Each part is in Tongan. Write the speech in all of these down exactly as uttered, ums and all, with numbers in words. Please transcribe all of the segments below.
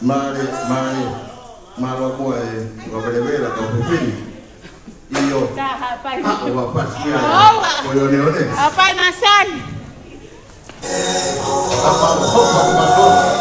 Mālie, mālie, mālō muʻa e, ua velevela kau fefine. ʻIo. Ka hapai. A, ua pasi ia. ʻOua. Ko e oneone. Hapai masani. Apa, apa, apa.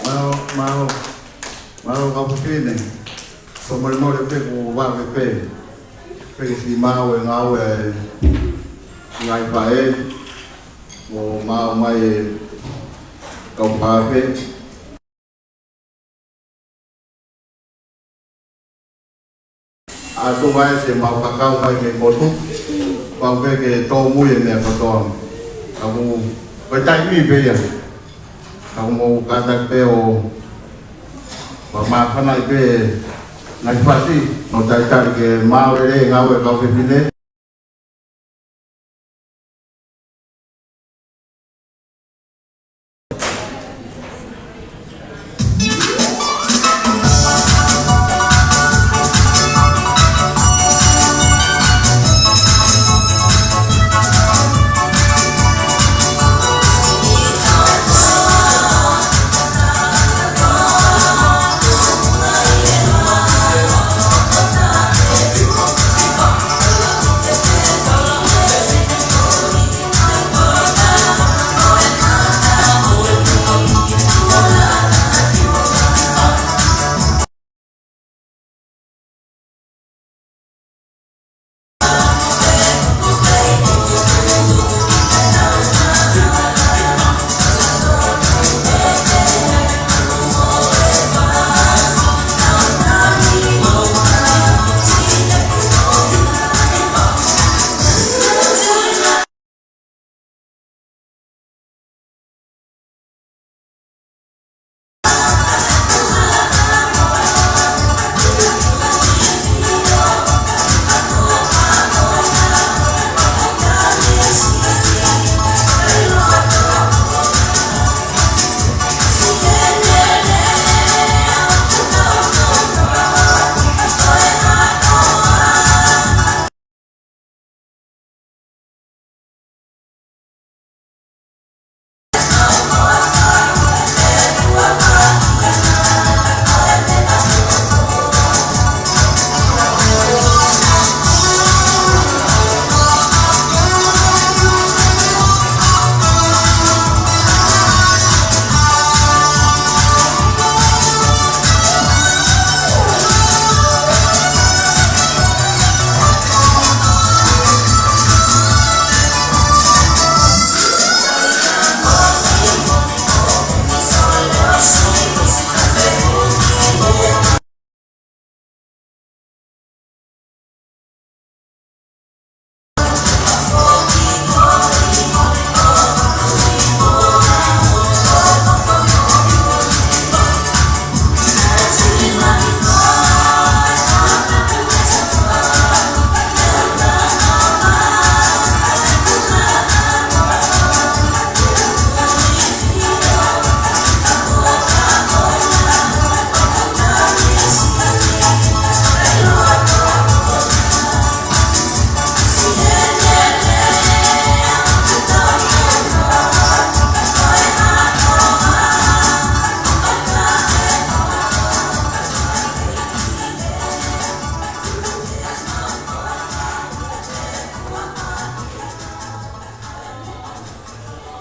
Mālō, mālō, mālō kau fefine. Fakamolemole pē kuo vave pē. Pē ke siʻi maʻu e ngāue ʻa e ngaahi faʻē, mo maʻu mai e kau faʻē. ʻA tuʻu mai siʻemau kakau mai mei motu, pau pē ke tōmui e meʻa kotoa. Ka ko e taimi pē ia. Ka ko e mou kātaki pē ʻo fakamāfanaʻi pē ngaahi fasi, ʻo talitali ke maʻu lelei e ngāue ʻa e kau fefine.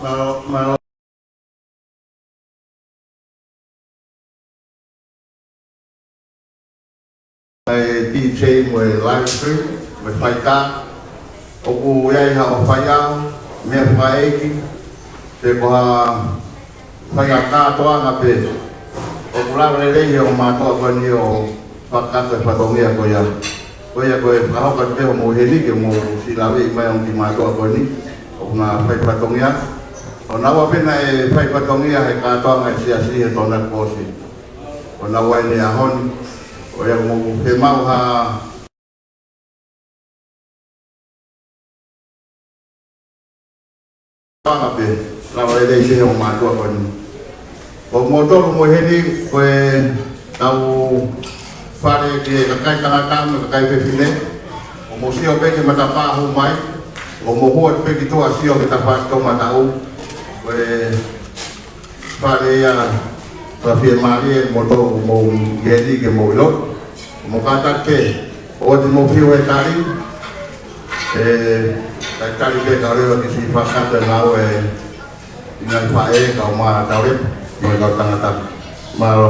Mālō, mālō. ʻA e D J mo e live stream, mo e faitā. ʻOku ʻi ai haʻo faiʻaho, meʻa fakaʻeiki, pe ko ha faʻahinga kātoanga pē. ʻOku lava lelei ʻe he ongo mātuʻa ko eni ʻo fakakakato e fatongia ko ia. Ko ia ko e fakahoko atu pē hoʻomou ʻi heni ke mou siʻi laveʻi mai ongo kiʻi mātuʻa ko eni ʻoku na fai fatongia. ʻO naua pē naʻe fai fatongia he kātoanga ʻa e siasi he Tokonaki kuo ʻosi. ʻO naua ʻi he ʻaho ni. Ko ia mou ke maʻu ha Panga pē, lava lelei pē he ongo mātuʻa ko eni. Ko moutolu mou ʻi heni, ko e tau fale ki he kakai tangata mo e kakai fefine. ʻO mou sio pē ki he matapā hū mai. ʻO mou hū atu pē ki tuʻa sio ki he tafaʻaki toʻomataʻu. Ko e fale ia, ka fiemālie moutolu mou ʻi heni ke mou ʻilo. Mou kātaki pē, ʻoua te mou fiu he tali. ʻE, kae tali pē ka leva ke siʻi fakakakato e ngāue ʻa e ngaahi faʻē kae ʻumaʻā Taulepa mo e kau tangata. Mālō.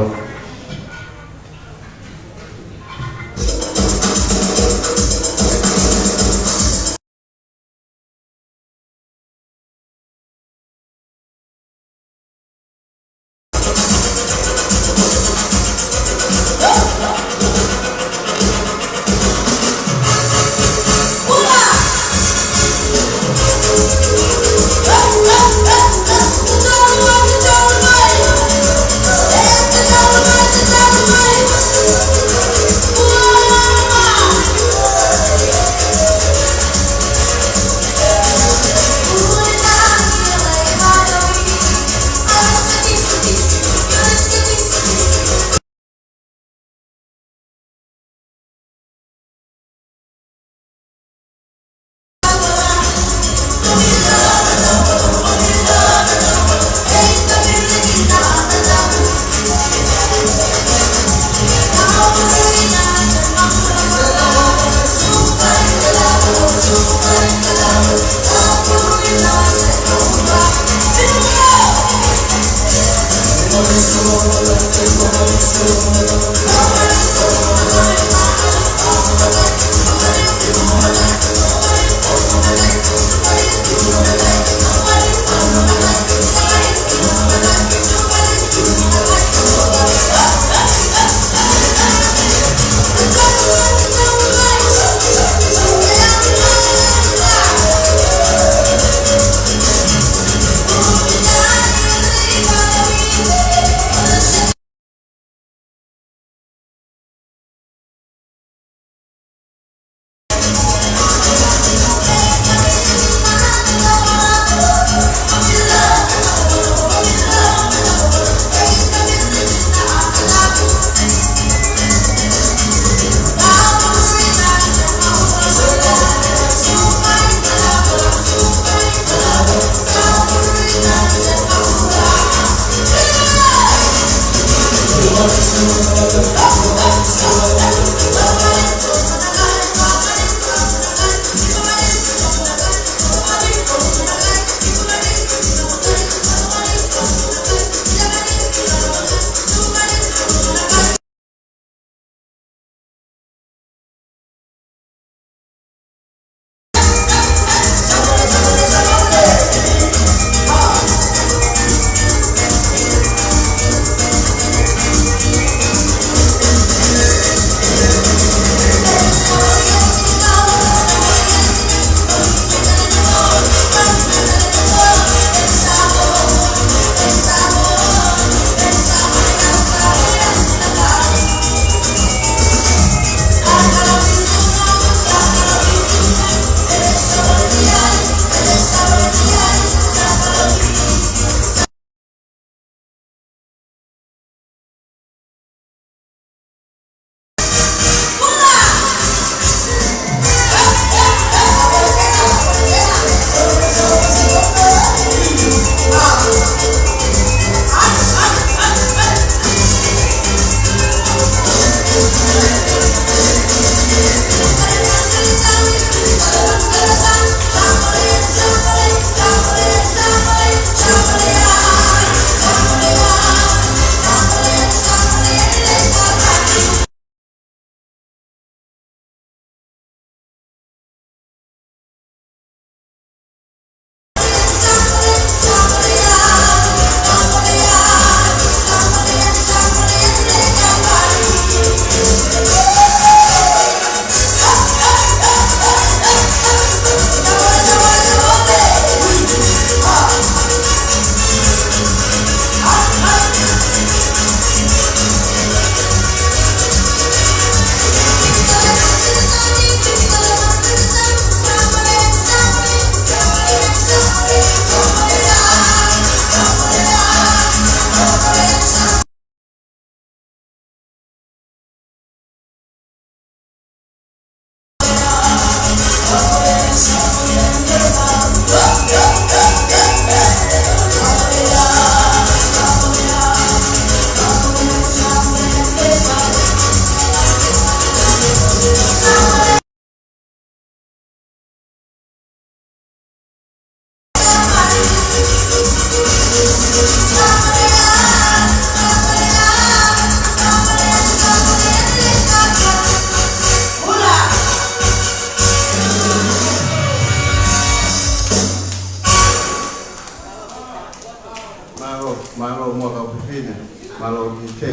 Mālō muʻa kau fefine, mālō ki he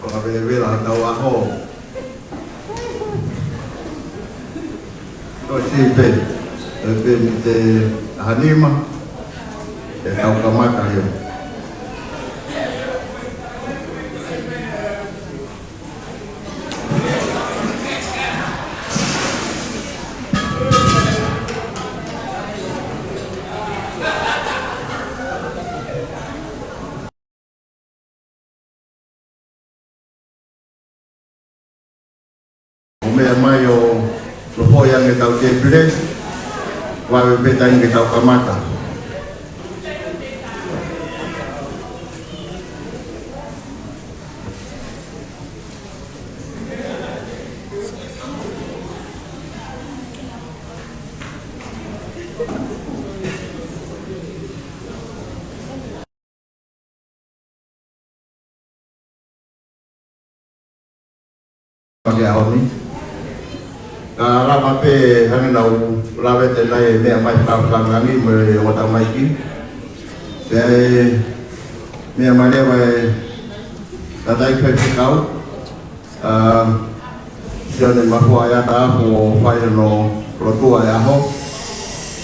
fakavelevela hotau ʻaho. Ko e siʻi pē, ʻe pē mei he taha nima, ʻe tau kamata hio. ʻO meʻa mai ʻo lofoʻi ange ʻetau tēpile, vave pē taimi ke tau kamata. Pake ʻaho ni. Ka lava pē hangē naʻa ku lave atu ai e meʻa mai fakalangi mo e ongo tamaiki. Pea ʻe meʻa mai leva e tangataʻeiki faifekau, ʻa Sione Mafuaʻeata, ʻo fai hono lotua e ʻaho.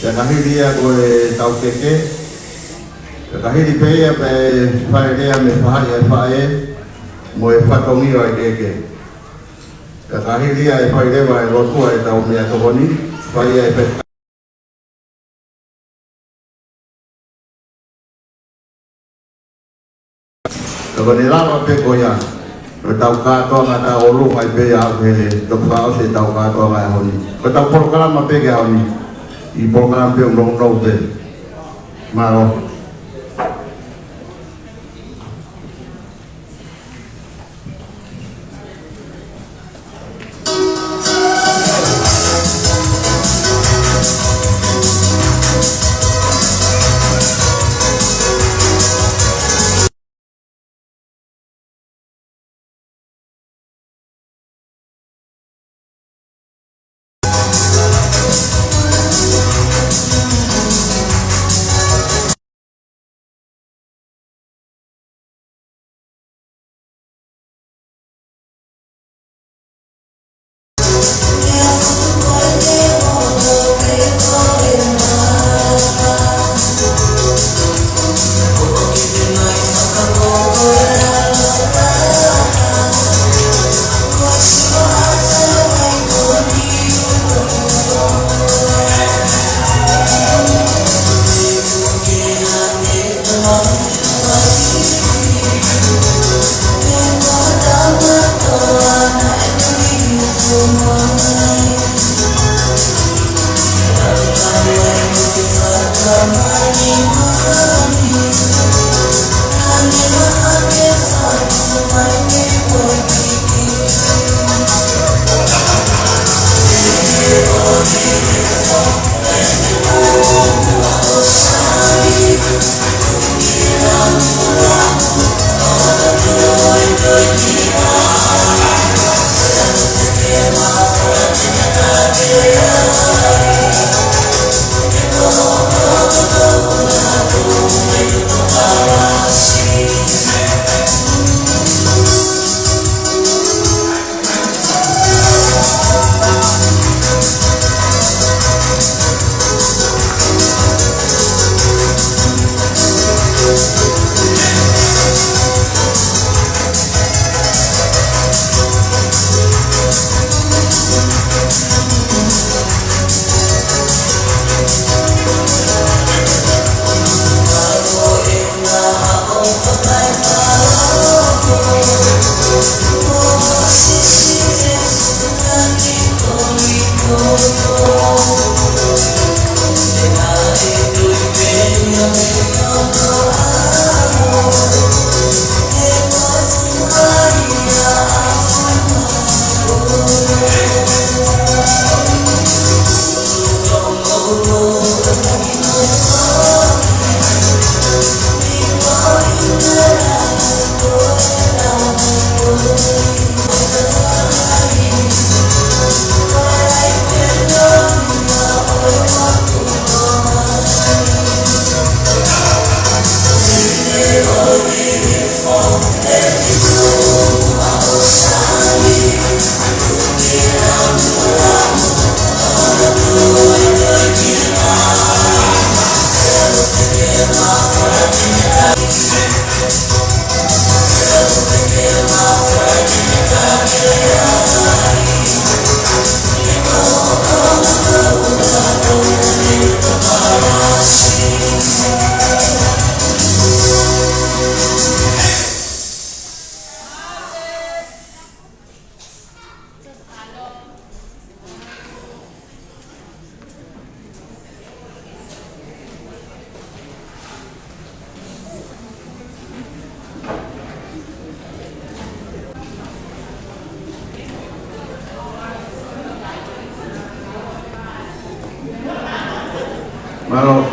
Pea ka hili ia ko e taukeke. Pea ka hili pē ia pea fai leva e meʻa fai e faʻē mo e fatongia ʻo e keke. Pea ka hili ia ʻe fai leva e lotua ʻetau meʻatokoni, fai ia ʻe pē. Ka ko ʻene lava pē ko ia, ko ʻetau kātoanga ta ʻolunga ai pē ia ʻo aʻu ki he toki fakaʻosi ʻetau kātoanga e ʻaho ni. Ko ʻetau polokalama pē ki he ʻaho ni, ʻi he polokalama pē ʻoku nounou pē. Mālō.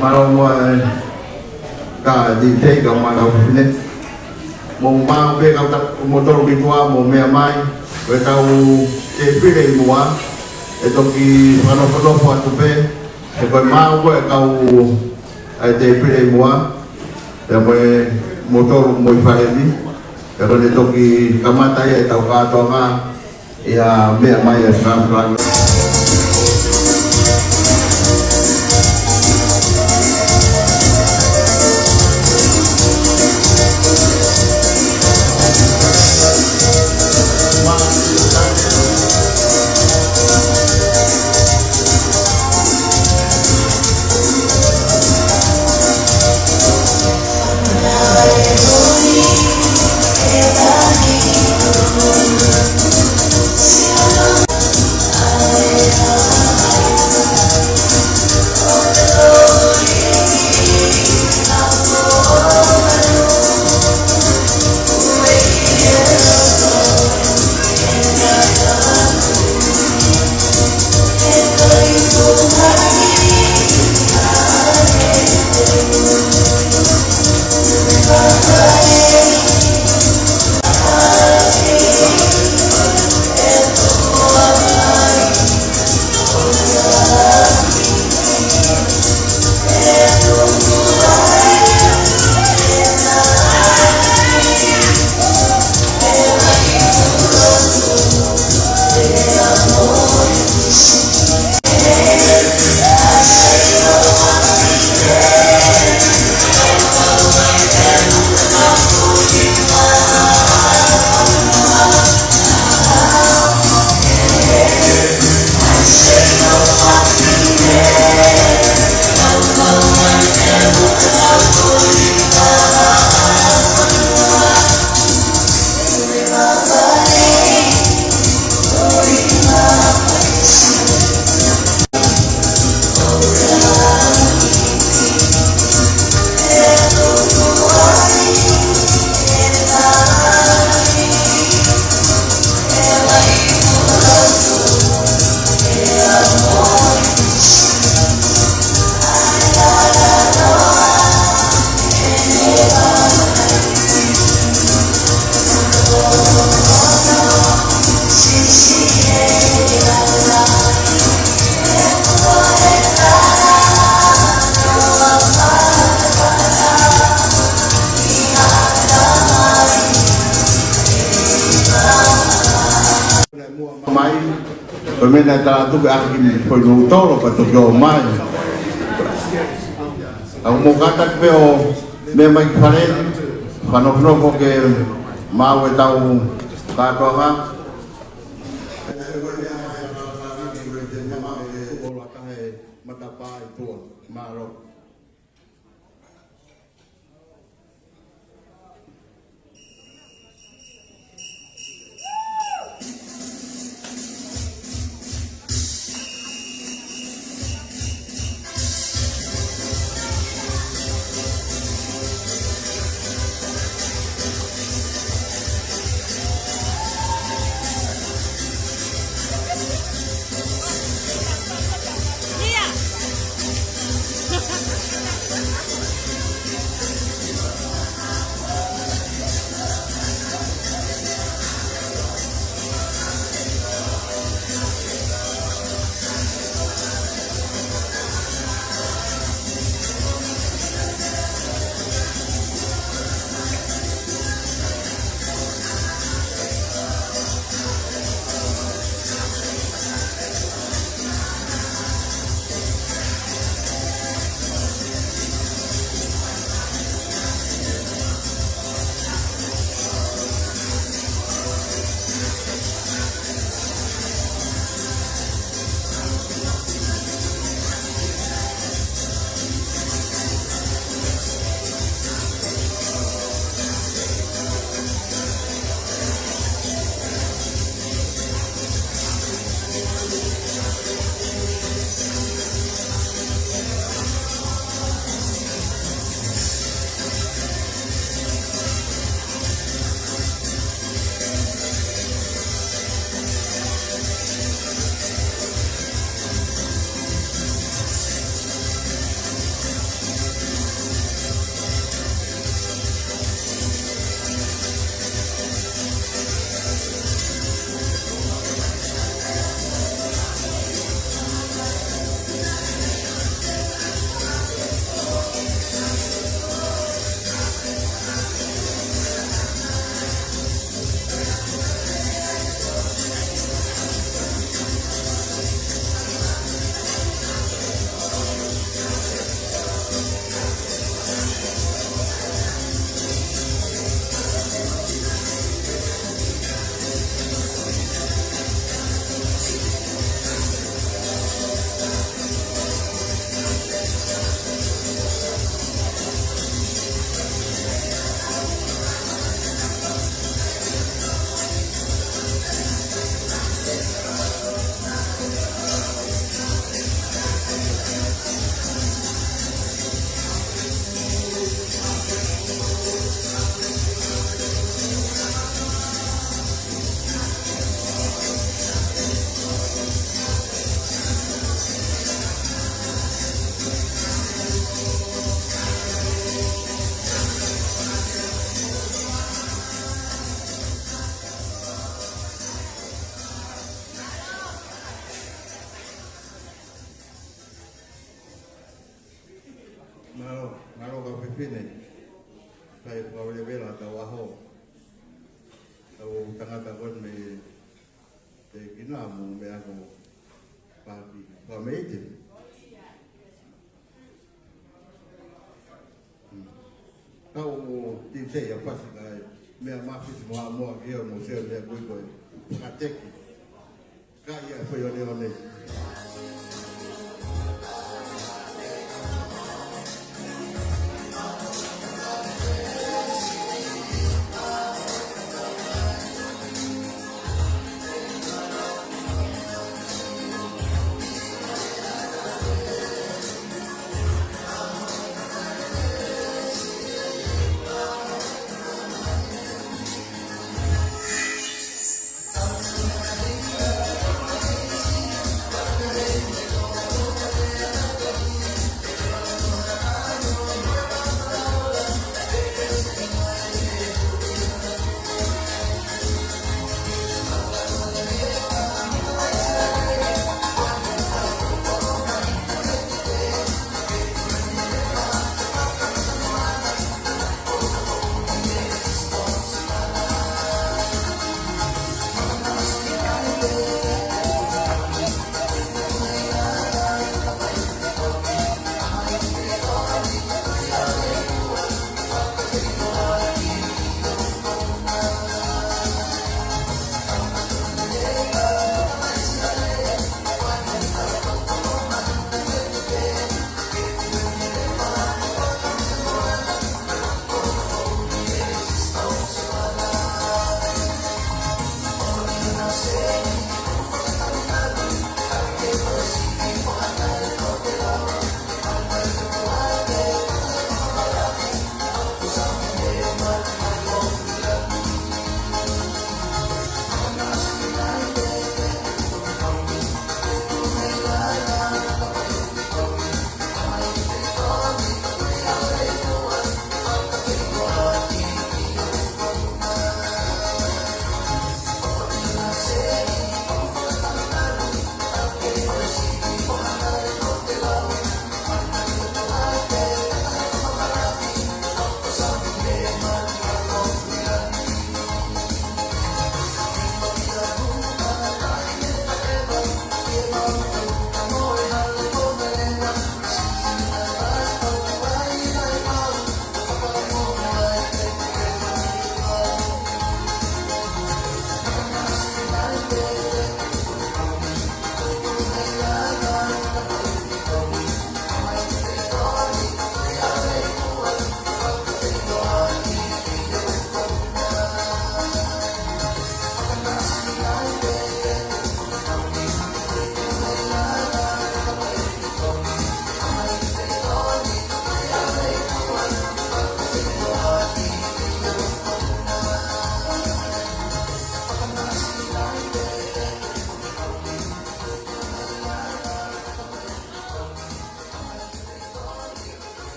Mālō muʻa e kā di tei ka mālō fine. Mo mālō pē kau ta-, mo tolu ki tuʻa mo meʻa mai. Ko e kau tēpile ʻi muʻa. ʻE toki fakanofonofo atu pē. He ko e mālō ko e kau ʻa e tēpile ʻi muʻa. Pea mo e mo tolu mo e fale ni. Pea ko ʻene toki kamata ia ʻetau kātoanga. ʻIa meʻa mai e fakaʻamu. Mai, ko e meʻa naʻe tala atu ke ʻaki ni ko e nutolo ka toki ō mai. ʻOku mou kātaki pē ʻo meʻa mai ki fale, fakanofonofo ke maʻu ʻetau kātoanga. Matapā ʻi tuʻa, mālō. Mālō, mālō kau fefine. Fai pau levela tau aho. Tau tangata kon me te kina mo me ako paki. Kau me ite. Kau mo titei a pasi kai. Mea mafisi mo a moa ki o mo se mea kui koe. Kateki. Ka ia e fai o leo nei.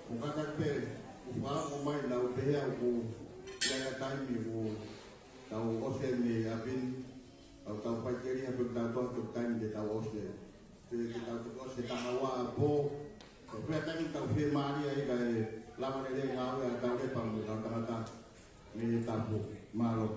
ʻOku kātaki pē, ʻoku fakaongo mai naʻa ku pehē ʻoku ʻi ai ha taimi ʻoku tau ʻosi mei ʻapi ni, tau tau faikeli ha pē tau toa tau taimi te tau ʻosi. Te, te tau toki ʻosi taha ua ʻa pō. Ko e pea taimi tau fiemālie ai kae lava lelei ngāue ʻa tau lepa mo tau tangata mei he tapu. Mālō.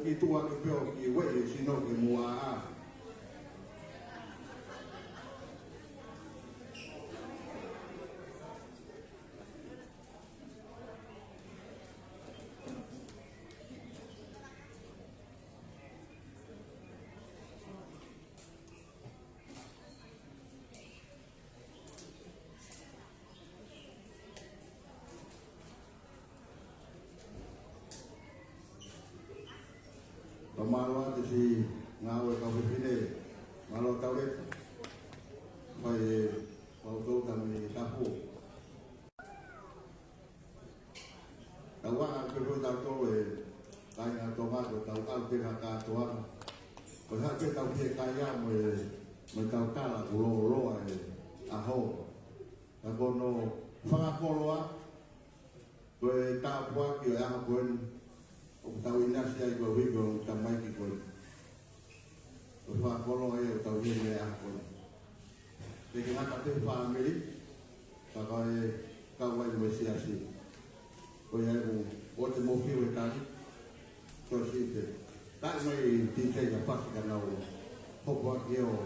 ʻi tuʻa ke peo ki ueʻi e sino ke muʻa. Ka mālō atu siʻi ngāue kau fefine, mālō tau leta. Mai e mau tau tami tapu. Tau anga ke pui tau tō e kāinga Tonga ko tau kau te ka kātoa. Ko ha ke tau ke kāinga mo e, mo e tau kala kulo loa e ʻaho. Ka ko hono fakakoloa, ko e tāpuaki ʻo e ʻaho ko eni, ʻoku tau ʻinasi ai ko e hiki ʻo e tamaiki ko eni. Ko e fakakoloa ia ʻoku tau ʻi he ʻaho ko eni. Te ke ngata te fāmili, ka ko e kau ai mo e siasi. Ko ia ʻoku, ʻoua te mou fiu he tali, ko si te. Taʻi mai ti te ia pasi ka nau, hopo ake ʻo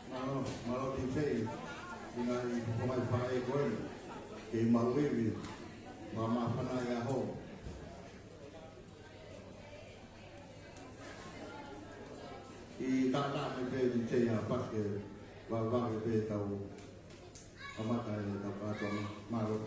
Mālō, mālō ti fei, ʻi ngā i puko mai pae ko eni, ke mau ivi, ma ma fana i aho. ʻI tata me pe ti te ia paske, wa wa me pe tau, kamata e tau kātoa, mālō.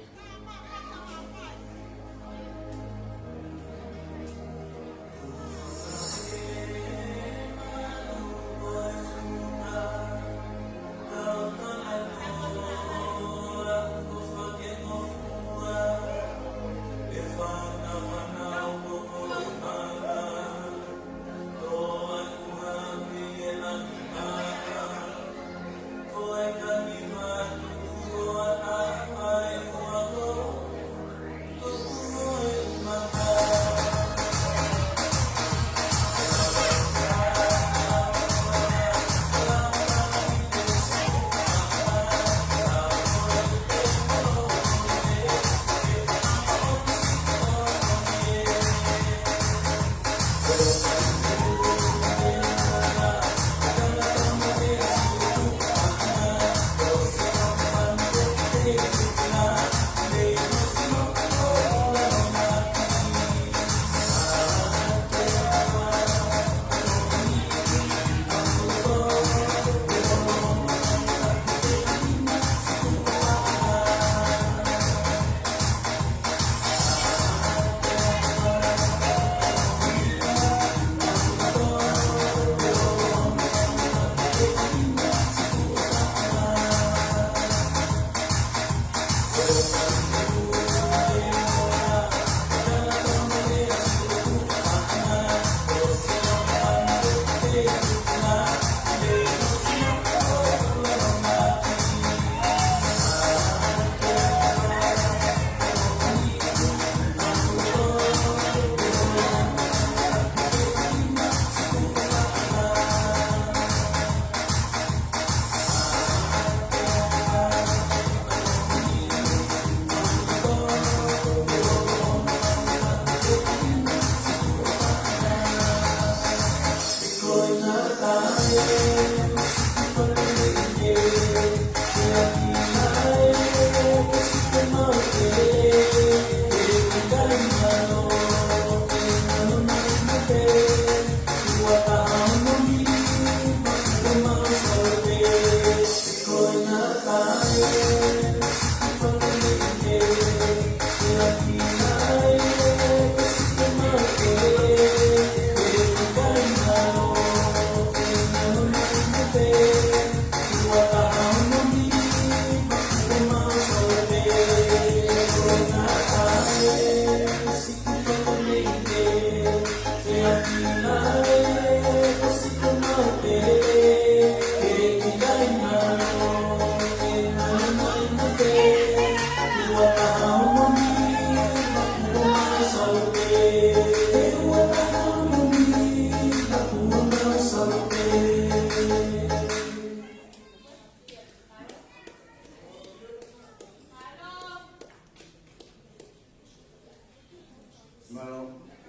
Mālō,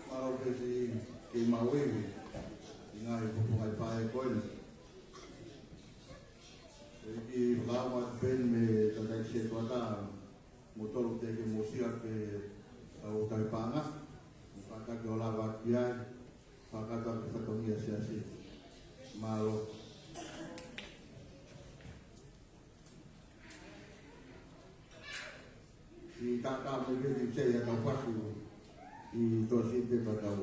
mālō pē siʻi kei maʻu ivi ʻi he ngaahi pupuʻa ʻi he faʻē ko eni. ʻEiki, fakaʻamu atu pē mei he tangataʻeiki sētuata, mo tolu teʻeki mou sio ki heʻetau tauhi paʻanga, mo kātaki ʻo lava ki ai, fakataha ki he fatongia ʻa e siasi. Mālō. Siʻi taʻataʻa mo e peti sei ʻa tau pasu ʻi tō siʻi te patau.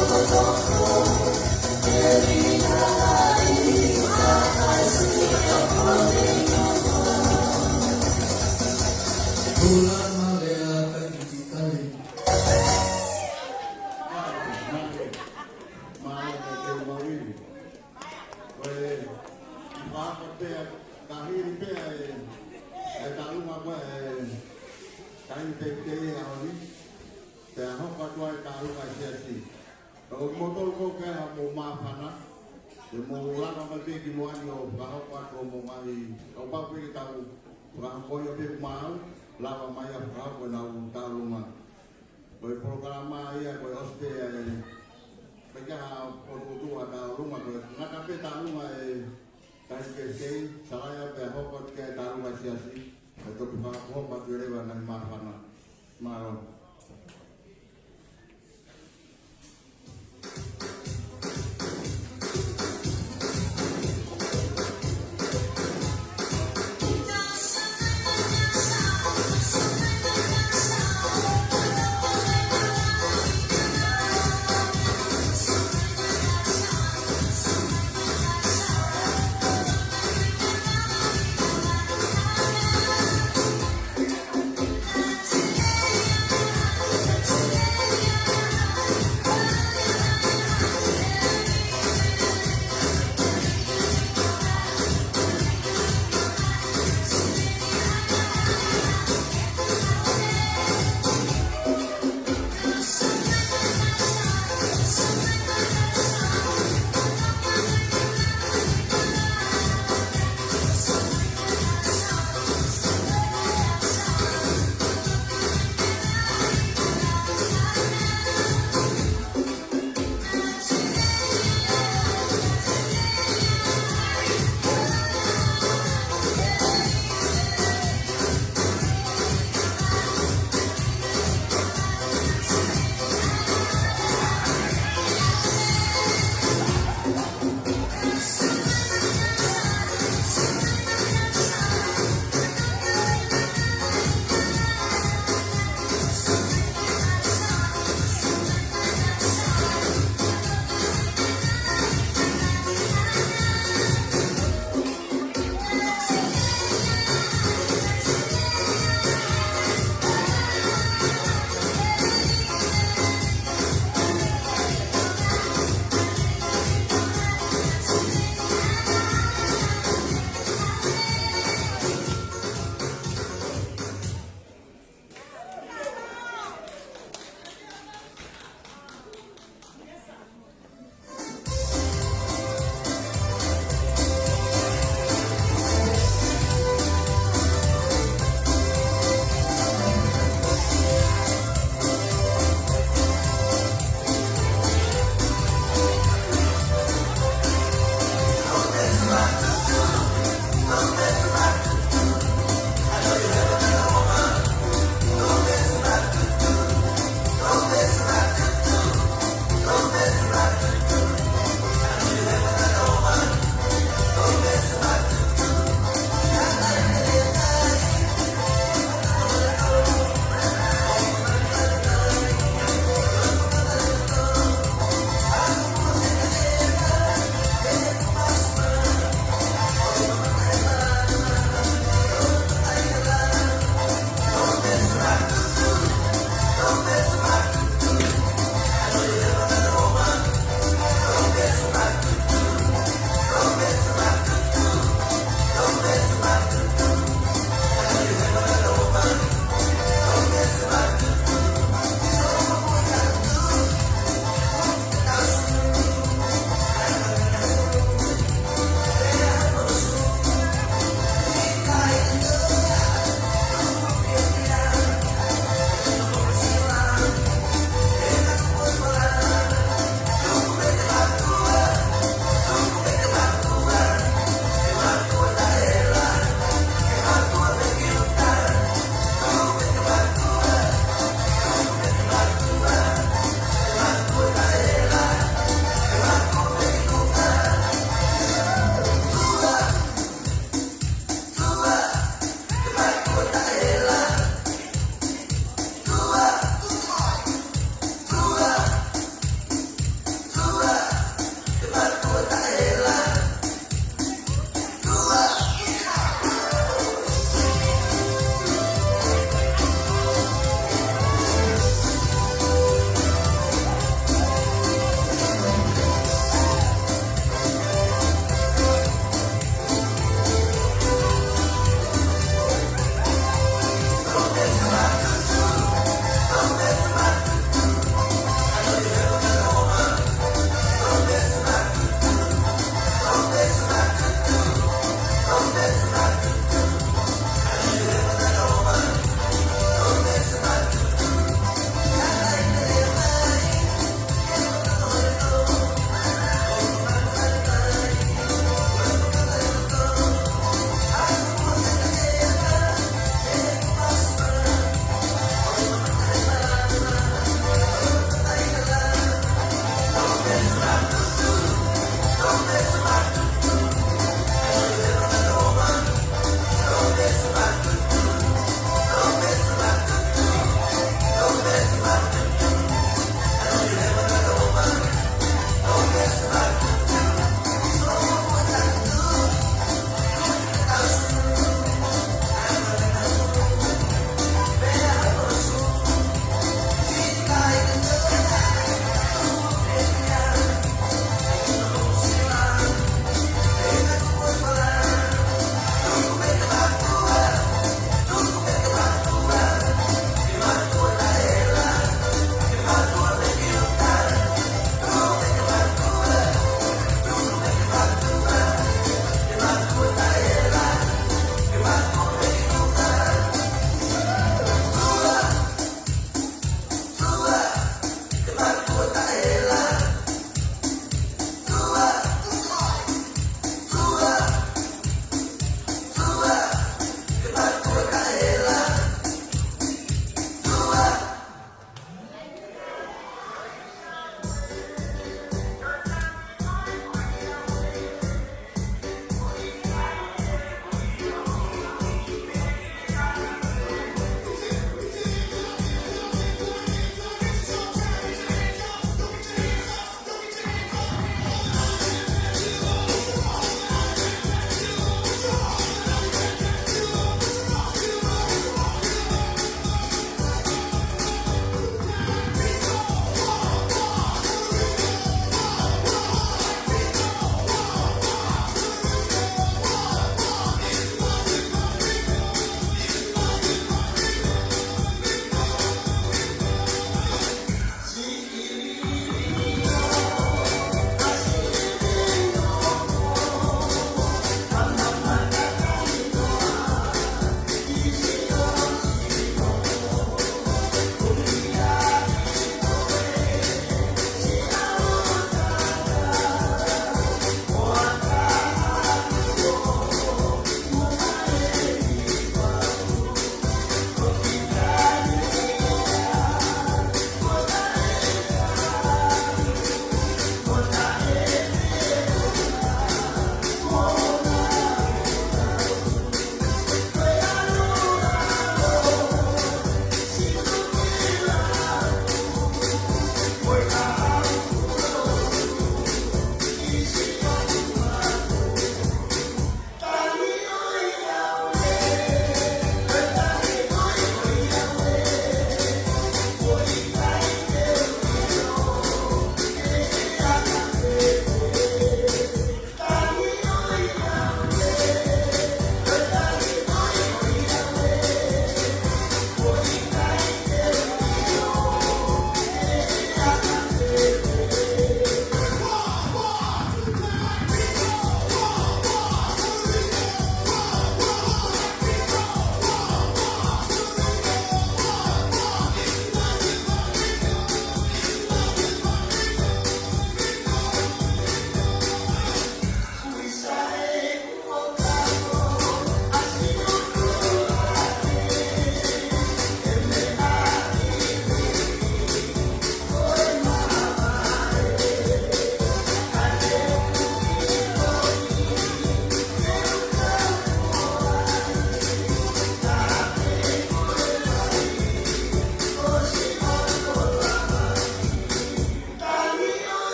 Mālō, mālō, mālō. Ko e, ʻi he pea, ka hili pea e, e tālunga ko e, ka hili pea ke ia ʻaho ni, pea hoko atu ai e tālunga e siasi. Ka ko kimoutolu ko ē ʻoku mou māfana, ke mou lava mai pē ki muʻa ni ʻo fakahoko atu hoʻomou ngaahi, ʻo pau pē ke tau fakahoko ia pē ʻoku mau, lava mai ʻo fakahoko ʻenau tālunga. Ko e polokalama ia, ko e ʻosi pē ʻa e, pea ka ha ʻotuʻotu ʻa e tālunga, ko e ngata pē tālunga e Tahi ke sei, salaia pea hoko atu ki he tālunga siasi, pea toki fakahoko atu leva ʻa e ngaahi māfana. Mālō.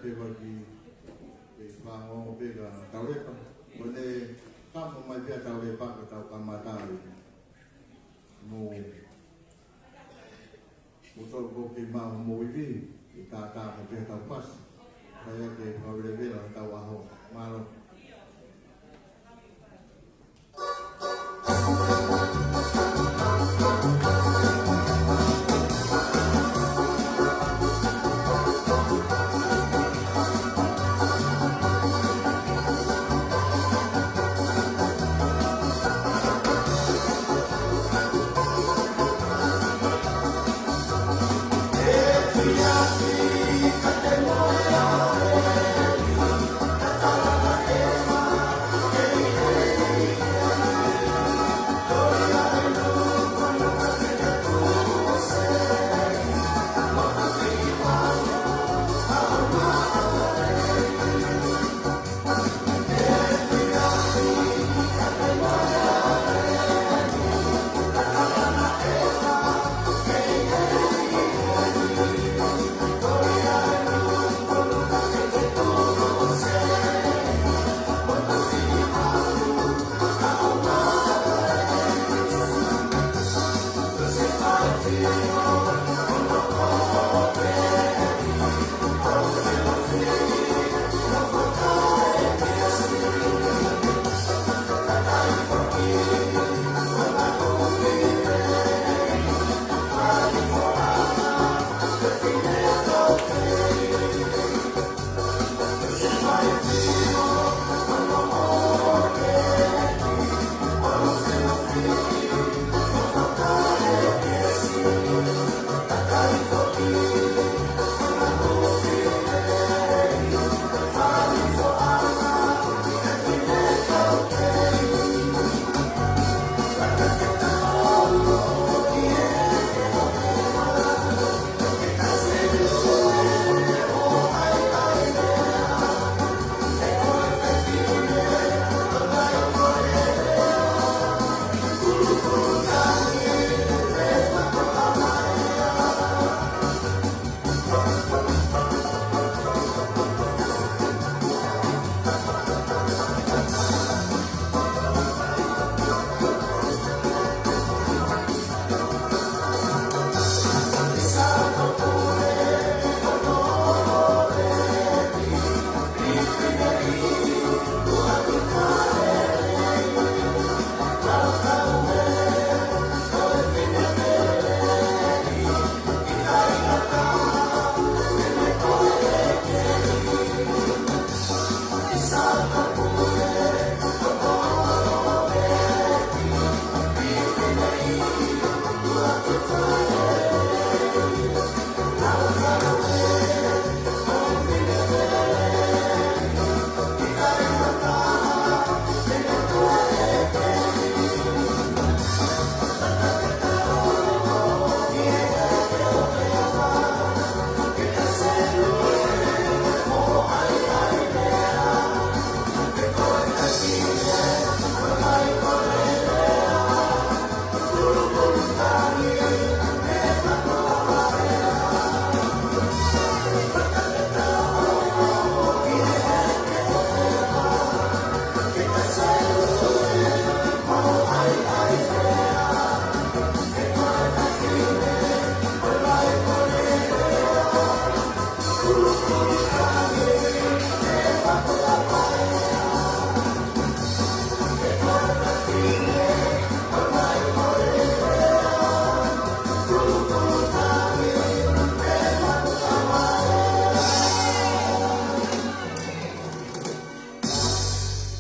Pea ko e kiʻi, kiʻi fakaongo pē ka tau lepa. Ko ʻene kamo mai pē ʻa Taulepa ka tau kamata ai. Mo, mo tau ko ke mau mo ivi, ʻi tātā mo pē tau pasi. Kae ke fakavelevela tau ʻaho. Mālō.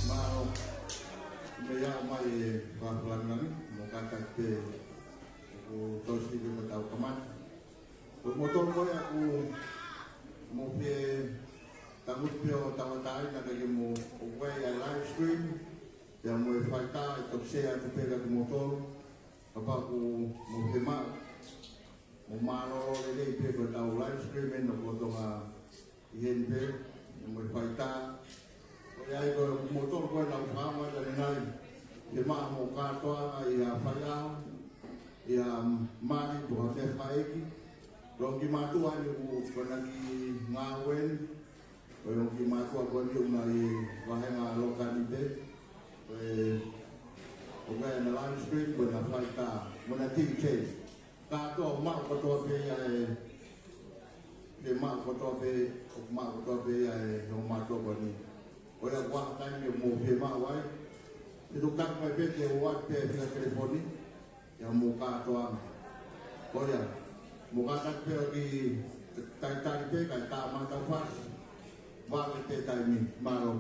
Mālō. Meʻa mai e fakalangilangi, mo kātaki pē ʻoku tau sivi mo tau kamata. Ko moutolu ko ē ʻoku mou fie tangutu pē ʻo tauʻatāina ka ke mo ʻoku ʻi ai e live stream, pea mo e faitā ʻe toki share atu pē kiate kimoutolu. Kapau ʻoku mou fie maʻu, mou mālōlō lelei pē ko ʻetau live stream ʻeni ʻoku lolotonga ʻi heni pē, mo e faitā. Ko ia ai ko moutolu ko ē naʻa mou fāmai ʻanenai, ke maʻu homou kātoanga ʻi ha faiʻaho, ʻi ha mali, pe ko ha meʻa fakaʻeiki. Ko e kiʻi mātuʻa ʻeni ʻoku, ko ʻena kiʻi ngāue ʻeni, Ko e ongo kiʻi mātuʻa ko eni ʻoku nau ʻi vāhenga Lōkani pē. Ko e, ʻoku nau ʻi he live stream, ko e nau fai ka, mo e nau T V. Kātoa maʻu kotoa pē ia ʻe, ke maʻu kotoa pē, ʻoku maʻu kotoa pē ia ʻe, ʻo mātuʻa ko eni. Ko ia kuo ʻi ai ha taimi ke mou fiemaʻu ai. Ke tuku mai pē ke ʻoatu pē fika telefoni. Ia mou kātoa. Ko ia. Mou kātoa pē ʻo ki talitali pē, kae tā mai tau fasi. Vave pē taimi. Mālō.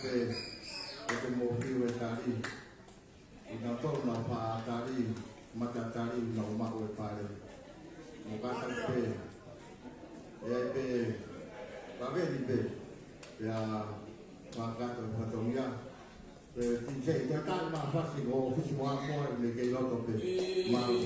Pea, ʻoku mou fiu e tali. ʻI nautolu naʻa faʻa tali, mata tali naʻa nau maʻu e pale. Mo kātaki pē. ʻE ai pē, paveni pē. Pea, fakakato e fatongia. Pea, tise, ʻi he taimi ʻe fasi ko Fisi mo Haʻamoa, mei kei loto pē. Mālō.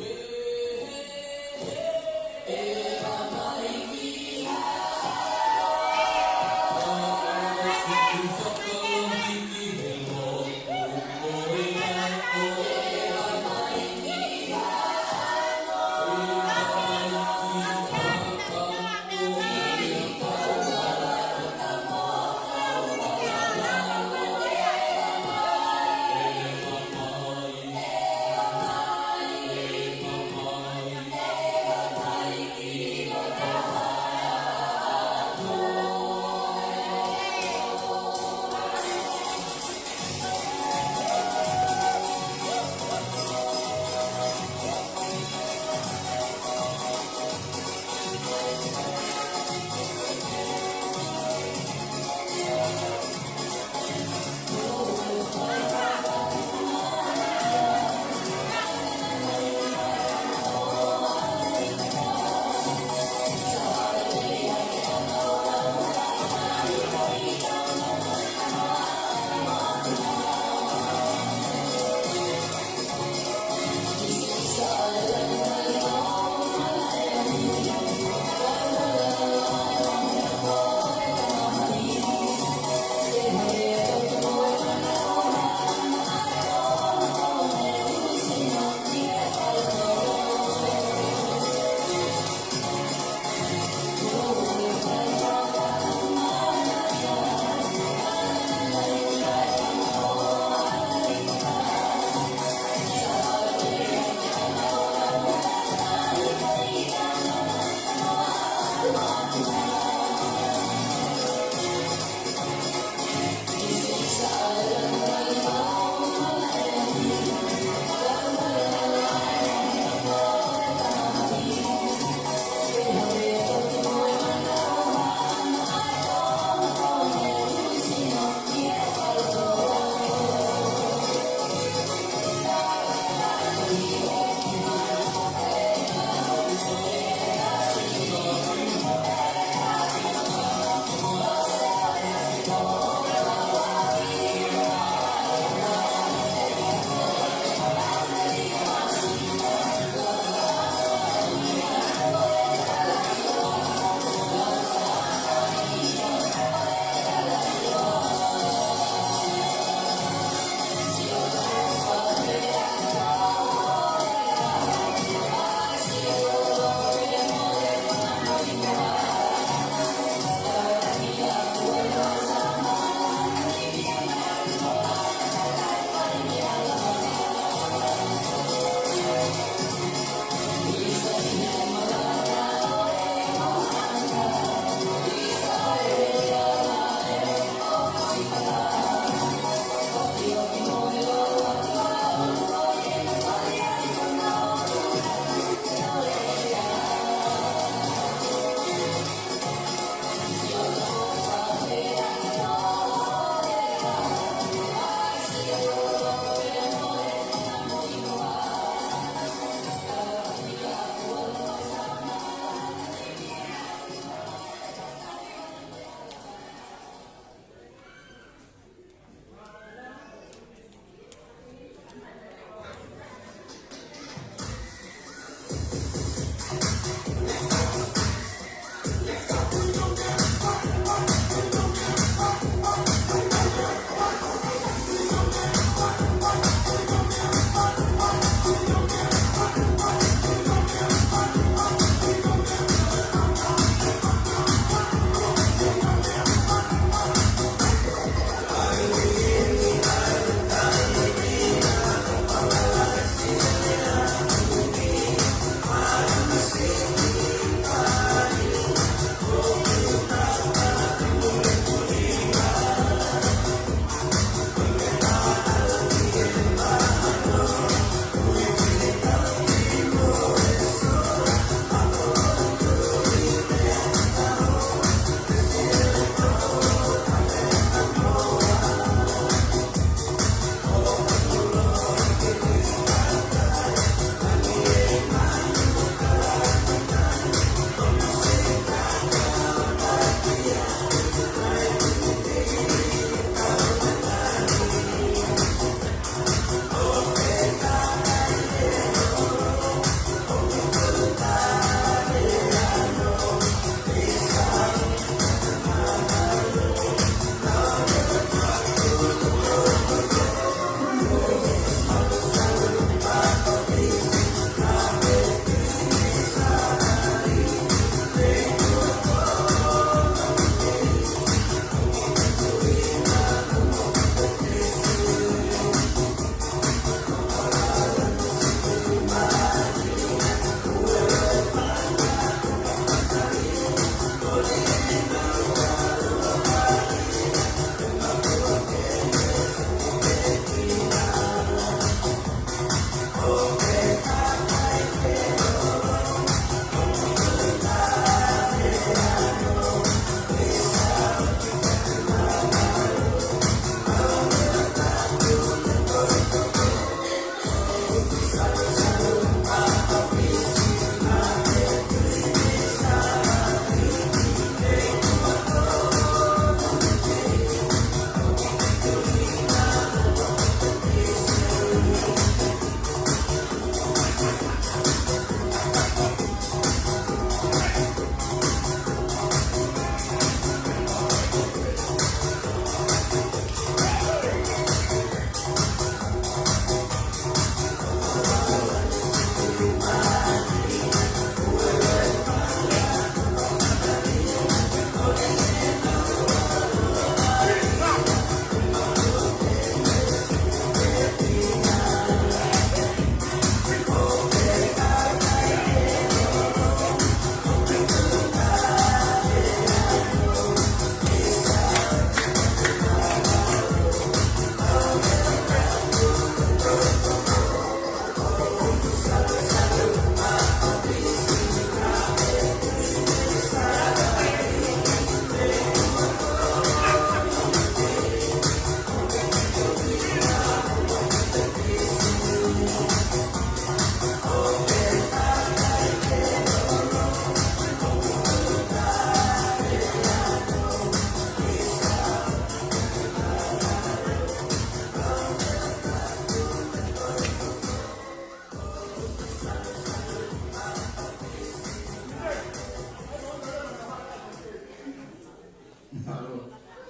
Mālō,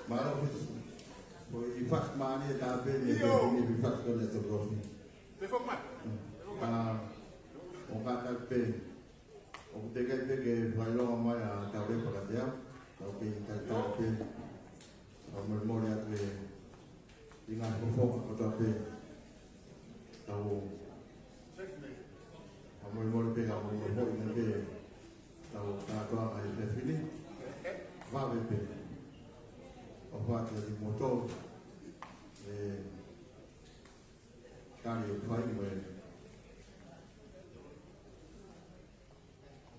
mālō. Ko e fasi mālie ʻa e pē ni, ʻio, ko e fasi ko eni ʻa e tokoni. Te fo mai. Ka, ʻoku kātaki pē. ʻOku teʻeki ai pē ke fakaʻilonga mai ʻa Taulepa kiate au. Tau kei tatau pē. Fakamolemole atu ki he ngaahi fofonga kotoa pē. Tau, fakamolemole pē ka molemole pē. Tau kātoanga ʻi he efiafi ni. Vave pē. ʻOfa atu kiate kimoutolu. ʻE, tali ʻoku fai mo e.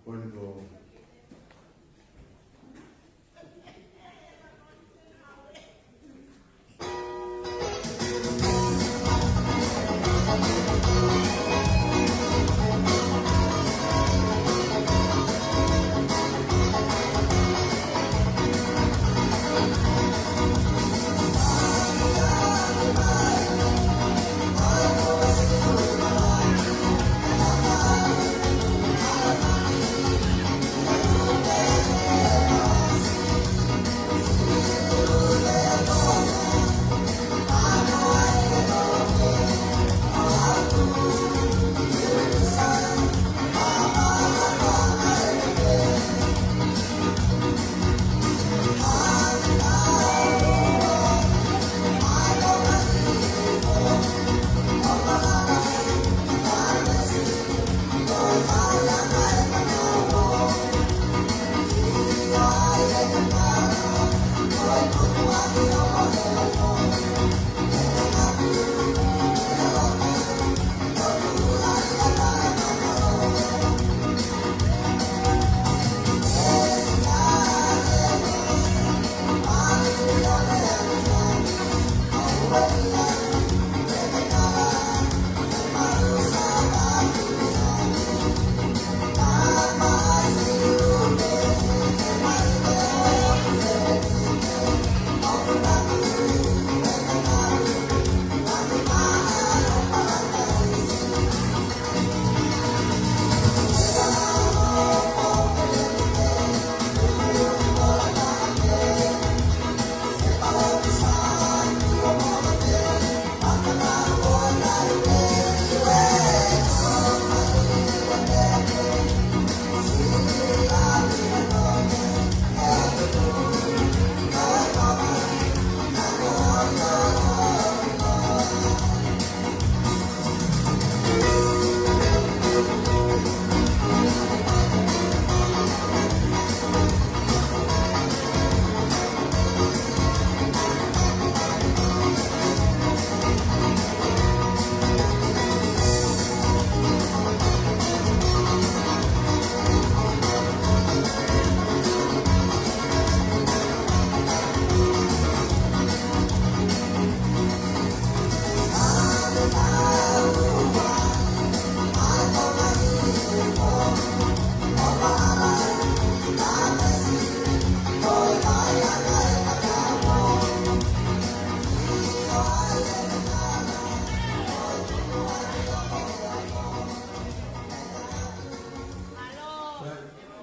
Ko eni ko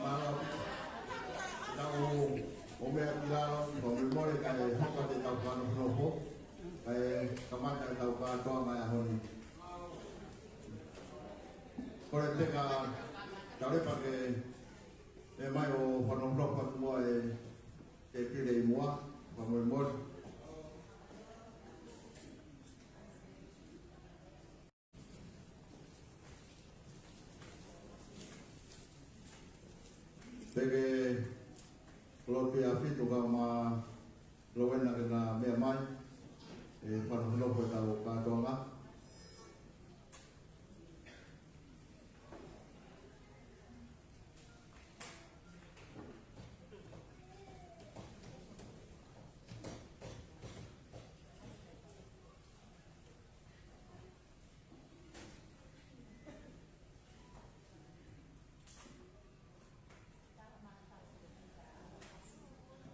Mālō. Tau ō mai ki lalo, fakamolemole kae hoko atu ʻetau fakanofo. Kae kamata ʻetau kātoanga ʻo e ʻaho ni. Kole pē kia Taulepa ke ʻomai ʻo fakanofo atu muʻa e tēpile ʻi muʻa, fakamolemole. Pea ke lotu ʻi he ʻaho ni, tuku muʻa Lowena ke na meʻa mai, ʻe fakanofo ʻetau kātoanga.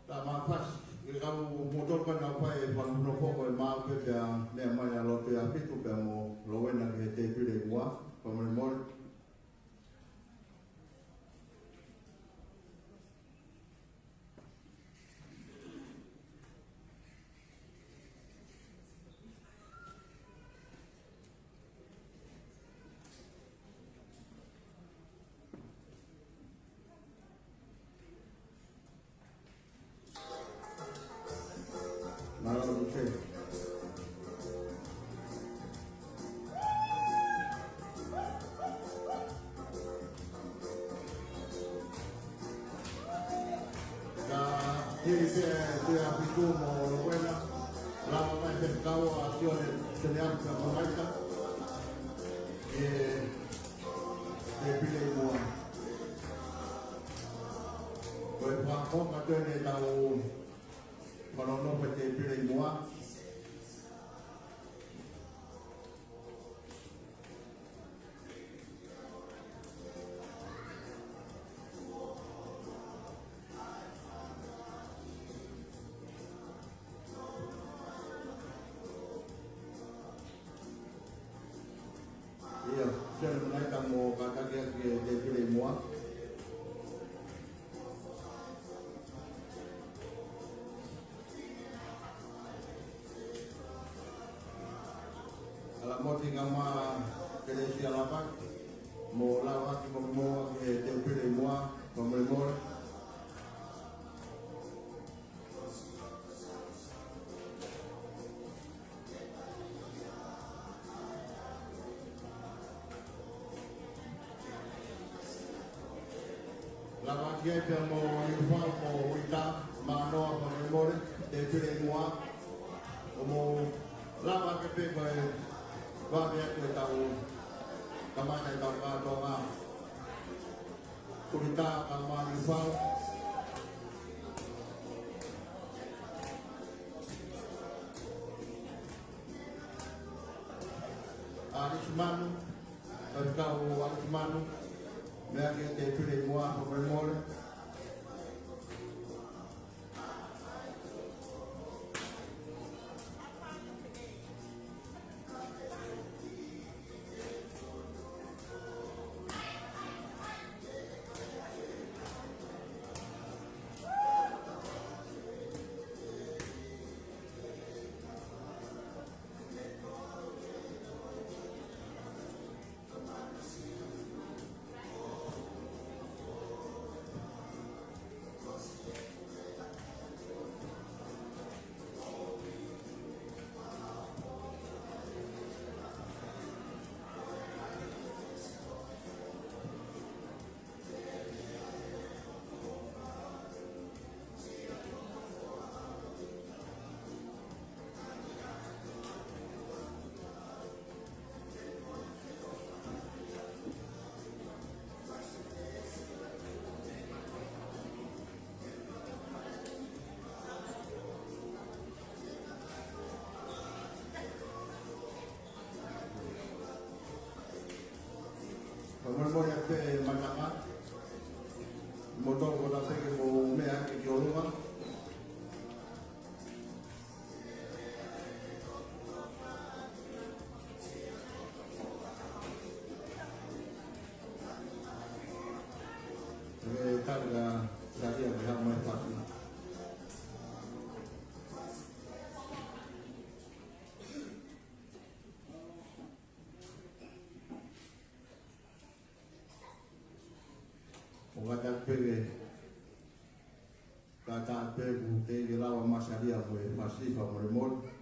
Tā mafasi, ke kau moutolu ka nau fai e fakanofo ko e maʻu pē pea meʻa mai ʻa Lotu ʻi he ʻaho ni pea mo Lowena ki he tēpile ʻi muʻa, fakamolemole. Mālō Luke. Ka hili pē Tuʻiʻāpiku mo Lokuena, lava mai pē kau a Sione Seniapu ka Mamaita. E, e pile i mua. Ko e pā ko ka tō ʻetau fanongo pē e pile i mua. ʻIo, Sione Mamaita mo kātaki ʻaki e pile i mua. ʻAlamoti Ngama Kelesia Lava, mo lava ʻaki mo mo ʻaki e pile i mua, mo mo mo. Lava ʻaki ai pea mo Niufau mo Uita, Mānoa mo Molemole, e pile i mua, ʻo mou lava ʻaki pē ko e vave atu ʻetau kamata ʻetau kātoanga. Uita ka mo Niufau. ʻAlisi Manu, ʻa e kau ʻAlisi Manu, meʻa ki he pile i mua, mo Molemole. Ka molemole atu e matanga, mo tau ko ta peke mo meʻa ki ʻolunga. E tali ka salia ke hau mai patu. ʻO kātaki pē ke, kātaki pē kuo teʻeki lava masalia ko e fasi fakamolemole.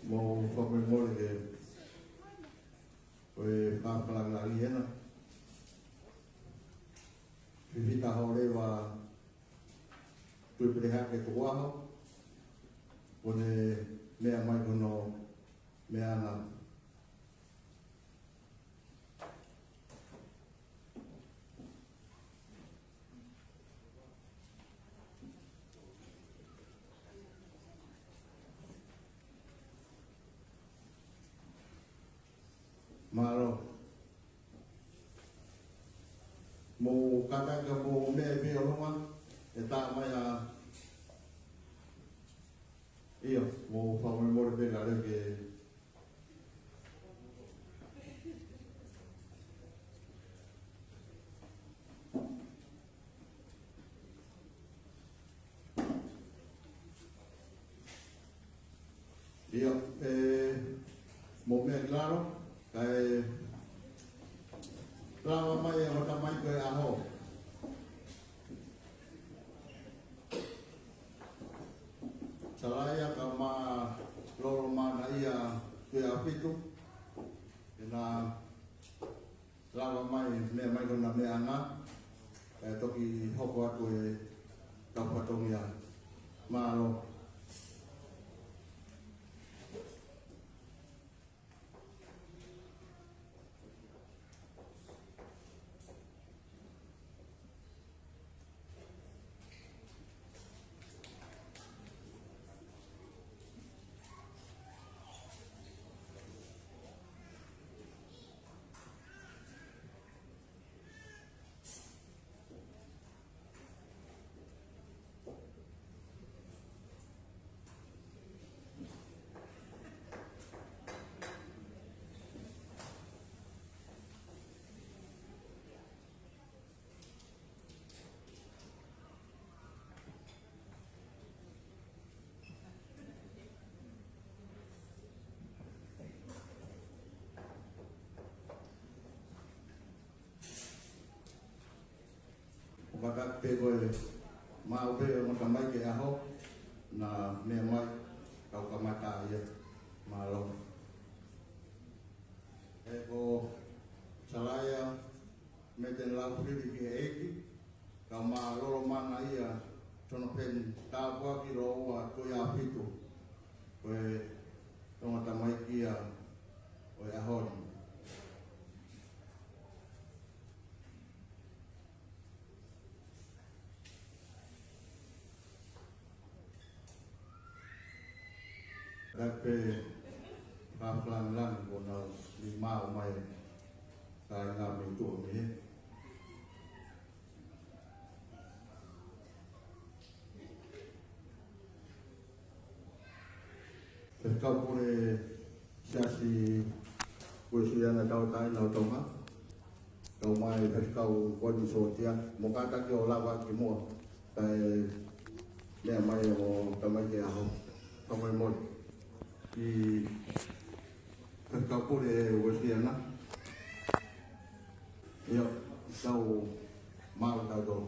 Mou fakamolemole ke ko e fakalangilangi ena. Fifita hao leva Tuʻi Pelehake Tukuʻaho, kuo ne meʻa mai ko hono meʻa na. Mālō. Mou kātaki mou meʻa pē ʻolunga, ʻe tā mai ʻa ʻIo, mou fakamolemole pē ka leo ke ʻIo, ʻe, mou meʻa ki lalo, kae lava mai ʻa e ongo tamaiki ko e ʻAho. Salaia kae ʻumaʻā Lolomanaia Tuʻiʻāfitu, ʻe na lava mai, meʻa mai ki hona meʻaʻanga, ʻe toki hoko atu ʻetau fatongia. Mālō. ʻOku ʻikai ke pehē ko e maʻu pē ʻa e ongo tamaiki ʻo e ʻaho, na meʻa mai, kau kamata ia, mālō. ʻE ko Salaia Meten Laufili ki he ʻEiki, kae ʻumaʻā Lolomanaia Tonopeni Tāpuaki Lōua Tuʻiʻāfitu, ko e ongo tamaiki ia ʻo e ʻaho ni. Kae pehē, fakalangilangi kuo nau maʻu mai, kāinga mei tuʻa mei hē. Faifekau Pule Siasi Uēsiliana Tauʻatāina ʻo Tonga, kae ʻumaʻā e Faifekau Kuini Sōtia, mo e kātaki ʻo lava ki muʻa, kae meʻa mai ʻa e ongo tamaiki ʻo e ʻaho. Fakamolemole. Ki he Faifekau Pule Uēsiliana. ʻIo, tau mālō tautolu.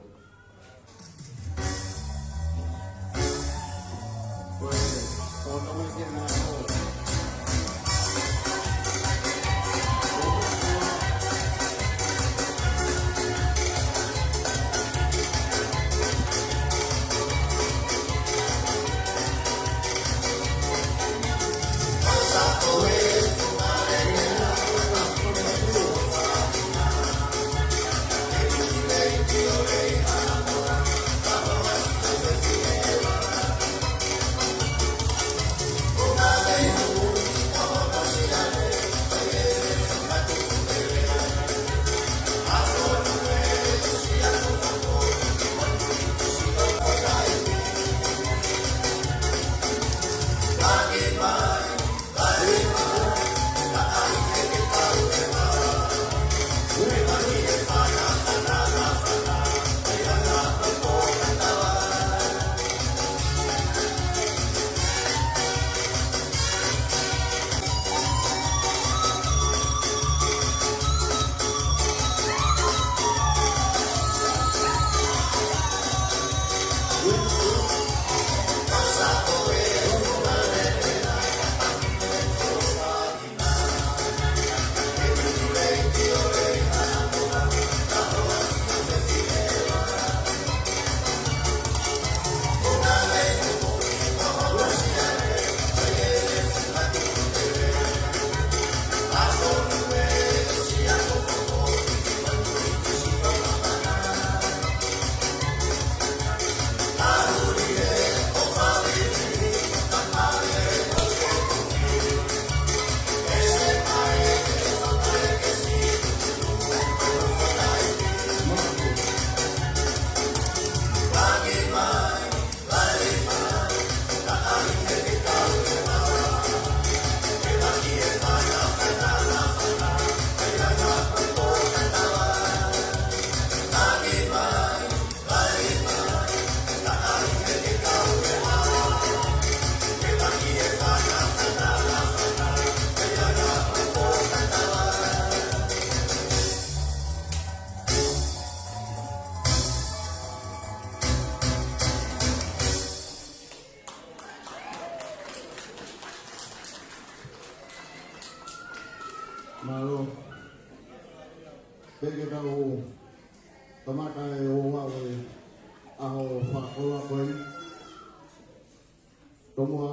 Mālō. Pea ke tau kamata e ouau ʻo e ʻaho fakakoloa ko eni. Tomuʻa,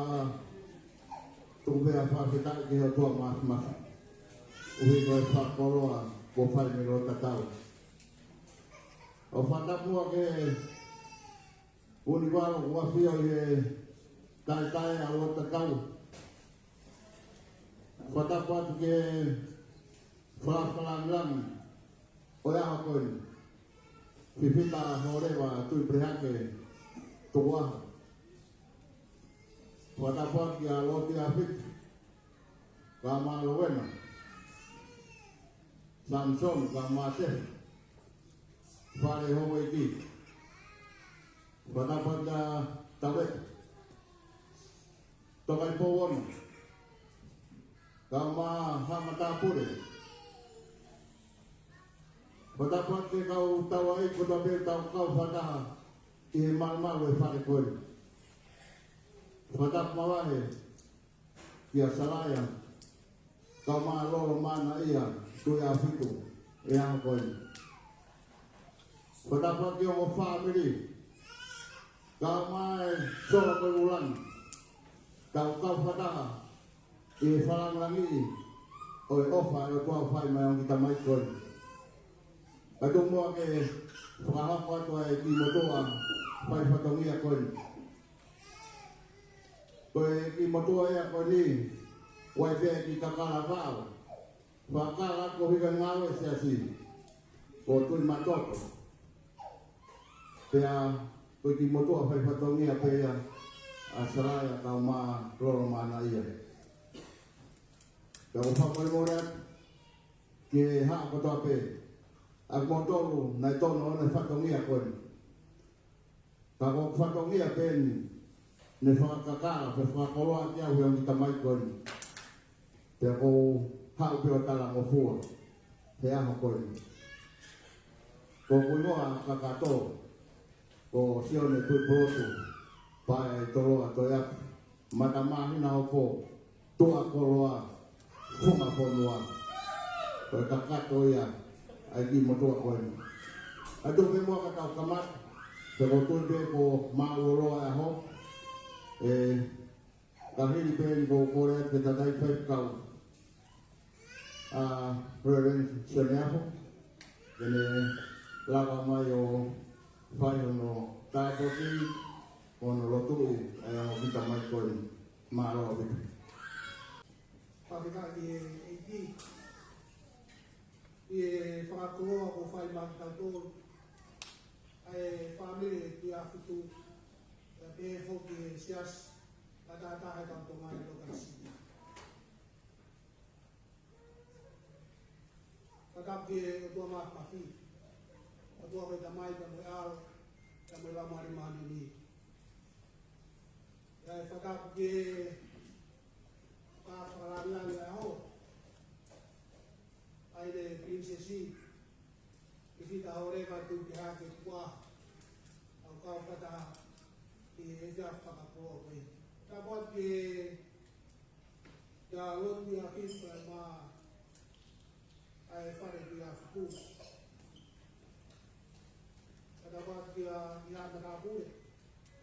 tuku pē ʻa e fakafetaʻi ki he ʻOtua Māfimafi, ʻuhi ko e fakakoloa kuo fai mei loto tatau. ʻOku fakatapu muʻa ki he Vunivalu kuo ʻafio ʻi he taetae ʻa loto tatau. Fakatapu atu ki he fakafakalāngilangi ʻo e ʻaho ko eni, Fifita Hōleva Tuʻipelehake Tukuʻaho. Fakatapu atu kia Loti ʻAfiti, kae ʻumaʻā Lowena, Samisoni, kae ʻumaʻā Tefi, Fale Houʻeiki. Fakatapu atu kia Taveta Tokaipouono, kae ʻumaʻā Haʻamatāpule. Fakatapu atu ki he kau taulaʻeiki kotoa pē ʻoku tau kau fakataha ʻi he malumalu ʻo e fale ko eni. Fakatapu mavahe kia Salaia, kae ʻumaʻā Lolo Manaia Tuʻiʻāfitu ʻi he ʻaho ko eni. Fakatapu atu ki he ongo fāmili, kae ʻumaʻā e sola ko e ʻuluaki, tau kau fakataha ʻi he fakalāngilangiʻi ʻo e ʻofa ʻa e ʻOtua ʻoku fai mai ʻa e ongo kiʻi tamaiki ko eni. Kae tuku muʻa ke fakahoko atu ʻa e kiʻi motuʻa fai fatongia ko eni. Ko e kiʻi motuʻa ia ko eni, ʻoku ʻi ai pē e kiʻi kakala vao, fakakala atu koeʻuhi ko e ngāue ʻa e siasi, ko Tuʻimatoto. Pea ko e kiʻi motuʻa fai fatongia pē ia ʻa Salaia kae ʻumaʻā Lolo Manaia. Pea ʻoku fakamolemole atu ki he haʻa kotoa pē ʻa kimoutolu naʻe tonu ʻa e fatongia ko eni. Ka ko e fatongia pē eni ne fakakakala, ne fakakoloa ʻaki au ʻe he ongo kiʻi tamaiki ko eni. Pea ʻoku ou haʻu pē ʻo talangofua he ʻaho ko eni. Ko hoku hingoa kakato ko Sione Tuʻipulotu Paea ʻi Toloa Toeapi, Matamāhina Hopo, Tuʻakoloa, Funga Fonua. Ko e kakato ia ʻa e kiʻi motuʻa ko eni. Kae tuku pē muʻa ka tau kamata, he ʻoku ou tui pē kuo māʻuloloa e ʻaho. ʻE, ka hili pē eni ʻoku ou kole atu ki he tangataʻeiki faifekau, ʻa Reverend Sione Apo, ke ne lava mai ʻo fai hono tāpuaki, hono lotuʻi ʻa e ongo kiʻi tamaiki ko eni. Mālō ʻaupito. Fakafetaʻi ki he ʻEiki ʻi he fakakoloa kuo fai maʻa kitautolu, ʻa e fāmili ʻo e Tuʻiʻāfitu, pea pehē foki ki he siasi matātaha ʻo e kau Tonga ʻi Tonga ni. Fakatapu ki he ʻOtua Māfimafi, ʻOtua ko e Tamai, pea mo e ʻAlo, pea mo e Laumālie Māʻoniʻoni. Pea fakatapu ki he fakafakalāngilangi ʻo e ʻaho, ʻa e Pilinisesi Fifita Hōleva Tuʻipelehake Tukuʻaho, ʻoku kau fakataha ʻi he efiafi fakakoloa ko eni. Tapu atu ki he Loti ʻAfiti kae ʻumaʻā ʻa e Fale Tuʻiʻāfitu. Tapu atu kia, kia Haʻamatāpule.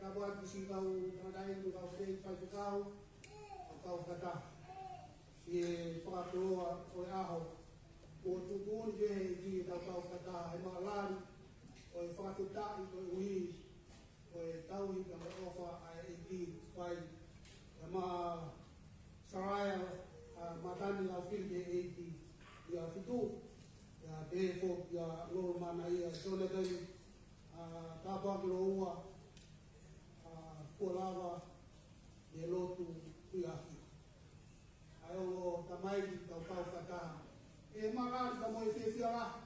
Tapu atu ki siʻi kau tangataʻeiki, kau fei faifekau, ʻoku kau fakataha ʻi he fakakoloa ʻo e ʻaho. Kuo tuʻutuʻuni pē ʻe he ʻEiki ke tau kau fakataha he maʻulalo ʻo e fakafetaʻi koeʻuhi ko e tauhi pea mo e ʻofa ʻa e ʻEiki ʻoku fai maʻa Salaia, ʻa, Matani Laufili ki he ʻEiki Tuʻiʻāfitu, pea pehē foki kia Lolo Manaia, Jonathan, ʻa, Tāpuaki Loua, ʻa, Fualava, ʻi he lotu Tuʻiʻāfitu. ʻA e ongo tamaiki ʻoku tau kau fakataha ʻi he maʻulalo pea mo e fiefia lahi.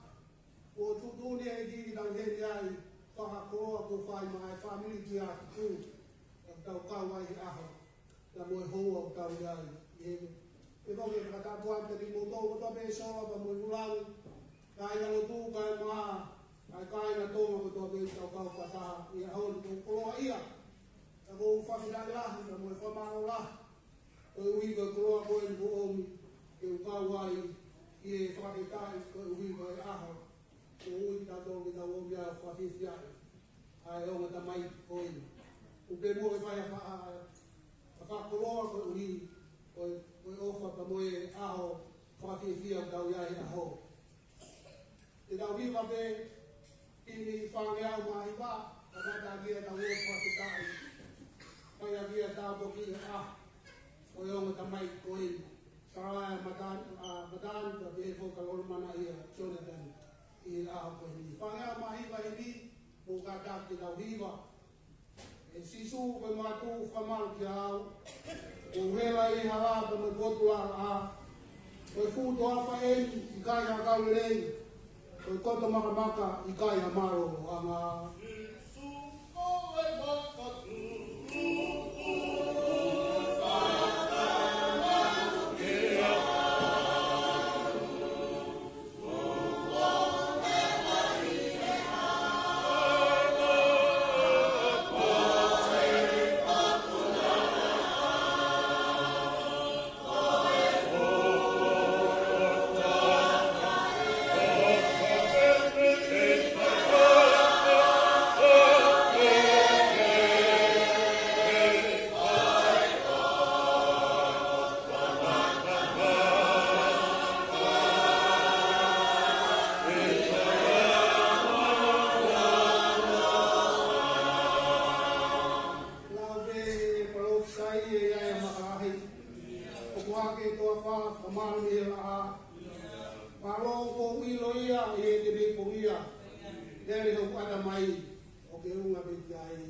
Kuo tuʻutuʻuni ʻe he ʻEiki ke tau heni ai, fakakoloa kuo fai maʻa e fāmili Tuʻiʻāfitu, ʻoku tau kau ai he ʻaho, pea mo e houa ʻoku tau ʻi ai ʻi heni. Pea ʻoku ou fakatapu atu kiate kimoutolu kotoa pē, sola pea mo e ʻuluaki, kāingalotu, kae ʻumaʻā ʻa e kāinga Tonga kotoa pē ʻoku tau kau fakataha ʻi he ʻaho ni. ʻOku ou koloaʻia, pea ʻoku ou fakafetaʻi lahi, pea mo e fakamālō lahi, koeʻuhi ko e koloa ko eni kuo ʻomi ke u kau ai ʻI he fakafetaʻi koeʻuhi ko e ʻaho, ʻoku ui kitautolu ke tau ō mai ʻo fakafeʻiloaki ʻa e ongo tamaiki ko eni. ʻOku pehē muʻa ke fai ha fa-, ha fakakoloa koeʻuhi ko e, ko e ʻofa pea mo e ʻaho fakafiefia ʻoku tau ʻi ai he ʻaho. Te tau hiva pē ʻi he fāngeau mā hiva, kamata ʻaki ʻetau ō fakafetaʻi. Fai ʻaki ʻetau toki ʻa, ko e ongo tamaiki ko eni. Saraia Matani, ʻa, Matani, pea pehē foki kia Lolomanaʻia Jonathan ʻi he ʻaho ko eni. Fāngeau mā hiva eni, mou kātaki ke tau hiva. ʻE Sīsū, ko e makatuʻu fakamālō kiate au, ʻoku ou hela ʻi he hala pea mo e potu laʻā, ko e fuʻu toafa eni ʻikai ha kau lelei, ko e koto makamaka ʻikai ha mālōlōʻanga. Lau pē ʻe he palōfisai ʻe ʻi ai ʻa Makalahi. ʻOku hake toafa, fakamālō mei he laʻā. Mālō ʻoku ou ʻilo ia ʻi he temeipong ia. Lele hoku ʻatamai. ʻOku ke unga pē ki ai.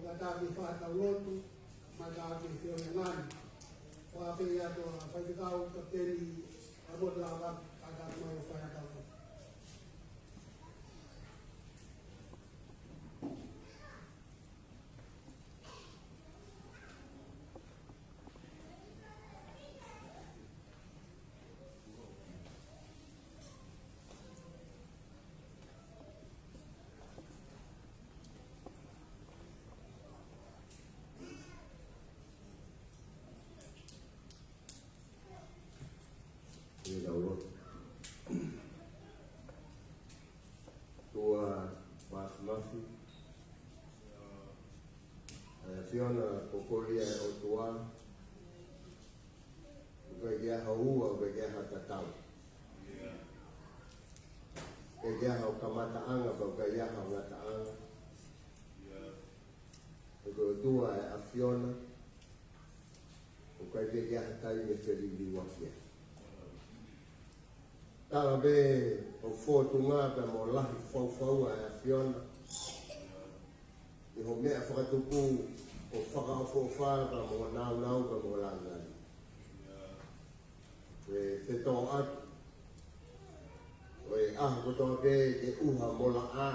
Kātaki ʻo fai ʻetau lotu, mai kātaki ʻo fai ʻa e ngāue. Fakafeʻiloaki atu ʻa e faifekau kapiteni, ʻa Moʻotalavaka, kātaki mai ʻo fai ʻetau lotu. Ke tau lotu. ʻOtua Māfimafi, ʻa e ʻAfiona ko Kolia ʻo e ʻOtua, ʻoku ʻikai ke ʻi ai ha ua, ʻoku ʻikai ke ʻi ai ha tatau. ʻIkai ke ʻi ai ha kamataʻanga, pea ʻikai ke ʻi ai ha ngataʻanga. He ko e ʻOtua ʻa e ʻAfiona, ʻoku ʻikai ke ʻi ai ha taimi ʻe feliliuaki ai. Tala pē ʻoku fōtunga pea mo lahi faufaua ʻa e ʻAfiona ʻi hoʻo meʻa fakatupu ʻo fakaʻofoʻofa pea mo nāunau pea mo langilangi. Ko e fetōʻaki ʻo e ʻaho kotoa pē ke ʻuha mo laʻā,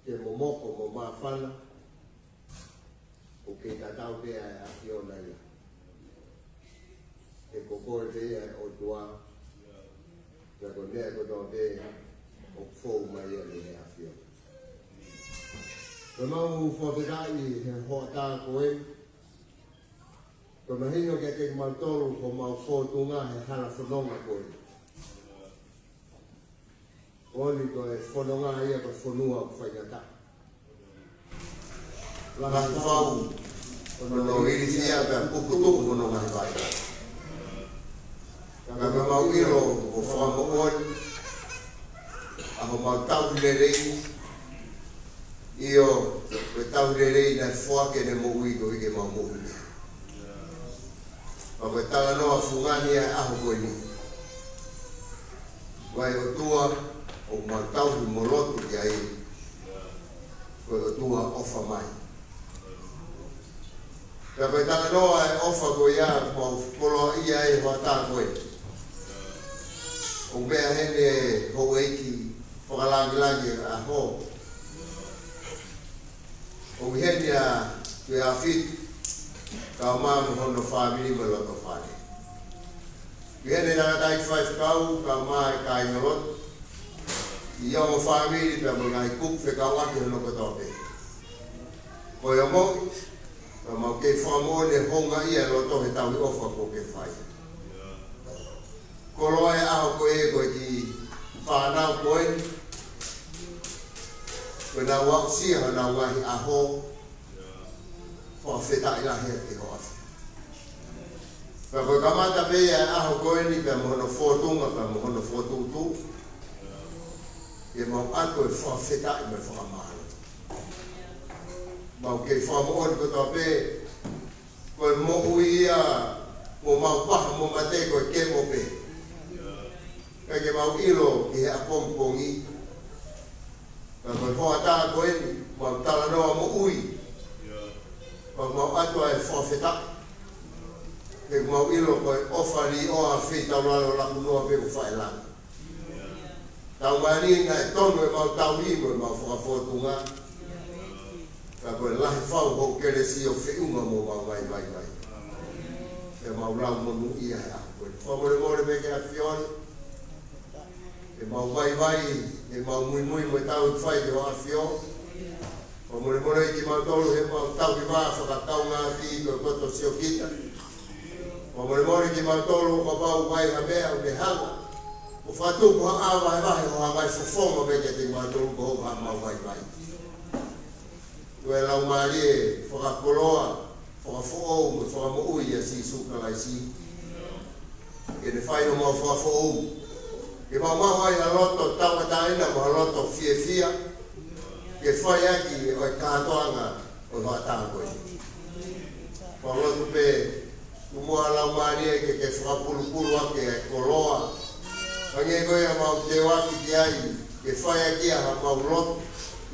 ke momoko mo māfana, ʻoku kei tatau pē ʻa e ʻAfiona ia. He ko koe pē ia ʻa e ʻOtua, pea ko e meʻa kotoa pē ʻoku fou mai ia mei he ʻAfiona. Ko ʻemau fakafetaʻi he hoʻatā ko eni, ko e mahino kiate kimautolu homau fōtunga he hala fononga ko eni. Ko eni ko e fononga ia ko e fonua ʻoku faingataʻa. Lahi fau hono ilifia pea pukutuʻu hono ngaahi vai. Ka ko ʻemau ʻilo ʻoku fakamoʻoni ʻa homau tauhi lelei, ʻio, ko e tauhi lelei naʻe foaki ʻene moʻui koeʻuhi ke mau moʻui. Pea ko e talanoa fungani ʻa e ʻaho ko eni, ko e ʻOtua ʻoku mau tauhi mo lotu ki ai, ko e ʻOtua ʻofa mai. Pea ko e talanoa ʻa e ʻofa ko ia ʻoku mau koloaʻia ai he hoʻatā ko eni, ʻoku meʻa heni e houʻeiki fakalangilangi ʻo e ʻaho. ʻOku ʻi heni ʻa Tuʻiʻāfitu, kae ʻumaʻā mo hono fāmili mo e lotofale. ʻOku ʻi heni e tangataʻeiki faifekau, kae ʻumaʻā e kāingalotu, ʻi he ongo fāmili pea mo e ngaahi kupu fekauʻaki hono kotoa pē. Ko e ongoʻi, pea mau kei fakamoʻoni e houngaʻia e loto he tauhi ʻofa kuo ke fai. Koloa e ʻaho ko ē ko e kiʻi fānau ko eni, ko ʻenau aʻusia honau ngaahi ʻaho, fakafetaʻi lahi atu ki ho ʻAfio. Pea ko e kamata pē ia e ʻaho ko eni pea mo hono fōtunga pea mo hono fokotuʻutuʻu, ke mau ʻoatu e fakafetaʻi mo e fakamālō. Mau kei fakamoʻoni kotoa pē, ko e moʻui ia, ʻoku mau paha mo mate ko e kemo pē. Ka ke mau ʻilo ʻi he ʻapongipongi, ka ko e hoʻatā ko eni, mau talanoa moʻui, ka mau ʻoatu ʻa e fakafetaʻi. He mau ʻilo ko e ʻofa līʻoa feitaulalo lakunoa pē ʻoku faʻa langa. Tau mālie naʻe tonu ʻemau tauhi mo ʻemau fakafōtunga. Ka ko e lahi fau hoʻo kelesi ʻo feʻunga mo ʻemau vaivai mai. Pea mau lau monūʻia he ʻaho ko eni. Fakamolemole pē ki he ʻAfiona, ʻemau vaivai, ʻemau muimui mo e tauhi ʻoku fai ki ho ʻAfio. Fakamolemole kimautolu heʻemau tauhi vā fakakaungāʻaki ko e koto siokita. Fakamolemole kimautolu ʻo kapau ʻoku ʻi ai ha meʻa ʻoku ne hanga ʻo fakatupu ha ʻā vahevahe ʻo hanga ʻo fofonga mai kiate kimautolu ko hoʻo mau vaivai. Ko e Laumālie fakakoloa, fakafoʻou mo fakamoʻui ʻa Sīsū Kalaisi, ke ne fai homau fakafoʻou, ke mau maʻu ai ha loto tauʻatāina mo ha loto fiefia, ke fai ʻaki ʻa e kātoanga ʻo e hoʻatā ko eni. Mau lotu pē, tuku muʻa Laumālie ke ke fakapulupulu ʻaki e koloa, hangē ko ia mau teuaki ki ai, ke fai ʻaki ʻa homau lotu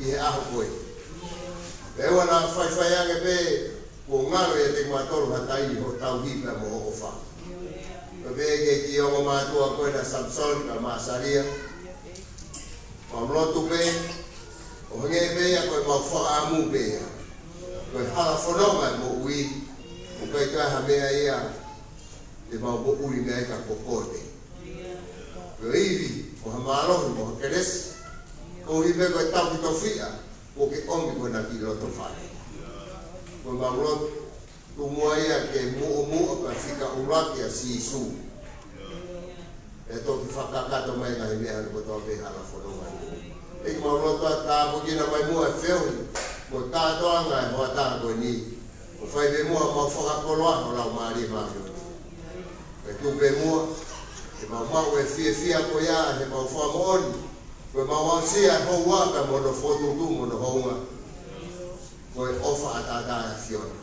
ʻi he ʻaho ko ē. Pea ʻoua naʻa faifai ange pē, kuo ngalo ʻiate kimautolu ha taimi hoʻo tauhi pea mo hoʻo ʻofa. Pea pehē ki he kiʻi ongo mātuʻa ko ena Samisoni kae ʻumaʻā Salia. Mau lotu pē, ʻo hangē pē ia ko ʻemau fakaʻamu pē ia. Ko e hala fononga e moʻui, ʻoku ʻikai toe ha meʻa ia te mau moʻui mei ai ka ko koe pē. Ko e ivi, ko ha mālohi, ko ha kelesi, koeʻuhi pē ko e tauhi tofiʻa kuo ke ʻomi ko ena ki loto fale. Ko ʻemau lotu, tuku muʻa ia ke muʻomuʻa pea fika ʻuluaki ʻa Sīsū. ʻE toki fakakakato mai e ngaahi meʻa hono kotoa pē hala fononga. ʻEiki, mau lotu atu, tāpuekina mai muʻa e feohi mo e kātoanga e hoʻatā ko eni. ʻO fai pē muʻa ʻemau fakakoloa ho Laumālie Māʻoniʻoni. Kae tuku pē muʻa ke mau maʻu e fiefia ko ia heʻemau fakamoʻoni ko ʻemau aʻusia e houa pea mo hono fokotuʻutuʻu mo hono hounga, ko e ʻofa ʻataʻatā ʻa e ʻAfiona.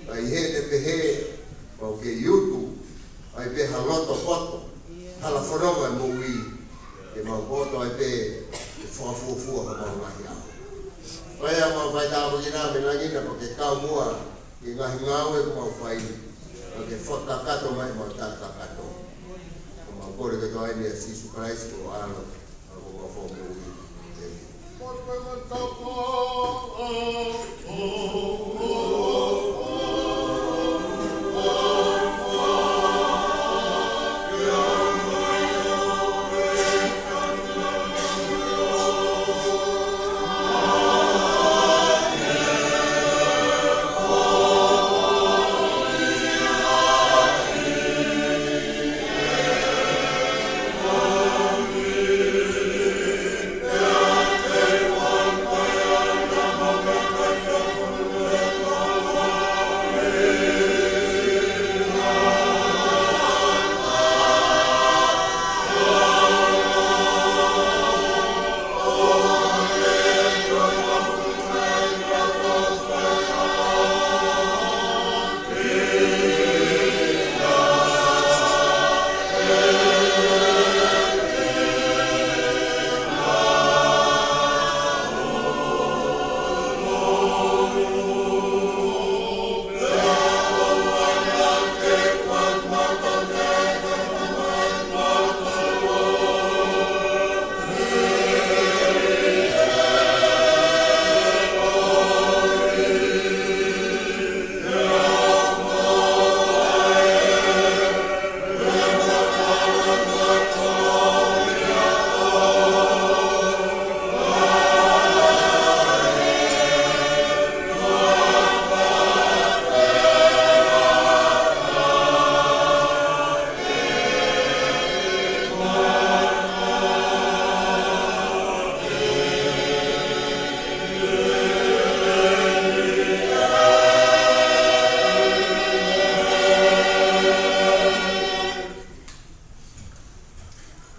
Pea ʻi heʻene pehē, mau kei utu ai pē ha loto poto, Hala fononga e moʻui, ke mau poto ai pē, ke fakafuofua ka mau ngaahi ʻaho. Pea mau fai tāpuekina mei langi na pea ke kau muʻa, ki he ngaahi ngāue kuo mau fai, pea ke fakakakato mai ʻemau tala kakato. Ka mau kole kotoa ʻeni ʻia Sīsū Kalaisi ko ho ʻAlo, ʻa ia ko homau Fakamoʻui. ʻĒmeni.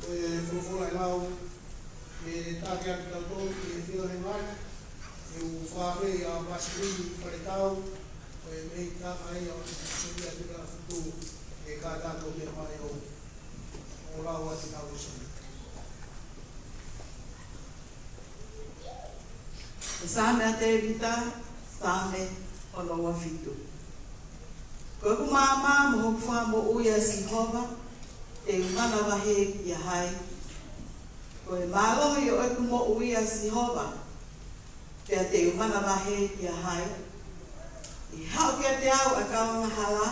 Ko e folofola ʻe lau, ʻe takiaki kitautolu ki he fio he mai, ʻe u fāfē ʻa Pasili Faletau, ko e mei Takaia ʻo e Sōlia Tila Futu, ʻe kātaki ʻo meʻa mai ʻo, ʻo lau atu kitautolu. Ko e Saame ʻa Tēvita, Saame ono ua fitu. Ko ʻeku maama mo hoku fakamoʻui ʻa Sihova, te u manavahē kia hai? Ko e mālohi ʻo ʻeku moʻui ʻa Sihova, pea te u manavahē kia hai? ʻI he haʻu kiate au ʻa e kau angahala,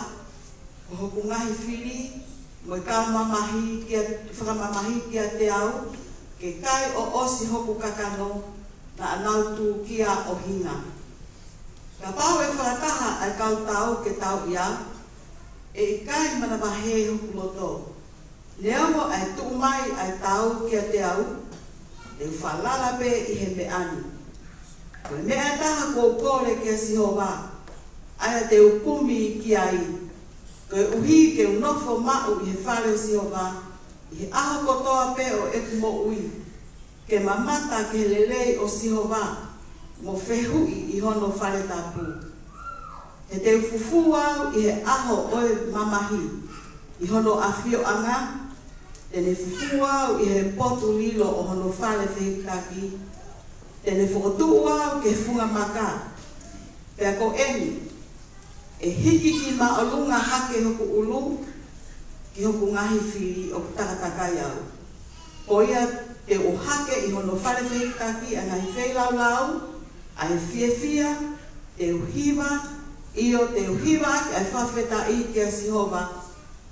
ko hoku ngaahi fili, mo e kau mamahi kia, fakamamahi kiate au, ke kai ʻo ʻosi hoku kakano, naʻa nau tūkia ʻo hinga. Kapau ʻe fakataha ʻa e kau tau ke tauʻi au, ʻe ʻikai manavahē hoku loto. Neongo ʻa e tuʻu mai ʻa e tau kiate au, te u falala pē ʻi he meʻa ni. Ko e meʻa ʻe taha kuo u kole kia Sihova, ʻa ia te u kumi ki ai. Koeʻuhi ke u nofo maʻu ʻi he fale ʻo Sihova, ʻi he ʻaho kotoa pē ʻo ʻeku moʻui, ke mamata ki he lelei ʻo Sihova, mo fehuʻi ʻi hono fale tapu. He te u fufū au ʻi he ʻaho ʻo e mamahi ʻi hono ʻafioʻanga, te ne fufū au ʻi he potu lilo ʻo hono fale fehikitaki, te ne fokotuʻu au ki he funga maka. Pea ko eni, ʻe hiki ki māʻolunga hake hoku ʻulu ki hoku ngaahi fili ʻoku takatakai au. Ko ia te u ʻohake ʻi hono fale fehikitaki ʻa e ngaahi feilaulau ʻa e fiefia, te u hiva, ʻio te u hiva ʻaki ʻa e fakafetaʻi kia Sihova.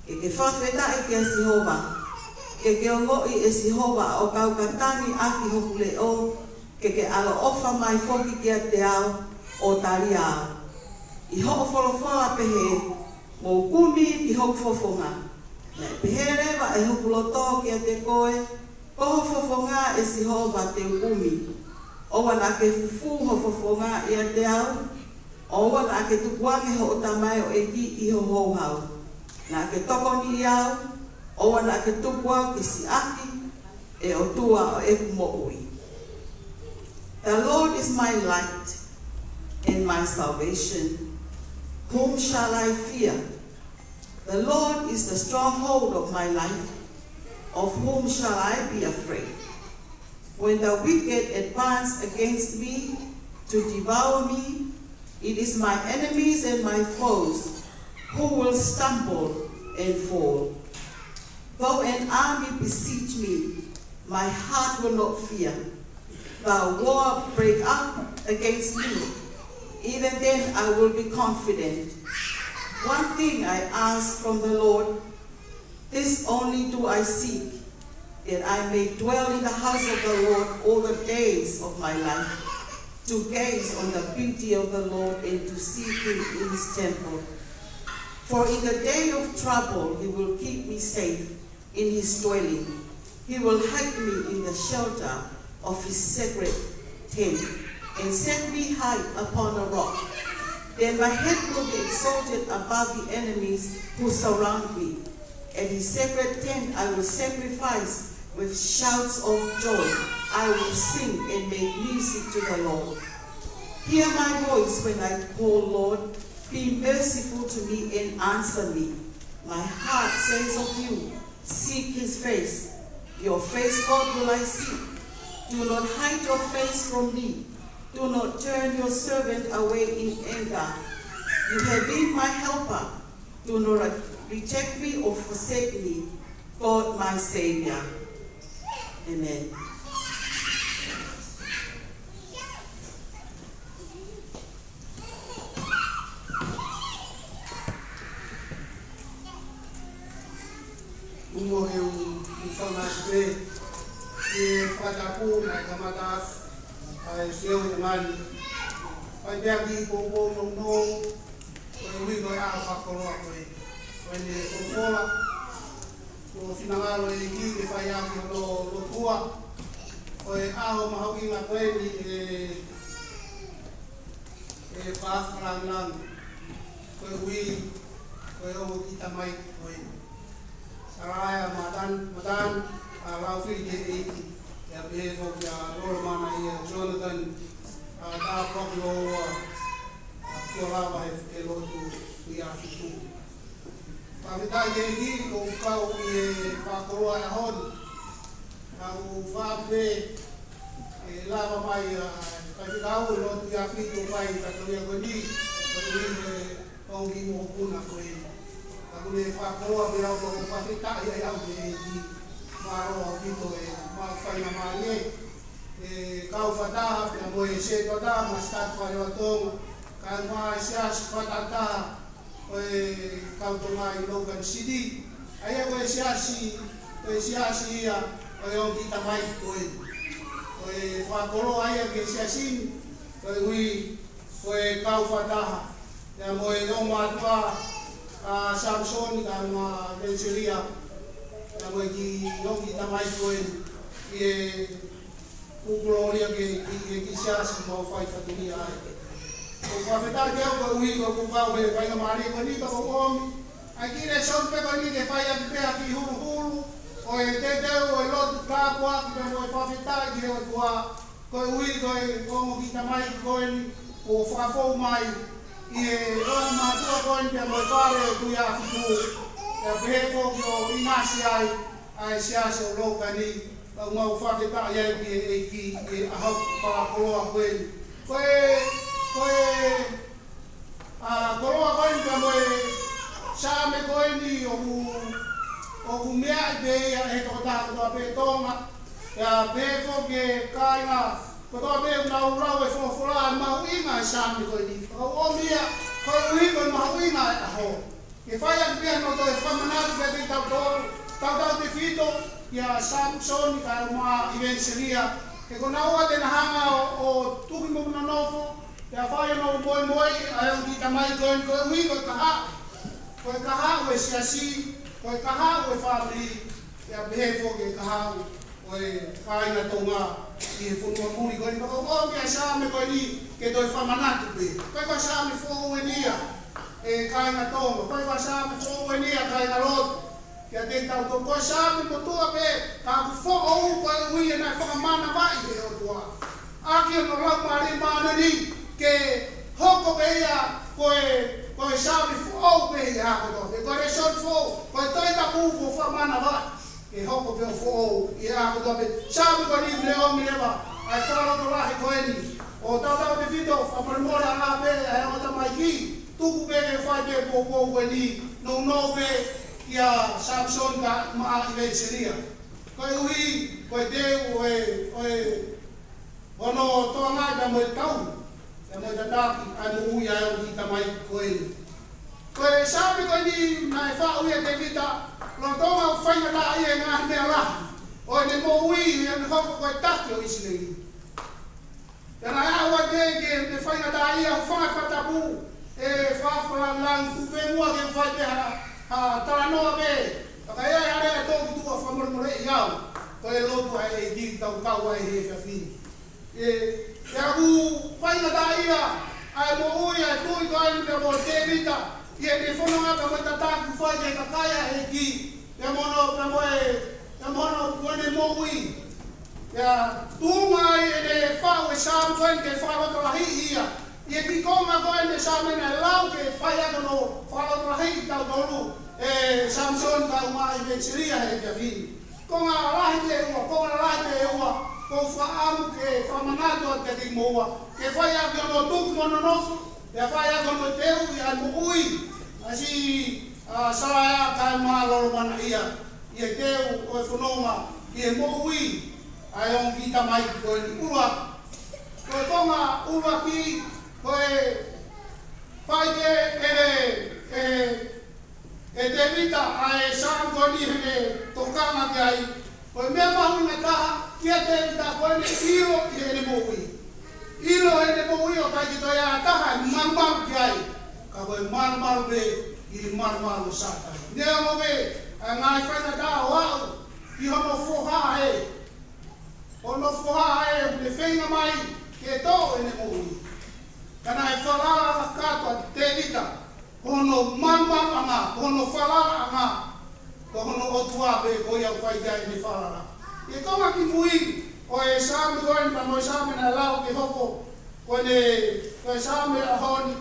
Ke ke fakafetaʻi kia Sihova. Ke ke ongoʻi ʻe Sihova ʻo kau ka tangi ʻaki hoku leʻo, ke ke ʻaloʻofa mai foki kiate au ʻo talia au. ʻI hoʻo folofola pehē, mou kumi ki hoku fofonga. Naʻe pehē leva ʻe hoku loto kiate koe, ko ho fofonga ʻe Sihova te u kumi. ʻOua naʻa ke fufū ho fofonga ʻiate au, ʻoua naʻa ke tukuange hoʻo tamaioʻeiki ʻi ho houhau. Naʻa ke tokoniʻi au, ʻoua naʻa ke tuku au ke siʻaki, ʻe ʻOtua ʻo ʻeku moʻui. The Lord is my light and my salvation. Whom shall I fear? The Lord is the stronghold of my life. Of whom shall I be afraid? When the wicked advance against me to devour me, it is my enemies and my foes who will stumble and fall. Though an army besiege me, my heart will not fear. Though war break out against me, even then I will be confident. One thing I ask from the Lord, this only do I seek, that I may dwell in the house of the Lord all the days of my life, to gaze on the beauty of the Lord and to seek him in his temple. For in the day of trouble he will keep me safe in his dwelling. He will hide me in the shelter of his sacred tent and set me high upon a rock. Then my head will be exalted above the enemies who surround me. At his sacred tent I will sacrifice with shouts of joy. I will sing and make music to the Lord. Hear my voice when I call, Lord. Be merciful to me and answer me. My heart says of you, seek his face. Your face, God, will I seek. Do not hide your face from me. Do not turn your servant away in anger. You have been my helper. Do not reject me or forsake me, God, my Savior. Amen. Umo e u, u fanga pe, e fataku na e kamata, ai seu e mani. Ai pea ki poupou nounou, ko e ui ko e ʻaho fakakoloa ko e, ko e ne fofola, ko finangalo e ki ke fai ʻaki hono lotua, ko e ʻaho mahuʻinga ko eni e, e fakalangilangi, ko e ui, ko e ongo kiʻi tamai ko eni. Saraia Matan, Matan, ʻa Laufili ke ʻEiki, ʻa pehē foki ʻa Lolo Mana ia Jonathan, ʻa Tāpuaki Loua, ʻa Tualava he, he lotu ia fitu. Fakafetaʻi ki he ʻEiki, ʻoku kau ʻi he fakakoloa e ʻaho ni. Ka ʻoku ou fakaʻamu pē ʻe lava mai ʻa e faifekau ʻo e lotu ia fitu ʻo fai e fatongia ko eni, ko e ui ko e ongo kiʻi mokopuna ko eni. Ka ʻoku ne fakakoloa pē au, ʻoku ou fakafetaʻi ai au ki he ʻEiki. Mālō ʻaupito e maʻu faingamālie. E kau fakataha pea mo e sētuata, mo e sitati fale ʻo Tonga. Kae ʻumaʻā e siasi fakataha ʻo e kau Tonga ʻi Logan City. ʻA ia ko e siasi, ko e siasi ia ʻo e ongo kiʻi tamai ko eni. Ko e fakakoloa ia ki he siasi ni, ko e ui, ko e kau fakataha. Pea mo e ongo mātuʻa, ʻa Samisoni kae ʻumaʻā Venselia. Pea mo e kiʻi ongo kiʻi tamai ko eni. ʻI he Kuo kolōlia ki he, ki he, ki he siasi ʻoku mau fai fatongia ai. ʻOku ou fakafetaʻi ki he ʻEiki koeʻuhi ko ʻeku kau he faingamālie ko eni ka ʻoku ou ʻomi ʻa e kiʻi lēsoni pē ko eni ke fai ʻaki pē ha kiʻi huluhulu ʻo e teuteu ʻo e lotu tāpuaki pea mo e fakafetaʻi ki he ʻOtua koeʻuhi ko e ongo kiʻi tamai ko eni kuo fakafou mai ʻi he ongo mātuʻa ko eni pea mo e fale ʻo Tuiaʻafitu. Pea pehē foki ʻo ʻinasi ai ʻa e siasi ʻo Logan ni, ka ʻoku mau fakafetaʻi ai ki he ʻEiki ʻi he ʻaho fakakoloa ko eni. Ko e, ko e, ʻa, koloa ko eni pea mo e Saame ko eni ʻoku, ʻoku meaʻi pē ia ʻe he tokotaha kotoa pē Tonga, pea pehē foki ki he kāinga kotoa pē ʻoku nau lau e folofola ʻa e mahuʻinga ʻa e Saame ko eni. Ka ʻoku ʻomi ia koeʻuhi ko e mahuʻinga ʻa e ʻaho. Ke fai ʻaki pē hano toe fakamanatu kiate kitautolu, tautautefito kia Samisoni kae ʻumaʻā ʻIveniselia. He ko naua te na hanga ʻo, ʻo tuki mo nonofo, pea fai hono moimoi ʻa e ongo kiʻi tamai ko eni koeʻuhi ko e kahaʻu. Ko e kahaʻu e siasi, ko e kahaʻu e fāmili, pea pehē foki e kahaʻu ʻo e kāinga Tonga ʻi he fonua muli ko eni. Pea ʻoku ʻomi ʻa e Saame ko eni ke toe fakamanatu pē. Ko e, ko e Saame foʻou eni ia, ʻe kāinga Tonga. Ko e, ko e Saame foʻou eni ia, kāinga lotu. Kiate kitautolu ko e Saame motuʻa pē, ka ʻoku foʻou koeʻuhi he naʻe fakamanavaʻi ʻe he ʻOtua ʻaki hono Laumālie Māʻoniʻoni ke hoko pē ia ko e, ko e Saame foʻou pē ia kotoa pē. Ko e lēsoni foʻou, ko e Tohi Tapu kuo fakamanavaʻi. ke hoko pē ʻo foʻou ʻi he ʻaho kotoa pē. Saame ko eni ne ʻomi leva ʻa e fakalotolahi ko eni. ʻO tautautefito, fakamolemole ʻa e ʻa pē ʻa e ongo tamaiki, tuku pē ke fai pē poupou ko eni, nounou pē kia Samisoni kae ʻumaʻā ʻEveniselia. Koeʻuhi ko e teu ʻo e, ʻo e hono tokangaʻi pea mo e tau, pea mo e tataki ʻa e moʻui ʻa e ongo kiʻi tamaiki ko eni. Ko e Saame ko eni naʻe faʻu ia ʻe Tēvita, lolotonga ʻoku faingataʻaʻia e ngaahi meʻa lahi ʻo ʻene moʻui, ʻi heʻene hoko ko e taki ʻo ʻIsileli. Pea naʻe aʻu atu ke ne faingataʻaʻia, hūfanga he fakatapu, ʻe fakafalangilangi, tuku pē muʻa ke fai pē ha, ha talanoa pē. Ka ʻi ai ha lea ʻe tō ki tuʻa, fakamolemoleʻi au. Ko e lotu ʻa e ʻEiki ke tau kau ai he efiafi ni. ʻE, ʻoku faingataʻaʻia ʻa e moʻui ʻa e tuʻi ko eni pea mo Tēvita, ʻi heʻene fononga pea mo e tataki ʻoku fai ki he kakai ʻa e ʻEiki, pea mo hono, pea mo e, pea mo hono, mo ʻene moʻui. Pea tuʻunga ai ʻene faʻu e Saame ko eni ke fakalotolahiʻi ia. ʻI he kiʻi konga ko eni e Saame naʻe lau ke fai ʻaki hono fakalotolahiʻi kitautolu ʻe Samisoni kae ʻumaʻā ʻEveniselia he efiafi ni. Konga lahi pē ʻe ua, konga lahi pē ʻe ua, ʻoku ou fakaʻamu ke fakamanatu atu kiate kimoua, ke fai ʻaki hono tuku mo hono nofo, pea fai ʻaki hono teuʻi ʻa e moʻui ʻa Siʻi, ʻa Saraia kae mālōlō mana ia, ʻi he teu ʻo e fononga, ʻi he moʻui ʻa e ongo kiʻi tamaiki ko eni. ʻUluaki, ko e konga ʻuluaki, ko e fai pē ʻe, ʻe, ʻe Tēvita ʻa e Saame ko eni heʻene tokanga ki ai. Ko e meʻa mahuʻinga taha kia Tēvita ko ʻene ʻilo ʻi heʻene moʻui. ʻIlo heʻene moʻui ʻoku ʻikai ke toe ʻi ai ha taha ʻe malumalu ki ai, ka ko e malumalu pē ʻi he malumalu ʻo Sātane. Neongo pē ʻa e ngaahi faingataʻa ʻo aʻu ki hono foha hē, hono foha hē, ʻoku ne feinga mai ke toʻo ʻene moʻui. Ka naʻe falala kakato ʻa Tēvita ko hono malumaluʻanga, ko hono falalaʻanga, ko hono ʻOtua pē ko ia ʻoku fai ki ai ʻene falala. ʻI he konga kimui ʻo e Saame ko eni pea mo e Saame naʻe lau ke hoko ko ʻene, ko e Saame ʻo e ʻaho ni,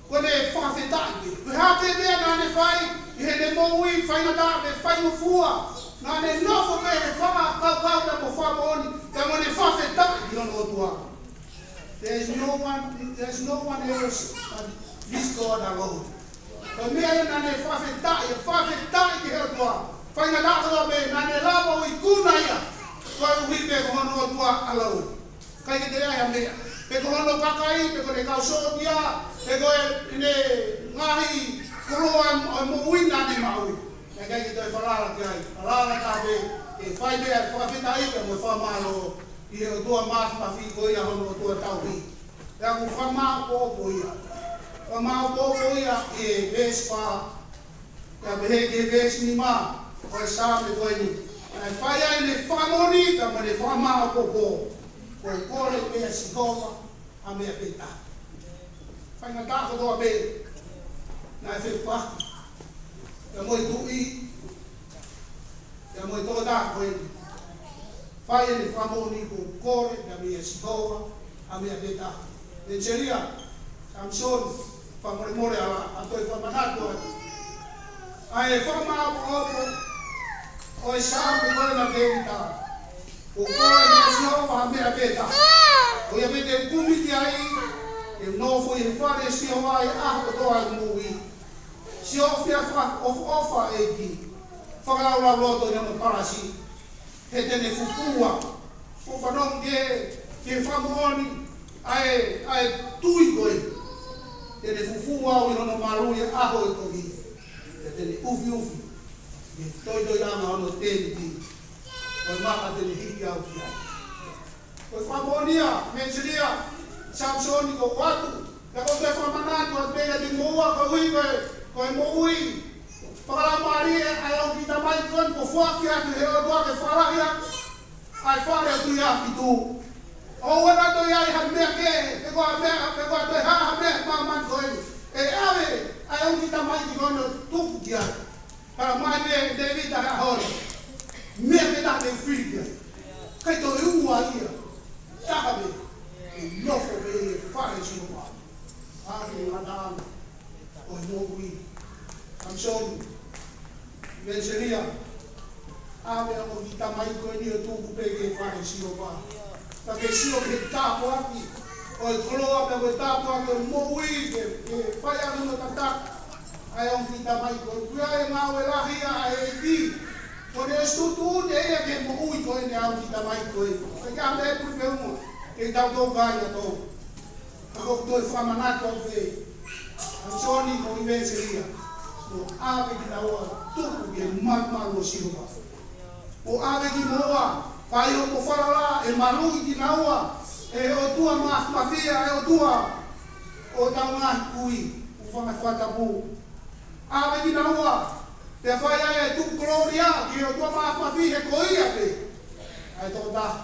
ko ʻene fakafetaʻi pē. Ko e hā pē meʻa naʻa ne fai ʻi heʻene moʻui, faingataʻa pe faingofua, naʻa ne nofo pē he fakakaukau pea mo e fakamoʻoni, pea mo ʻene fakafetaʻi ki hono ʻOtua. There is no one, there is no one else but this God alone. Ko e meʻa ia naʻa ne fakafetaʻi, fakafetaʻi ki he ʻOtua. Faingataʻa kotoa pē, naʻa ne lava ʻo ikuna ia koeʻuhi pē ko hono ʻOtua alone. ʻIkai ke toe ʻi ai ha meʻa. Pe ko hono kakai, pe ko ʻene kau sōtia, pe ko ʻene ngaahi koloa ʻo e moʻui naʻa ne maʻu. Naʻe ʻikai ke toe falala ki ai. Falala taha pē, ke fai pē ʻa e fakafetaʻi pea mo e fakamālō ki he ʻOtua Māfimafi ko ia hono ʻOtua tauhi. Pea ʻoku fakamāʻopoʻopo ia. Fakamāʻopoʻopo ia ʻi he veesi fā, pea pehē ki he veesi nima ʻo e Saame ko eni. Naʻe fai ai ʻene fakamoʻoni pea mo ʻene fakamāʻopoʻopo. Ko e kole pē ʻa Sihova ha meʻa pē taha. Faingataʻa kotoa pē naʻe fepaki pea mo e tuʻi pea mo e tokotaha ko eni. Fai ʻene fakamoʻoni ko e kole pē meia Sihova ha meʻa pē taha. ʻEveniselia Samisoni, fakamolemole ʻa, ʻa e toe fakamanatu atu ʻa e fakamāʻopoʻopo ʻo e Saame ko ena ʻa Tēvita. Ko e kole meia Sihova ha meʻa pē taha. Ko ia pē te u kumi ki ai, ke u nofo ʻi he fale ʻo Sihova ʻi he ʻaho kotoa ʻo ʻeku moʻui. Siʻo ʻofa fakaʻofoʻofa ʻEiki, fakalaulauloto ʻi hono palasi. He te ne fufū au. Ko e fanongo ki he, ki he fakamoʻoni ʻa e, ʻa e tuʻi ko ē. Te ne fufū au ʻi hono malu ʻi he ʻaho ʻo e tohi. He te ne ʻufiʻufi ʻi he toitoiʻanga ʻo hono tēniti. Ko e maka te ne hiki au ki ai. Ko e fakamoʻoni ia, ʻEveniselia Samisoni, ʻoku ou ʻoatu. Pea ʻoku ou toe fakamanatu atu pē kiate kimoua, koeʻuhi ko e, ko e moʻui fakalaumālie ʻa e ongo kiʻi tamaiki ko eni kuo foaki atu ʻe he ʻOtua ke fakalahi ʻaki ʻa e fale ʻo Tuʻiʻāfitu. ʻOua naʻa toe ʻi ai ha meʻa kehe, pe ko ha meʻa, pe ko ha toe hā ha meʻa ʻi māmani ko eni ʻe ʻave ʻa e ongo kiʻi tamaiki ko eni ʻo tuku ki ai. Ka mai pē Tēvita he ʻaho ni, meʻa pē taha te u fili ki ai. ʻIkai toe ua ia. Taha pē, ke nofo pē ʻi he fale ʻo Sihova. ʻA e ngataʻanga ʻo e moʻui. Samisoni, ʻEveniselia, ʻAve ʻa e ongo kiʻi tamai ko eni ʻo tuku pē ke fai ʻe Sihova. Ka ke sio ki he tāpuaki ʻo e koloa pea mo e tāpuaki ʻo e moʻui ke, ke fai ʻaki hono tataki ʻa e ongo kiʻi tamai ko eni. Ko e ngāue lahi ʻa e ʻEiki. Ko ʻene ʻosi tuʻutuʻuni ʻe ia ki he moʻui ko eni ʻa e ongo kiʻi tamai ko eni. Ka ke ʻave e puli pē uma ke tau tō kai ʻa tō. Ka ʻoku ou toe fakamanatu atu pē, ʻa Sione mo ʻIveniselia, ʻo ʻave kinaua tuku ki he malumalu ʻo Sihova. ʻO ʻave kimoua, fai hoʻomou falala, ʻe maluʻi kinaua ʻe he ʻOtua Māfimafia, ʻe he ʻOtua ʻo hotau ngaahi kui, ʻo fanga fakatapu. ʻAve kinaua, pea fai ai e tuku kolōlia ki he ʻOtua Māfimafi, he ko ia pē ʻa e tokotaha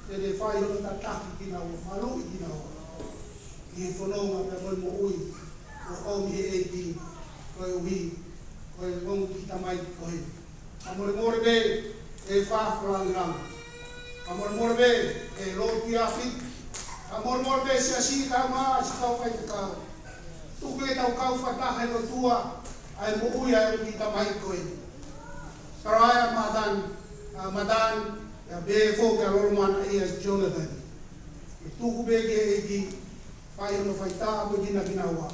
te ne fai hono tataki kinaua, maluʻi kinaua ʻi he fononga pea mo e moʻui ʻoku ʻomi ʻe he ʻEiki, koeʻuhi ko e ongo kiʻi tamai ko eni. Fakamolemole pē ʻe he fakafofonga. Fakamolemole pē ʻe he lotu ʻi ʻAfiti. Fakamolemole pē siasi, kaungā siasi, kau faifekau. Tuku ke tau kau fakataha he ʻOtua ʻa e moʻui ʻa e ongo kiʻi tamai ko eni. Saraia, Matani, ʻa Matani, ʻa Befo, kia Lolomana, ʻia Jonathan. ʻE tuku pē ki he ʻEiki, fai hono faitāpuekina kinaua,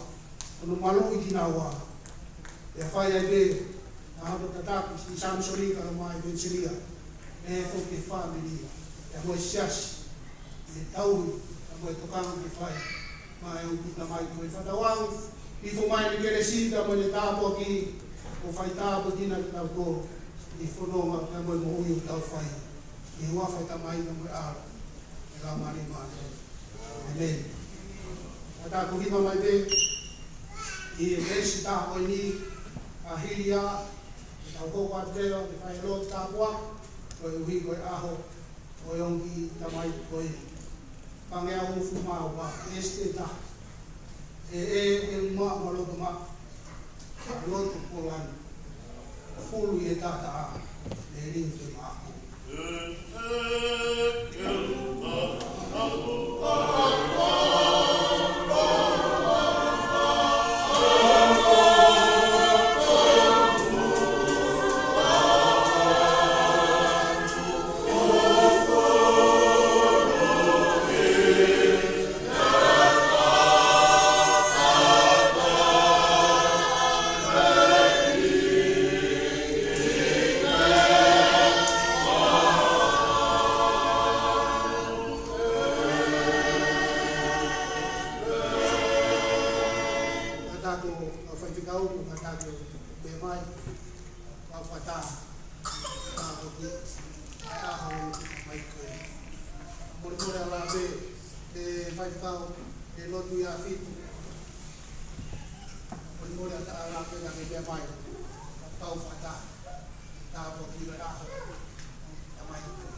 hono maluʻi kinaua. Pea fai ai pē ʻa hono tataki, siʻi Samisoni, kae ʻumaʻā ʻIveniselia, ʻe foki ki he fāmili, pea mo e siasi, ʻi he tauhi, pea mo e tokanga ke fai maʻa e ongo kiʻi tamai ko eni. Fakatauange, hifo mai ʻene kelesi pea mo ʻene tāpuaki, ʻo faitāpuekina kitautolu ʻi he fononga pea mo e moʻui ʻoku tau fai. ʻI he huafa ʻo e Tamai pea mo e ʻAlo, pea mo e Laumālie Māʻoniʻoni. ʻĒmeni. Ka tau hifo mai pē ʻi he veesi taha ko eni, ʻa hili ia, ke tau hoko atu pē ʻo fai e lotu tāpuaki, koeʻuhi ko e ʻaho ʻo e ongo kiʻi tamai ko eni. Fāngeau hongofulu mā ua, veesi taha. ʻE, ʻe, ʻe uma ua loto ma. Loto pōlani. Fulu ʻi he taʻataʻa. ʻE liu te maʻaku. Kātaki ʻo faifekau, kātaki ʻo pē mai. Kau fata, kau ki, ʻa e ʻaho mai ko ē. Molemole ʻa Lape, ʻe faifekau, ʻe lotu ʻi ʻAfiti. Molemole ʻa Lape, ka ke pē mai. Kau fata, kau ki ʻa e ʻaho, ʻa mai ko ē.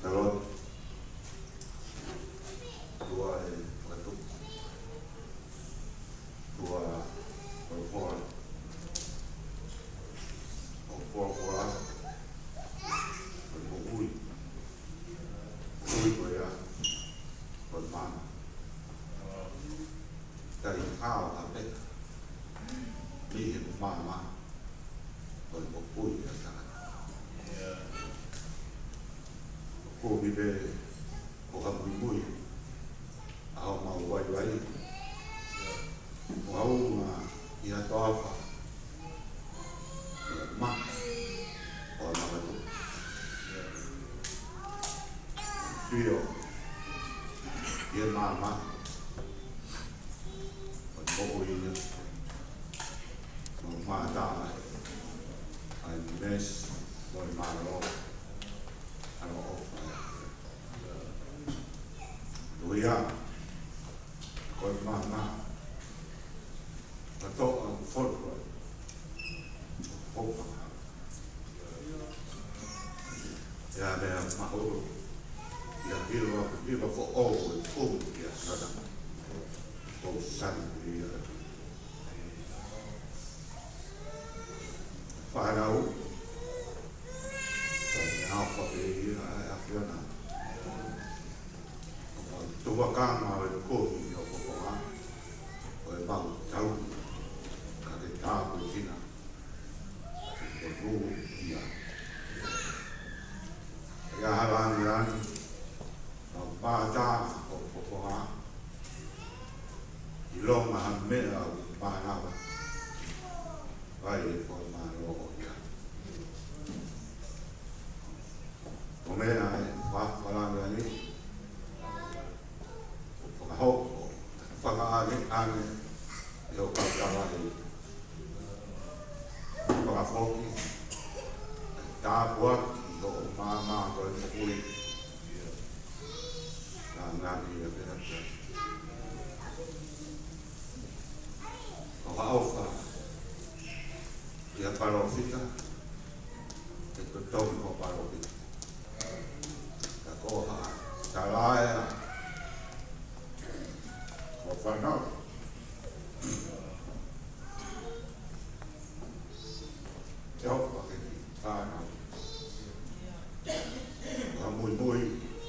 Tau lotu. ʻOtua ʻe fakatupu. ʻOtua ʻoku folofola. ʻOku folofola. ʻOku moʻui. Moʻui ko ia. ʻOku mana. Tali hao ha peka. Mei he māmā. ʻOku moʻui ʻa e tangata. ʻOku ʻomi pē ʻo ka muimui ʻa homau vaivai. ʻO haunga ʻi ha toafa. ʻIa ma. ʻO ha makatuʻu. Fio. ʻIa māmā. ʻOku moʻui ia. ʻOku mātā ai. ʻA e meesi. ʻOku mālō. ʻOfa. Ko ia, ko e maama. Ka toʻa foʻi. ʻOfa. Ia, meʻa mahulu. Ia, hiva, hiva foʻou, ʻoku ia, nana. Ko sani, ia. Fānau, ko e meʻaʻofa pē ia ʻa e ʻAfiona. Ko e tuvakanga ʻo e kohi ʻo Kokoa, ko e mau tau, ka ke tāpuekina, ko e nū ia. Ia hala ange ange, mau pāta ʻo Kokoa, ʻilonga ha meʻa ʻoku mānava, vai e ko mālō ia. Ko e meʻa ʻe fakalangilangi, fakahoko, fakaʻaneʻane, ʻe hoʻo kautala ʻi fakafoki, tāpuaki, ʻi hoʻo maama ko e moʻui. Langilangi ia pea pea. Ko ha ʻofa, ia palōfita, ʻe totongi ko palōfita. Ka ko ha talaea, ko fānau. Te hopa ke ki fānau. Ka muimui,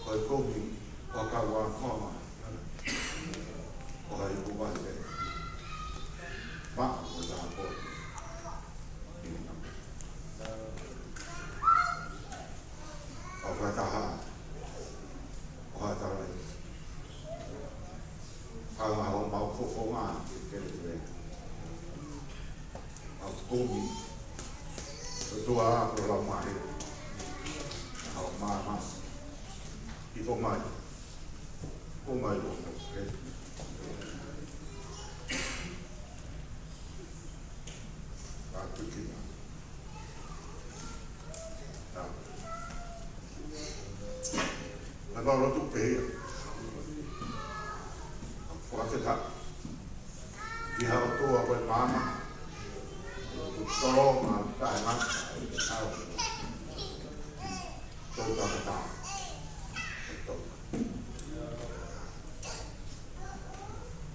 ko e kumi, ko ka ua koma. Ko hai ku vai te. Ma, ko tā ko. ʻO fakataha, ʻo hatalai. Hanga ʻo mau fofonga ke kele kele. Mau kumi. Ko tua ko lau mahi. Au mama. Ifo mai. Ko mai lo mo ke. Ka tukina. Naʻa ku lotu pē ia. Fakafetaʻi. Ki he ʻOtua ko e maama. Ko e tolo ma tae ma. Tau tangata.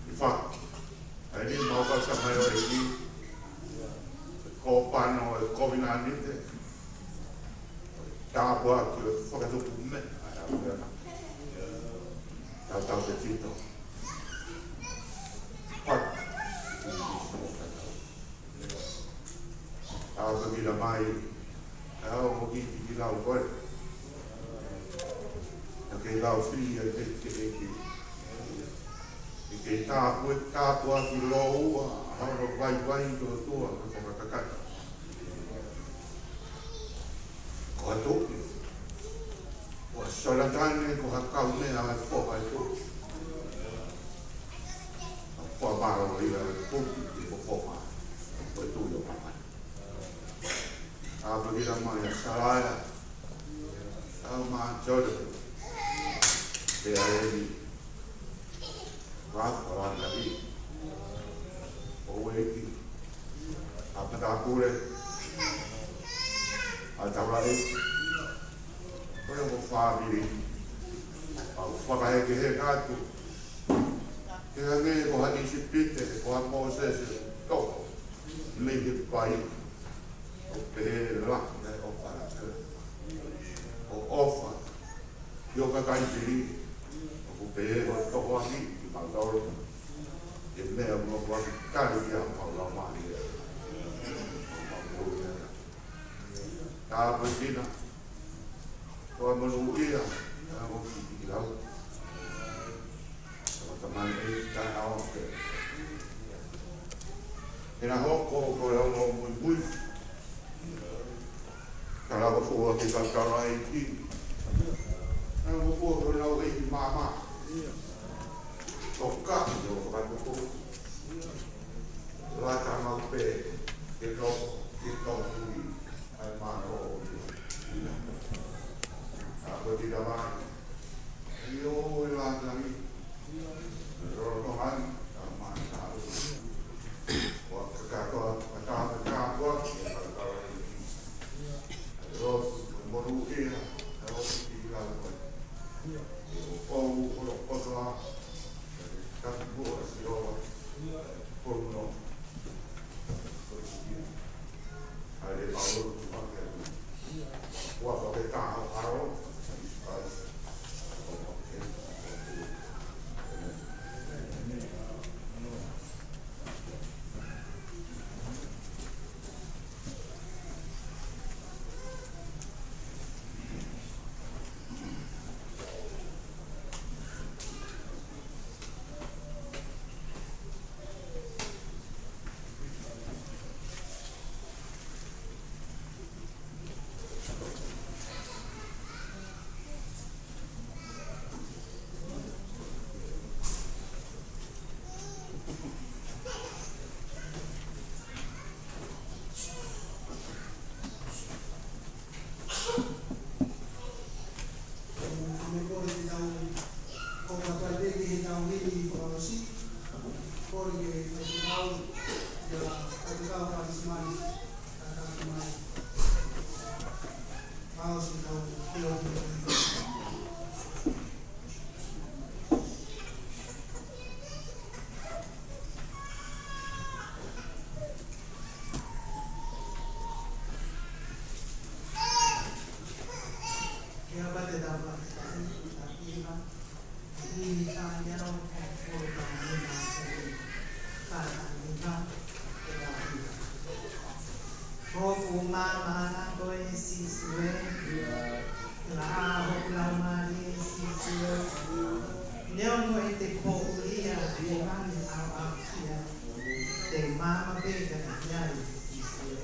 ʻI faki. ʻAi ni mau ka sa mai ʻo e ni. Ko pano e kovinānite. Tāpuaki ʻo e fakatupu meʻa. ʻAi au ia. Tautau te tito. Faki. Au ka kila mai, au mo ki ki lau koe. Ka ke lau fili ai te ke eki. Ke ke tāpue, tāpuaki lōua, hau no vai vai tō tua, ka ko ka kakata. Ko ha tuki. Ko ha Sionatane, ko ha kau meʻa ai ko ha tuki. Ko ha mālō ia tuki, ko ko ma. Ko e tui ʻo ka mai. ʻA pagila mai ʻa Saraia, ʻa ma Joseph, te a eni, wa ko la nari, ʻo Ueki, ʻa Patakule, ʻa Tavai, ko e mo fāmili, ʻa u fakahekeheka atu, ke hangē ko ha ʻIsipite, ko ha Mōsese, toko, mei he pai, ʻo pehē la, ʻo para, ʻo ʻofa, ʻio kakai pili, ʻoku pehē ʻo tokoaki, ki mautolu, e meʻa mo kuaki kali ia mau lau mai, ʻo mau lau ia. Tāpuekina, ko e monūʻia, ʻa mo ki ki lau. Ko e tamai ʻe taʻe ʻaonga pē. ʻE na hoko ko e ono muimui. Ka lava ko ua ke ka kala ʻEiki. Ka lava ko ua ko lau ʻEiki māmā. Toka, ʻio, fakatoko. Lata mau pē, ke no, ke no mui, ai mānō. ʻA Ko e kiʻi tamai. ʻIo, e lāngilangi. Lolotonga ni, ka mai ka u. Ua ka katoa, ka tā, ka tā, ua, ka tā, ka tā, ua. ʻIo, monūʻia, ʻa e ʻoku ki lau mai. ʻIo, ʻo, ʻo, ʻo, ʻo, ʻo, ka ki mua, ʻa Sihova. ʻIo, ʻo, no. Hoku maama ʻa koe Sīsū ē, ʻa hoku laumālie Sīsū ē, neongo ʻete poʻulia he langi ʻaoʻaofia, te u maama pē ka te ʻi ai Sīsū ē.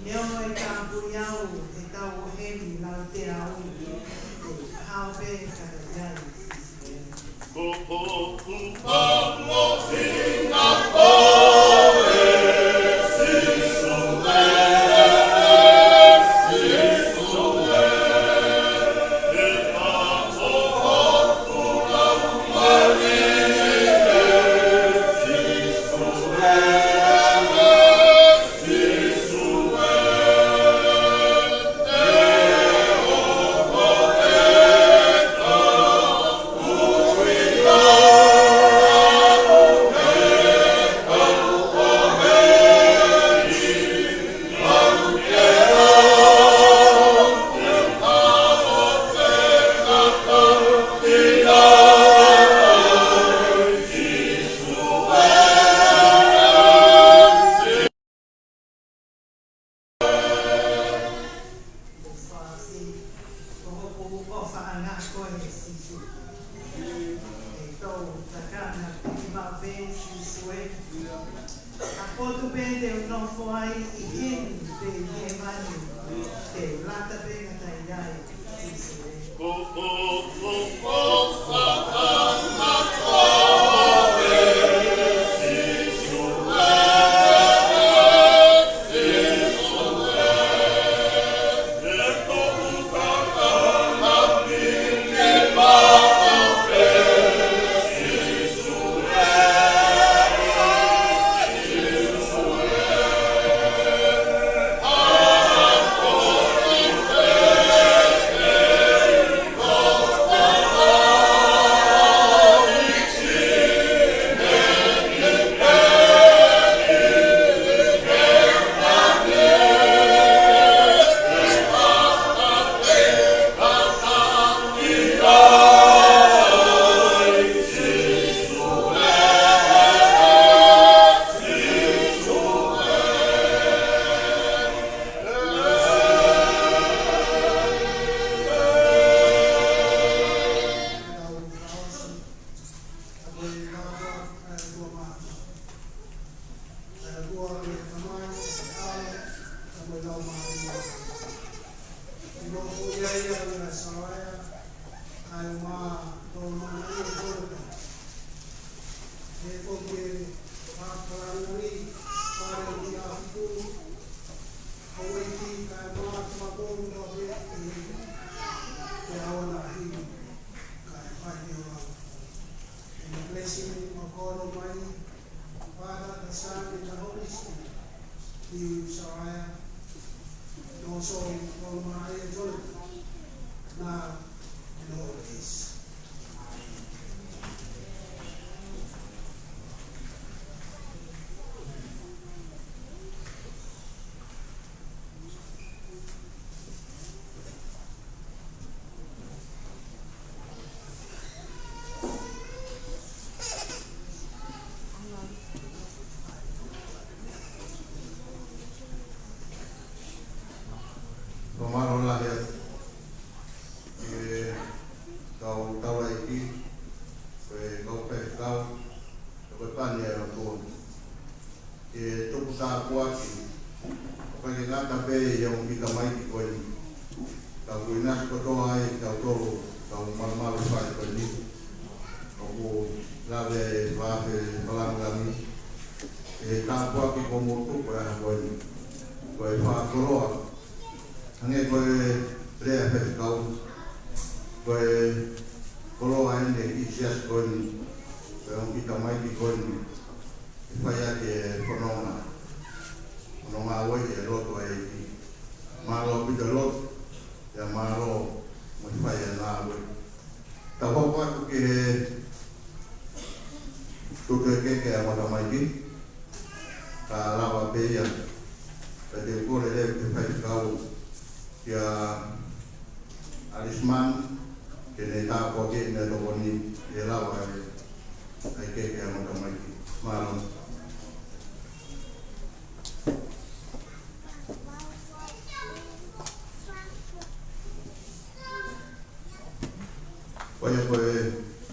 Neongo e tāpuni au he tau heni lau te au, te u hao pē ka te ʻi ai Sīsū ē. Ko hoku ʻofaʻanga ko e Sīsū. ʻE tau takana ki maʻu pē Sīsū ē. ʻA potu pē te u nofo ai ʻi heni pe ʻi hēvani. Te u lata pē ka te ʻi ai Sīsū ē. Sawaia, kae ʻumaʻā Lolomanaʻia Jonathan. He ko e fakalangi, fale ki a fu, ko e ki kae ʻumaʻā ki ma ko ʻumaʻā pē, ke aona hi, kae fai ki o. And the blessing of God Almighty, Father, the Son, and the Holy Spirit, be with Sawaia, and also Lolomanaʻia Jonathan, now and always. Fakamālō lahi atu ki he kau taulaʻeiki, ko e kau faifekau, ko e pani ʻa e ʻOtua. Ke tuku tāpuaki, ʻo ʻikai ke ngata pē ʻi he ongo kiʻi tamaiki ko eni. Ka ʻoku ʻinasi kotoa ai kitautolu, kau malumalu fale ko eni. ʻOku lave e fale fakalāngilangi, e tāpuaki kuo mou tuku he ʻaho ko eni. Ko e fakakoloa, hangē ko e lea ʻa e faifekau, ko e koloa eni ʻi he siasi ko eni, ko e ongo kiʻi tamaiki ko eni. ʻE fai ʻaki e fononga, fononga ʻo e lotu ʻa e ʻEiki. Mālō ʻaupito lotu, pea mālō mo e fai ʻa e ngāue. Tau hoko atu ki he tutu e keke ʻa e ongo tamaiki, ka lava pē ia, ka te u kole leva ki he faifekau, kia Alisman, ke ne tāpuakiʻi e meʻatokoni, ke lava e, ʻa e keke ʻa e ongo tamaiki. Mālō. Ko ia ko e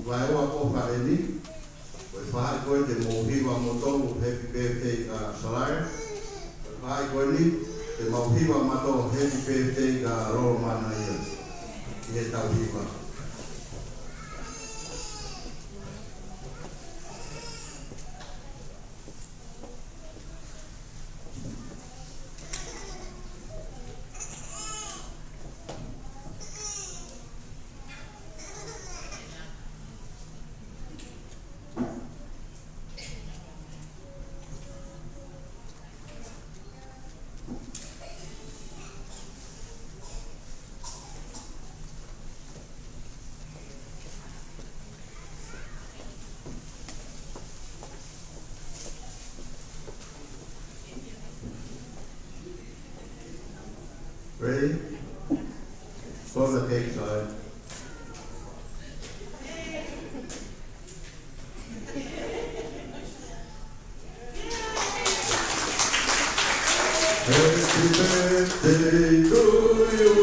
vaeua ko fale ni, ko e faʻahi ko ē te mou hiva moutolu happy birthday kia Sawaia. Ko e faʻahi ko eni, te mou hiva mautolu happy birthday kia Lolomanaʻia. ʻI heʻetau hiva. Ready? Close the cake, sorry. Happy birthday to you.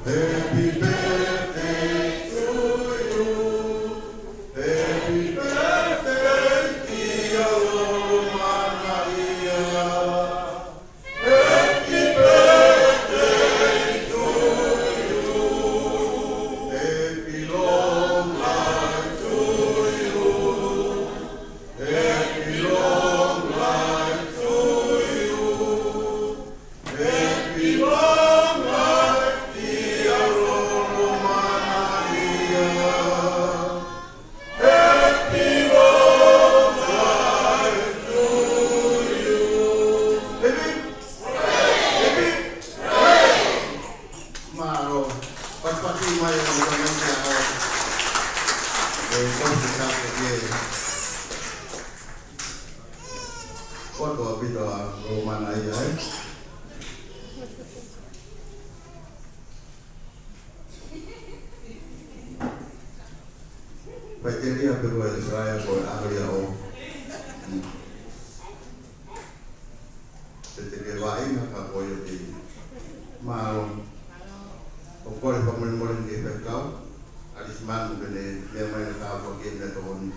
Happy birthday to you. Happy birthday, dear Lolomanaʻia. Happy birthday to you. Happy long life to you. Happy long life to you. Happy long life, dear Lolomanaʻia. Happy long life to you. Hip, hip. Hip, hip. Mālō. Patipati mai e ongo tamaiki ʻa e ʻaho. E kofi kape ke. Kotoa ʻaupito ʻa Lolomanaʻia, ē? Faʻiteliha pē ko e Sawaia ko e ʻaho ia ʻo. Te te ke vaʻinga ka ko ia te. Mālō. ʻOku kole fakamolemole ki he faifekau, Alisman, ke ne meʻa mai ʻo tāpuakiʻi e meʻatokoni.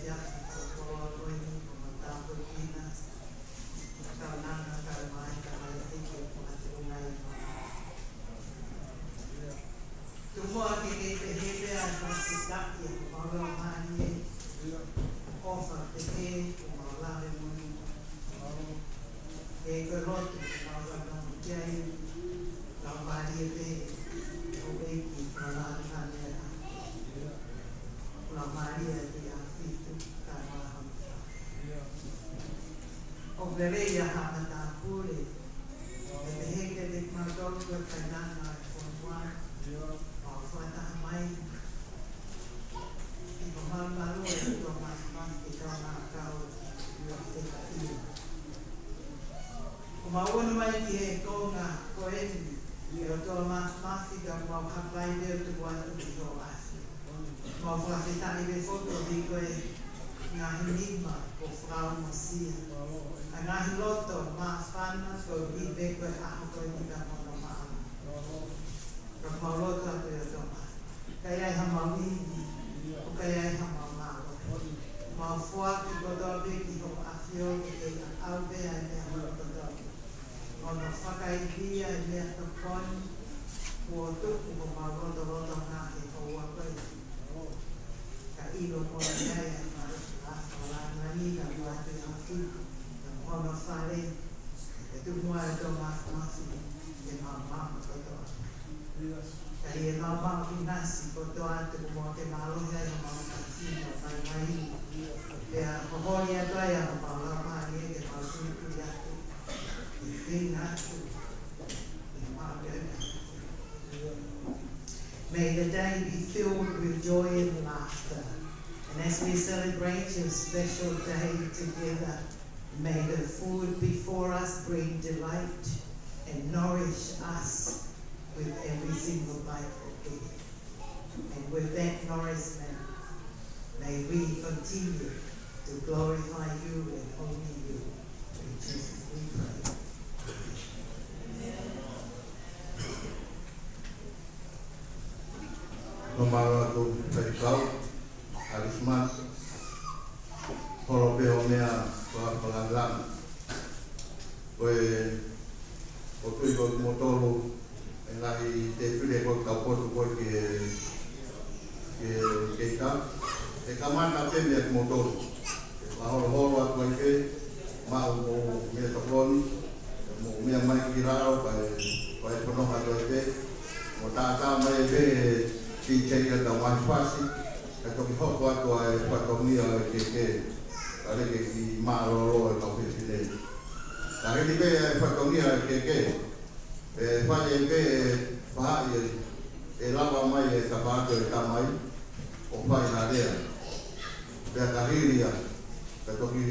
Ia, ko e koloa ko eni, ko e matāpukina, kaunanga, kae mai, kae mai, tiki, ko e tuʻunga i ma. Tumoa ke ke pehē pē ʻa e fakafetaʻi ʻa e Laumālie, ʻofa pehē, ko e mau lave moʻoni. He ko e lotu, ko e mau lave moʻoni ki ai, Laumālie pē, ʻo ʻEiki, ko e lave moʻoni ʻa e Laumālie ʻa e ʻAfiona, ka maha. ʻOku lelei ʻa e haʻa matāpule, ʻe pehē kiate kimautolu ko e kainanga ʻo e fonua, ʻo fakataha mai, ʻi he malumalu ʻo e ʻOtua Māfimafi ke tau ngākau ʻi he fekaʻia. ʻOku mau ʻunu mai ki he konga ko eni, ʻe ʻOtua Māfimafi, ka mau hapai pē ʻo tuku atu ki hoʻo ʻAfio. Mau fakafetaʻi pē foki ʻoku ʻi ai ko e ngaahi nima kuo fakaongosia. ʻA e ngaahi loto māfana koeʻuhi pē ko e ʻaho ko eni ka hono maama. Ka mau lotu atu ʻe ʻOtua Māfimafi. Ka ʻi ai ha mau ivi, ʻoku ʻi ai ha mau mālohi. Mau foaki kotoa pē ki hoʻo ʻAfio ke ke ʻaʻau pē ʻa e meʻa kotoa. ʻO hono fakaivia ʻa e meʻatokoni, kuo tuku homau lotolotonga he houa ko eni. Ka ʻilo ko e ʻi ai ʻa e mau lāngilangi ka ʻoatu ʻa e ʻAfio, ka mo hono fale, ʻe tuku muʻa ʻe ʻOtua Māfimafi, ke mau maama kotoa. Ka ʻi heʻemau maʻu ʻinasi kotoa atu, tuku muʻa ke mālohi ai homau tasi, homau mai mai. Pea holi atu ai ʻa homau laumālie ke mau tui tui atu. Ke tui atu. Ke mau tui atu. May the day be filled with joy and laughter. And as we celebrate your special day together, may the food before us bring delight and nourish us with every single bite that we have. And with that nourishment, may we continue to glorify you and only you. In Jesus we pray. Amen. Mālō ʻaupito, Faifekau Alisman, holo pē hoʻo meʻa fakalangilangi. Ko e, ʻoku ou tui ko kimoutolu, ʻe ngaahi tefito ko e kau potu ko ē ke, ke, ke ka, ʻe kamata pē meia kimoutolu. ʻE fakaholoholo atu ai pē, maʻu mo meʻatokoni, mo meʻa mai ki lalo, kae, kae fononga atu ai pē, mo tātā mai pē, ʻe DJ ʻa e tau ngaahi fasi, kae toki hoko atu ʻa e fatongia ʻo e keke, kae lele ki mālōlō ʻa e kau fefine. Ka hili pē ʻa e fatongia ʻo e keke, ʻe fai ai pē ʻe faʻē, ʻe lava mai e tapaato ʻo e tamai, ʻo fai ha lea. Pea ka hili ia, ka toki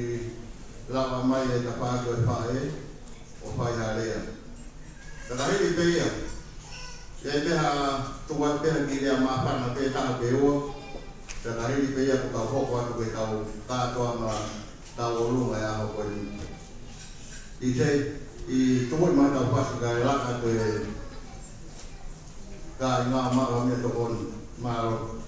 lava mai e tapaato ʻo e faʻē, ʻo fai ha lea. Pea ka hili pē ia, ʻe ʻi ai pē ha tuku atu pē ha kiʻi lea māfana pē taha pe ua, pea ka hili pē ia kuo tau hoko atu ke tau kātoanga tauʻolunga ʻi he ʻaho ko eni. ʻI he, ʻi tuku mai tau fasi kae laka atu e kāinga maʻu ha meʻatokoni. Mālō.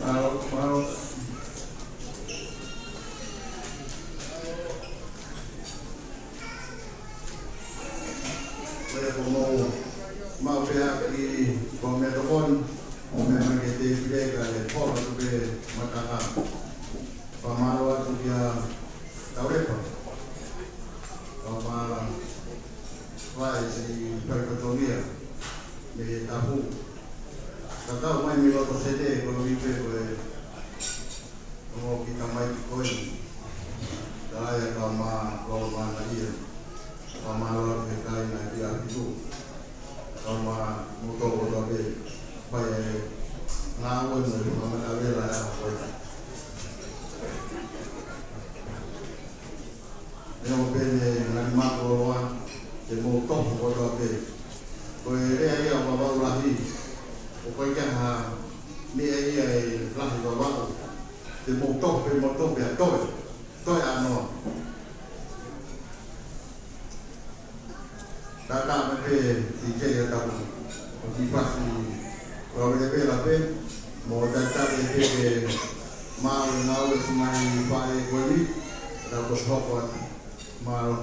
Mālō, mālō. Ko ia ko mau, mau pea ki ko me tokoni, ko me mai ke te pile ka le polo tu pe mataka. Fakamālō atu kia Taulepa. Fakamālō. Fai si fai kotongia. Me tapu. Ka kau mai mi loto sete ko mi pe ko e. Ongo ki tamai ki koe. Ka ia ka ma, ka ma na ia. Ka ma lo ke kai na ia ki tu. Ka ma mo to ko to be. Pai e. Nga o no ma ma ka vela ya ko. Neongo pē ne ngali makoloa, te mou tofu kotoa pē. Ko e lea ia ʻo Vavaʻu Lahi, ʻoku ʻikai ha meʻa ia ʻe lahi Vavaʻu. Te mou tofu pē, mou tofu pē ʻa toe, toe ʻanoa. Tata me pe ti ke ia tapu. Ko ti pasi. Ko le pe la pe. Mo tata pe pe ke mau e ngāue si mai pa e koli. Tau ko soko atu. Mālō.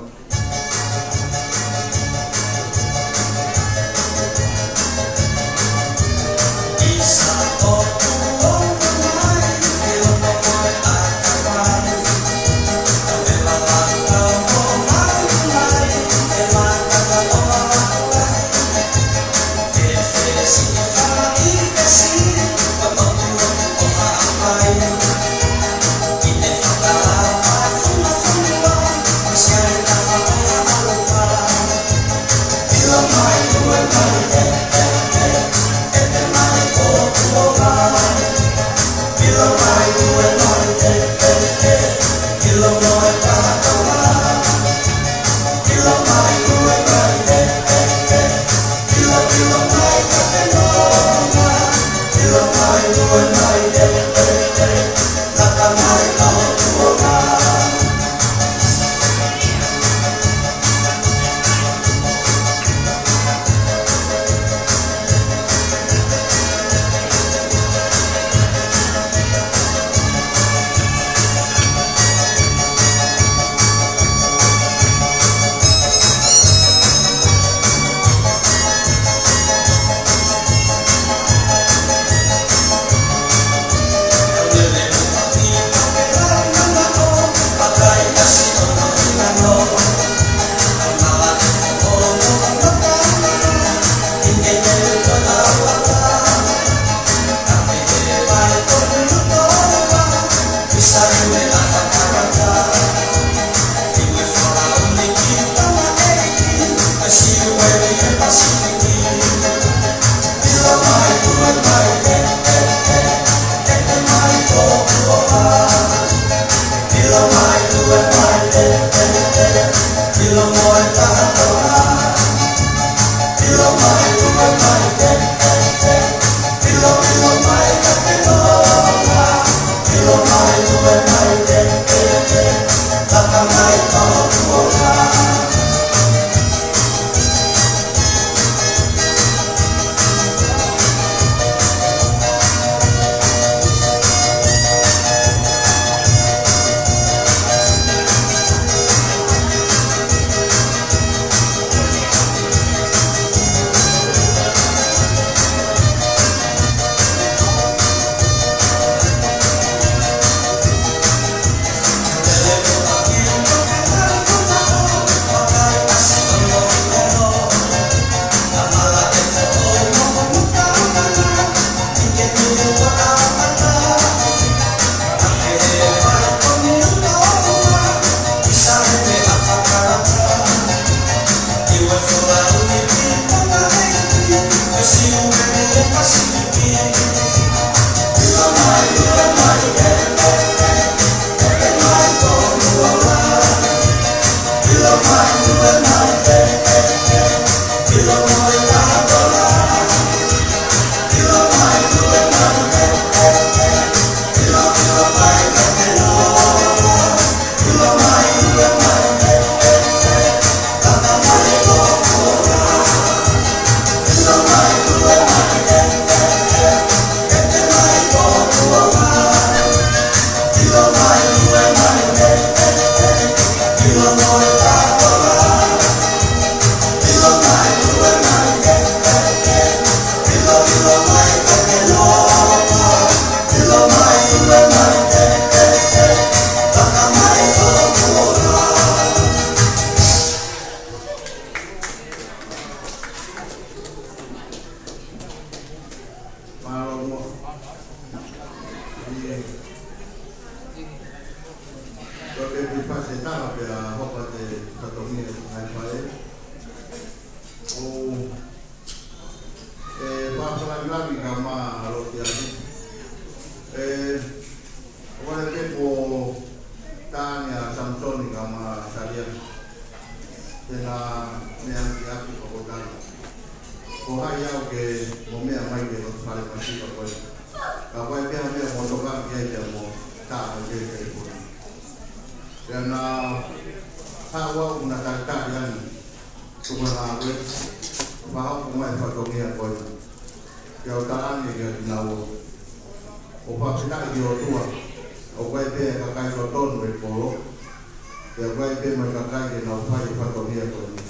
Ko e pepipase taha pea hoko atu e fatongia ʻa e ngaahi faʻē. ʻOku ou fakalangilangi kae ʻumaʻā e lotu ʻa e ʻAfio. ʻE, ʻoku ou ʻai pē ko e tānaki ʻa Samisoni kae ʻumaʻā Salia. Te na meʻa ki atu ka ko tali. Ko hai au ke mou meʻa mai ki he loto fale masiva ko ē. Ka ko e meʻa meʻa mo toka ki ai pea mo tā mai pē telefoni. Pea na haʻu au na talitali ange. Tuku ā ko e fakahoko mai e fatongia ko ē. Ke u tala ange kiate kinaua. ʻOku ou fakafetaʻi ki he ʻOtua. ʻOku ʻi ai pē e kakai totonu ʻi he kolo. Pea ʻoku ʻi ai pē mo e kakai ke nau fai e fatongia ko eni.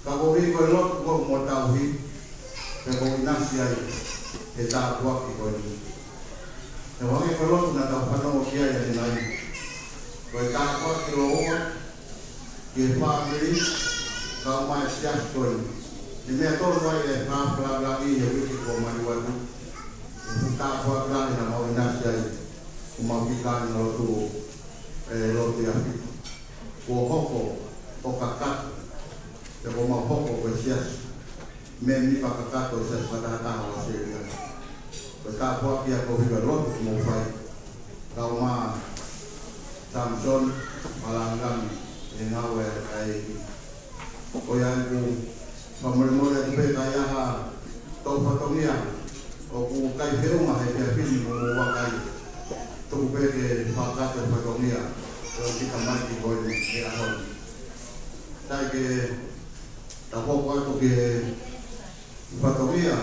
Ka koeʻuhi ko e lotu kuo mou tauhi, pea ʻoku ou ʻinasi ai he tāpuaki ko eni. He ʻoku hangē ko e lotu naʻa tau fanongo ki ai ʻanenai. Ko e tāpuaki lōua ki he fāmili, kae ʻumaʻā e siasi ko eni. He meʻa tonu ai e fakafalala ʻi he uike kuo maliu atu. He fuʻu tāpuaki lahi naʻa mau ʻinasi ai, ʻo mau kiʻi kāingalotu, e, lotu ʻa e ʻAfio. Kuo hoko ʻo kakato, pea kuo mau hoko ko e siasi mēmipa kakato ʻo e Siasi Fakatahataha ʻo ʻAositelēlia. Ko e tāpuaki ia koeʻuhi ko e lotu kuo mou fai. Kae ʻumaʻā Samisoni, fakalangilangi he ngāue ʻa e ʻEiki. Ko ia ʻoku ou fakamolemole atu pē ka ʻi ai ha tō fatongia ʻoku ʻikai feʻunga he efiafi ni mo hoʻomou vakai. Tuku pē ke fakakakato e fatongia ʻo e kiʻi tamaiki ko eni he ʻaho ni. Sai, ke ta hoko atu ki he fatongia,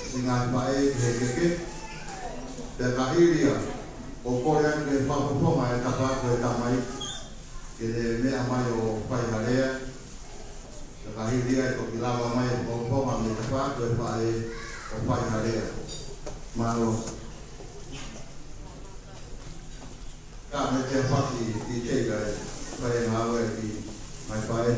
siʻi ngaahi faʻē ki he keke. Pea ka hili ia, ʻoku ou kole atu ke fakafofonga e tafaʻaki ʻo e tamaiki ke ne meʻa mai ʻo fai ha lea. Pea ka hili ia, ʻe toki lava mai e fakafofonga mei he tafaʻaki ʻo e faʻē ʻo fai ha lea. Mālō. Ka mou toe faki e DJ kae fai e ngāue ki he ngaahi faʻē.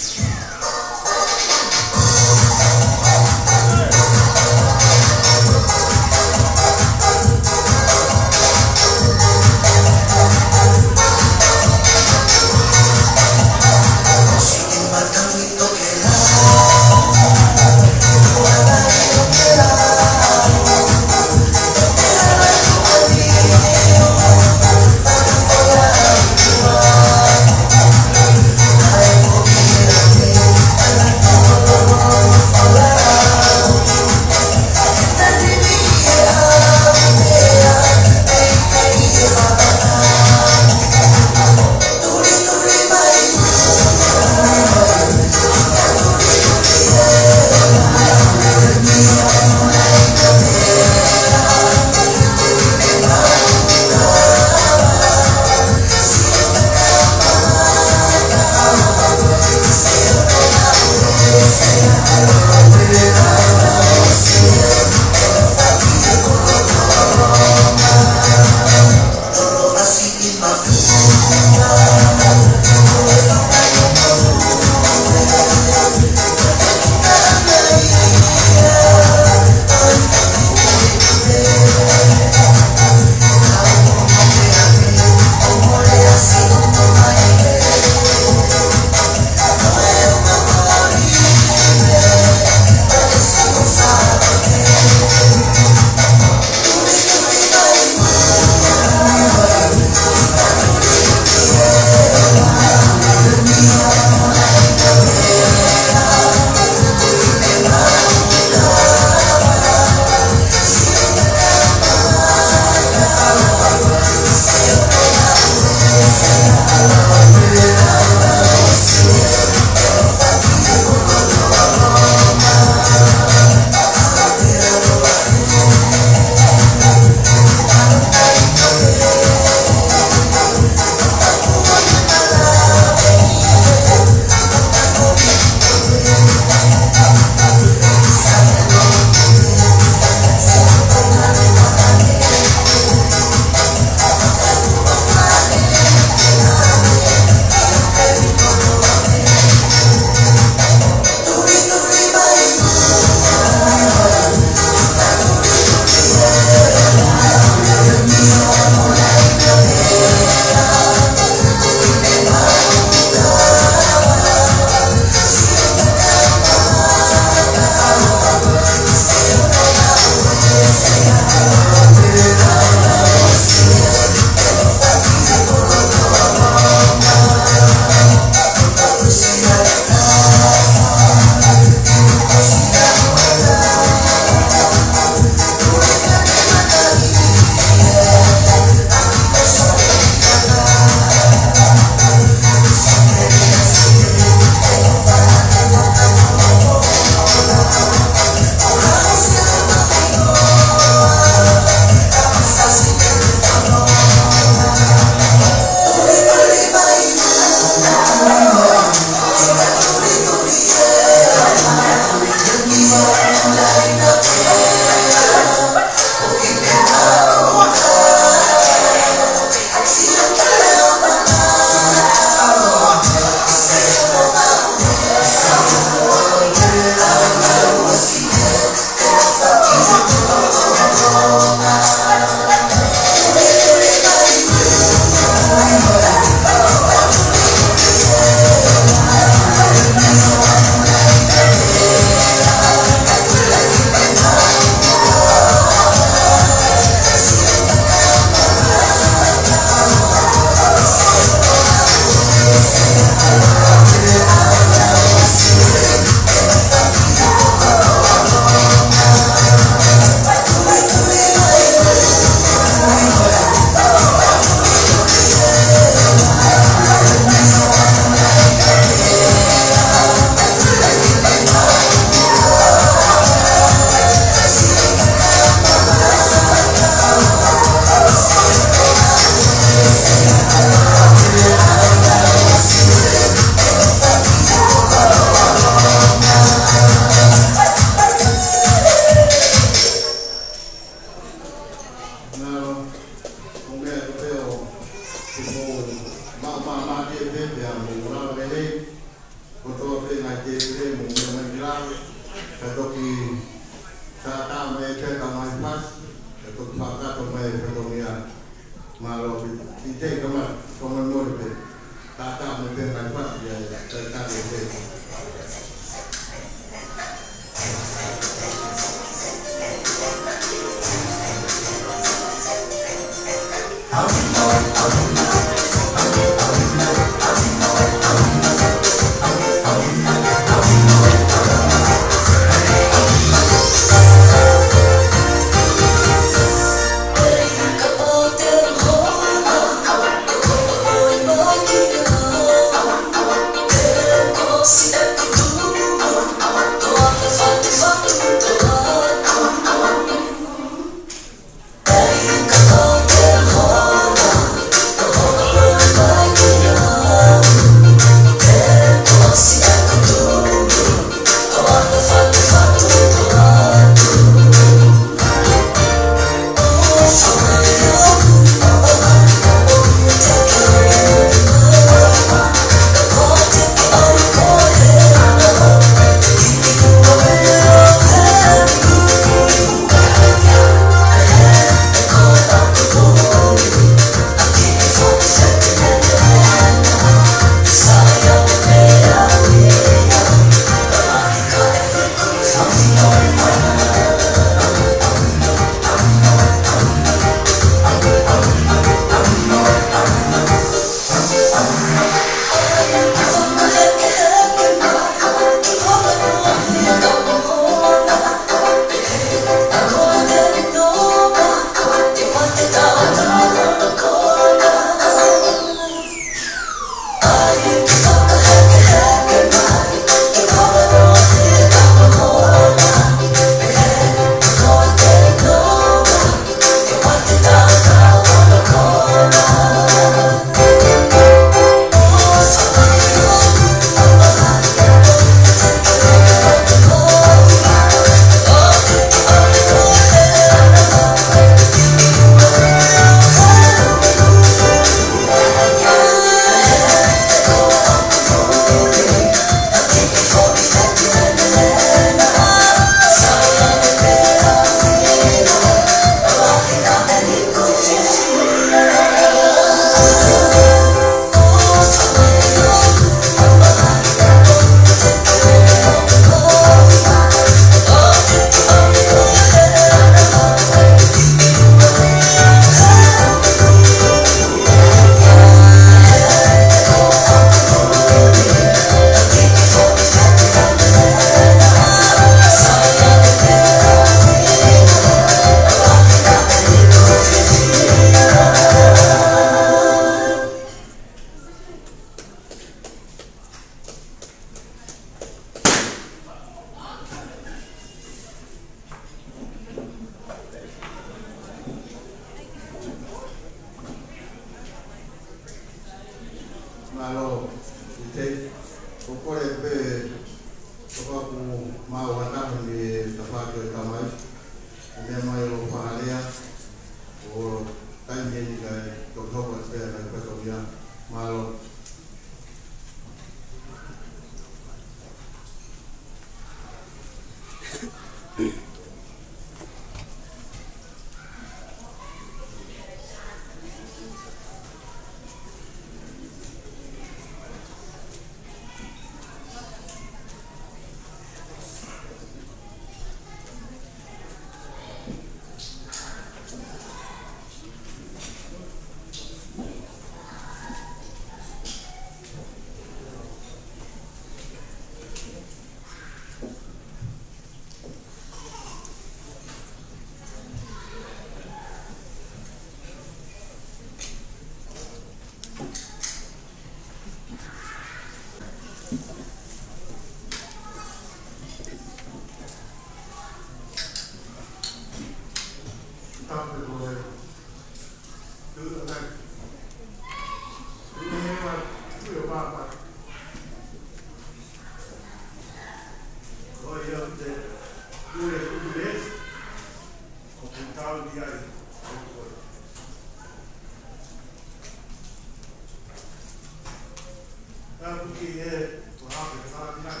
Tapu ki he Tohi Tapu.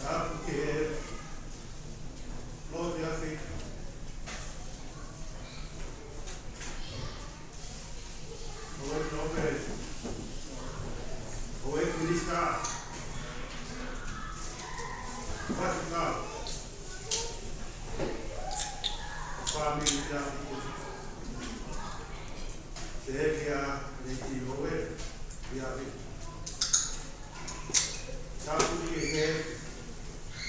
Tapu ki he lotu ʻa e ʻEiki. Houʻeiki Tokoni. Houʻeiki Minisitā. Faifekau. Fāmili ʻa e ʻEiki. Pehē ki he ʻEiki ʻo e ʻEiki. Tapu ki he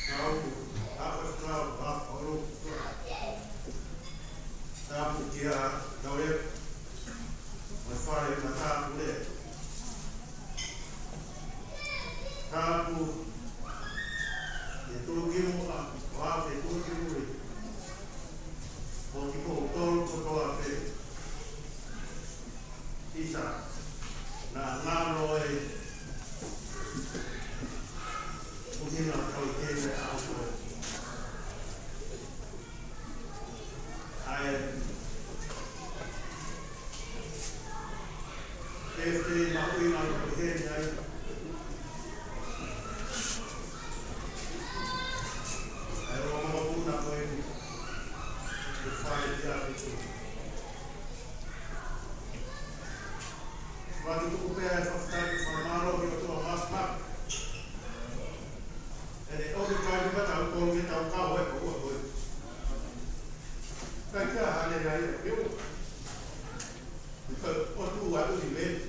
kau ʻa e kau ʻa e kau. Tapu ki he kau ʻa e fale matāpule. Tapu ki he tuʻukimuʻa, ʻa e tuʻukimuʻa. Mo kimoutolu kotoa pē. ʻIsa, naʻa ngalo e ʻuhinga ʻo e kau tēne ʻa e ʻaho ko ē. ʻA e, e te maʻu ʻi ngalo ko ē ai. ʻA e ʻoku makapuna ko eni. Ko e fai ia ʻi he Vaki tuku pē ʻa e fakafetaʻi fakamālō ki he ʻOtua Māfimafi. ʻEne ʻomi kitautolu ke tau kau he ʻaho ko ē. Kae ʻikai hane ai ʻa e ʻOtua. Ko e ʻOtua ʻa e ʻunivēsi.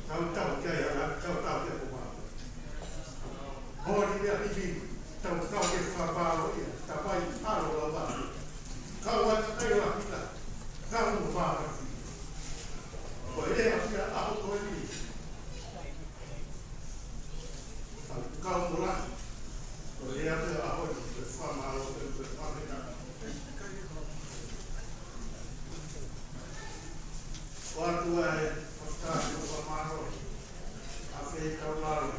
Tau tau ki ai ʻa e, tau tau ki ai ko ē. Holi mea pipi, tau tau ke fakamālō ia, ta pai ʻalo lau ʻa. Kau ai ai la pita, kau mo vākaki. Ko e lea pia ʻaho ko eni. Kau kau mo la, ko e lea pia ʻaho eni, ko e fakamālō, ko e fakamālō. ʻOatu ʻa e fakatapu fakamālō ʻa e Faifekau Lalo.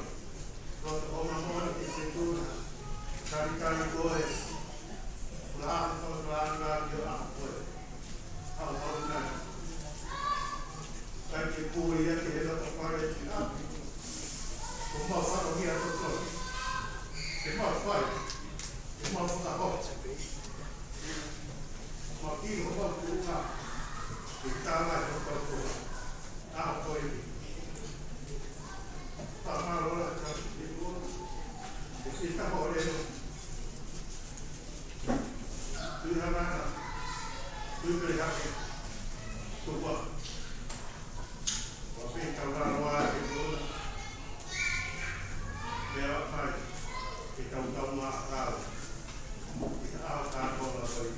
Loto ʻofa moʻoni ki he Siutuna. Talitali koe. Kula ʻa e fakatapu ki he ʻaho ko ē. ʻAho mahuʻinga. ʻIkai ke puli ia ke hela ka pare ki ʻapi. Ko mau fakamia toto. Ke mau fai. Ke mau fakahoko. Maki ho mau kuka. Ke tala ho mau kuka. ʻA ko ē. Fakamālō la ka ki he ua. Ke kita ho leo. Tui hanana. Tui pele hake. Tupa. Ko e pē tau ngalo ʻa e kula. Pea ʻai ke tau tau mā kau. Ke tau tau tau la kau.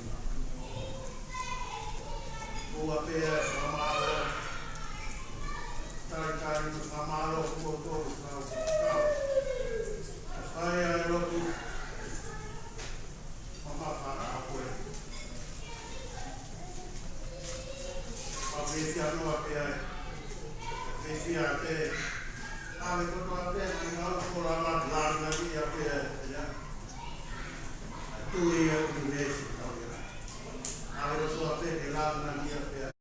Ua pē ʻa e fakamālō. Talitali mo fakamālō kuo tau kau. Kau. ʻAi ʻa e lotu. Mamafa ʻa koe. Pea pehē ʻa Noa pea ē. Pehē ʻa te. ʻA e kotoa pē, ʻa e ngaahi kola ma lāngilangi ia pea ē. Ia. Tui ia ʻunivēsi tau ia. ʻA e kotoa pē ke lāngilangi ia pea ē.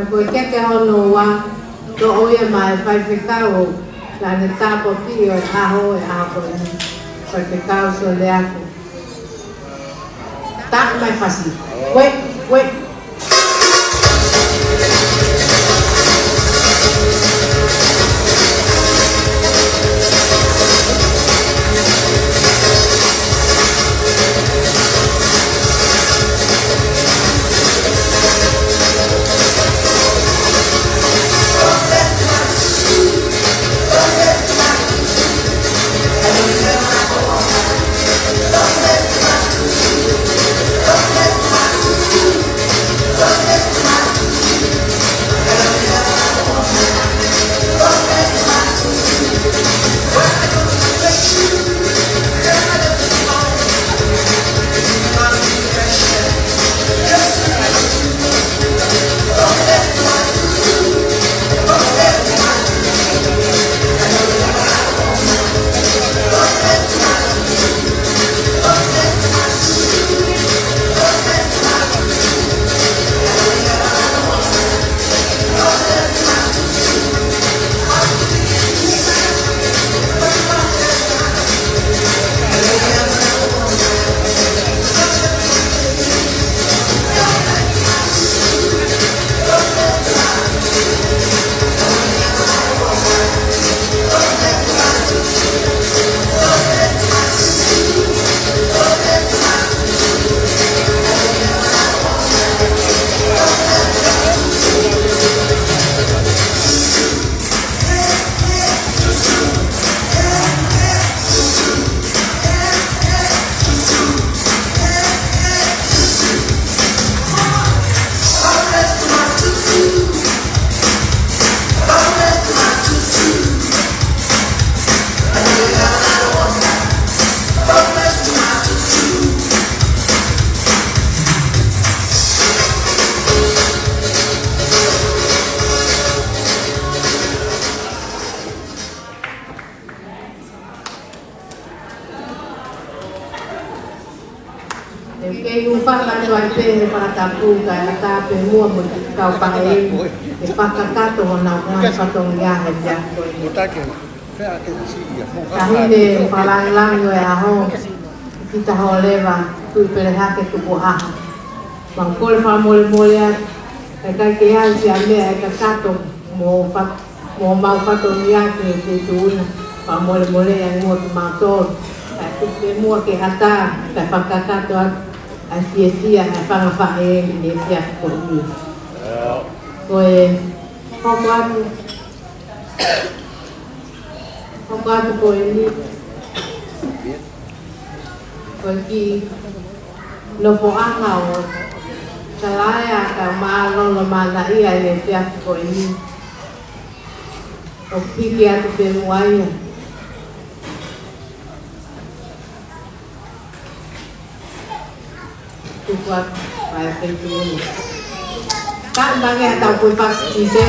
Ko e keke hono ua, toʻo ia maʻa e faifekau, naʻa ne tāpuakiʻi ʻo e ʻaho, ʻo e ʻaho ko eni. Faifekau Soleaku. Taʻe mai fasi. Wait, wait. ʻE kei ʻufa atu ai pē he fakatapu kae ʻatā pē muʻa mo e kau faʻē ke fakakakato honau ngaahi fatongia he efiafi ko eni. Taʻahine fakalāngilangi ʻo e ʻaho, Kita Holeva Tuʻipelehake Tukuʻaho. Mau kole fakamolemole atu, ʻikai ke ʻi ai ha meʻa ʻe kakato mo fa-, mo homau fatongia ke, ke tuʻuina. Fakamolemole ange muʻa kimautolu. Kae tuku pē muʻa ke ʻatā, kae fakakakato atu ʻa e fiefia ʻa e fanga faʻē ʻi he efiafi ko eni. Ko e hoko atu, hoko atu ko eni, ko e kiʻi nofoʻanga ʻo Salaea, kae mālōlō mānaʻia ʻi he efiafi ko eni. ʻOku piki atu pē muʻa ia. Tuku atu, ʻa e feituʻu ni. Ka ʻi ai ha taha ʻoku fasi ki te.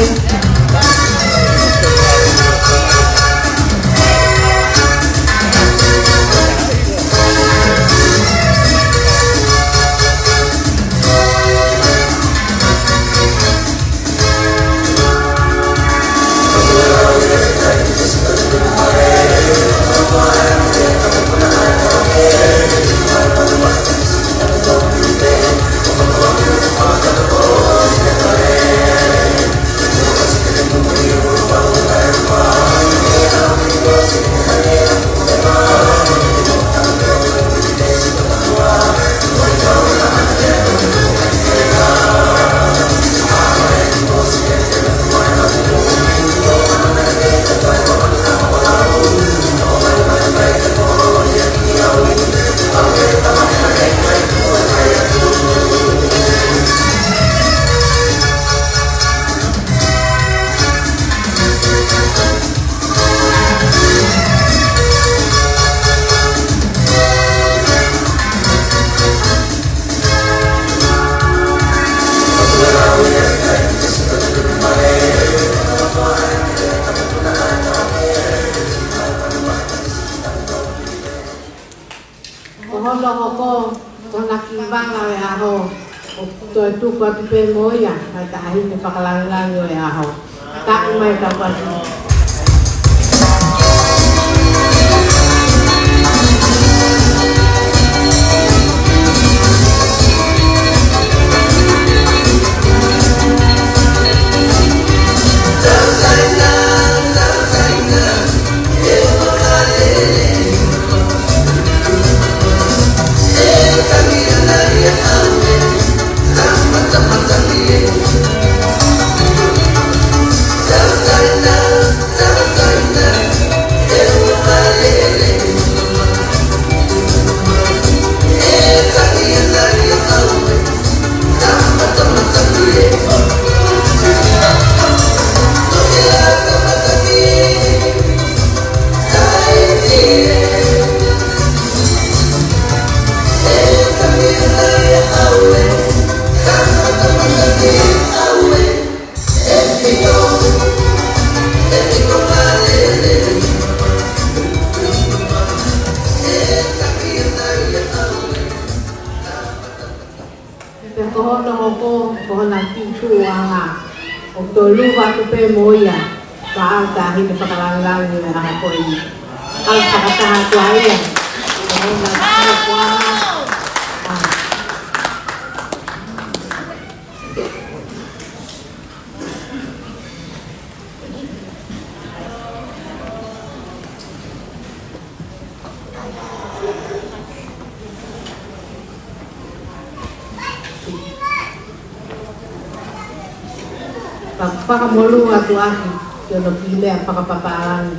Ko hono hoko, ko hona kiʻi vanga ʻo e ʻaho, ʻOku toe tuku atu pē mo ia ʻa e taʻahine fakalangilangi ʻo e ʻaho. Taaʻi mai ka pasi. Pea ko hono hoko, ko hona kiʻi tuʻuʻanga, ʻoku toe luva atu pē mo ia, ko e taʻahine fakalangilangi ʻo e ʻaho ko eni. Kau fakataha atu ai ia. Ko hona kiʻi tuʻuʻanga. ʻA. Ka fakamolū atu ʻaki ki hono kiʻi lea fakapapālangi.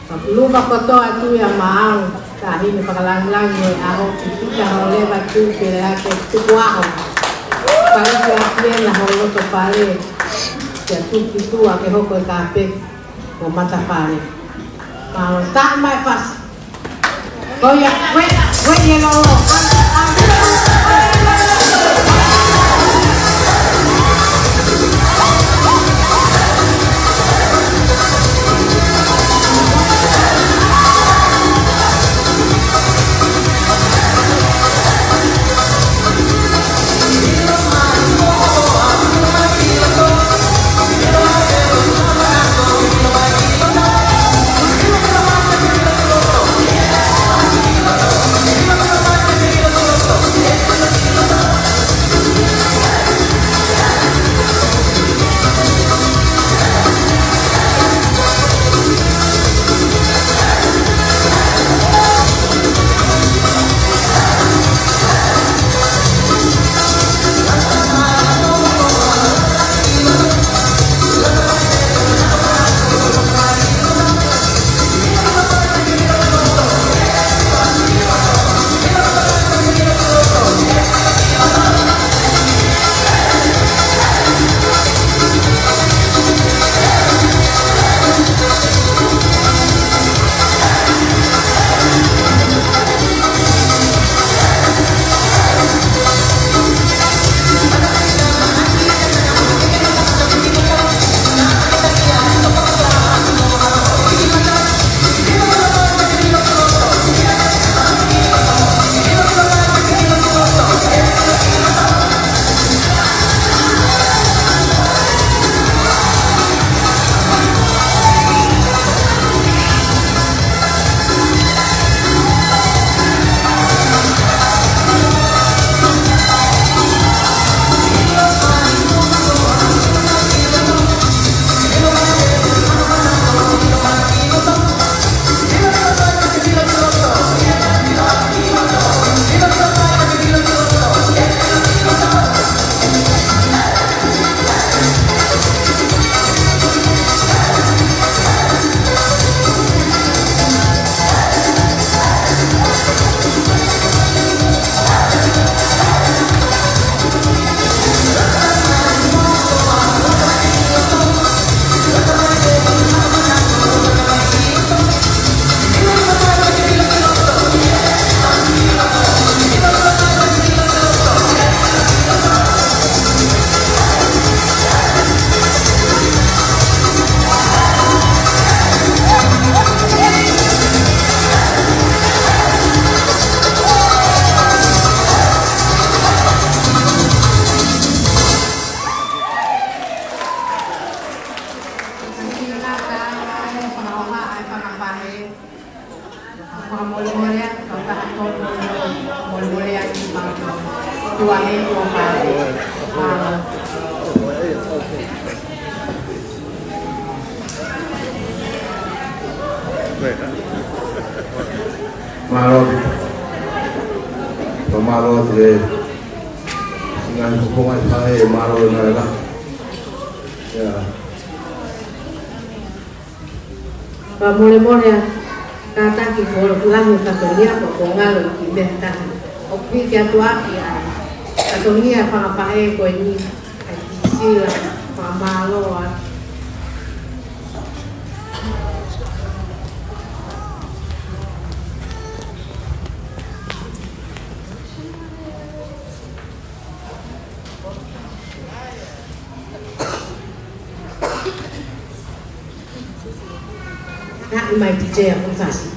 Ka luva kotoa atu ia maʻau, taʻahine fakalangilangi ʻo e ʻaho, Pita Holeva Tuʻikelea, ke tuku ʻaho. Ka ʻoku ʻi ai ʻena holo loto fale, ke tuku ki tuʻa ke hoko e kāpeti ʻo matafale. Mālō, taaʻi mai pasi. Ko ia, wait, wait, you know. Fakamolemole atu, ka taha tonu molemole atu, ka tonu. Tuʻa me tuʻa pāte. Mālō. Mālō. Mālō atu e ngaahi fofonga ʻi he faʻē, mālō e ngaahi la. ʻIo. Fakamolemole atu, kātaki ke u lau e fatongia ko e ngalo ki he meʻa taha. ʻOku hiki atu ʻaki ʻa e fatongia fakafaʻē ko eni, ʻa e sila, fakamālō atu. Naʻe mai T J ʻa Kufasi.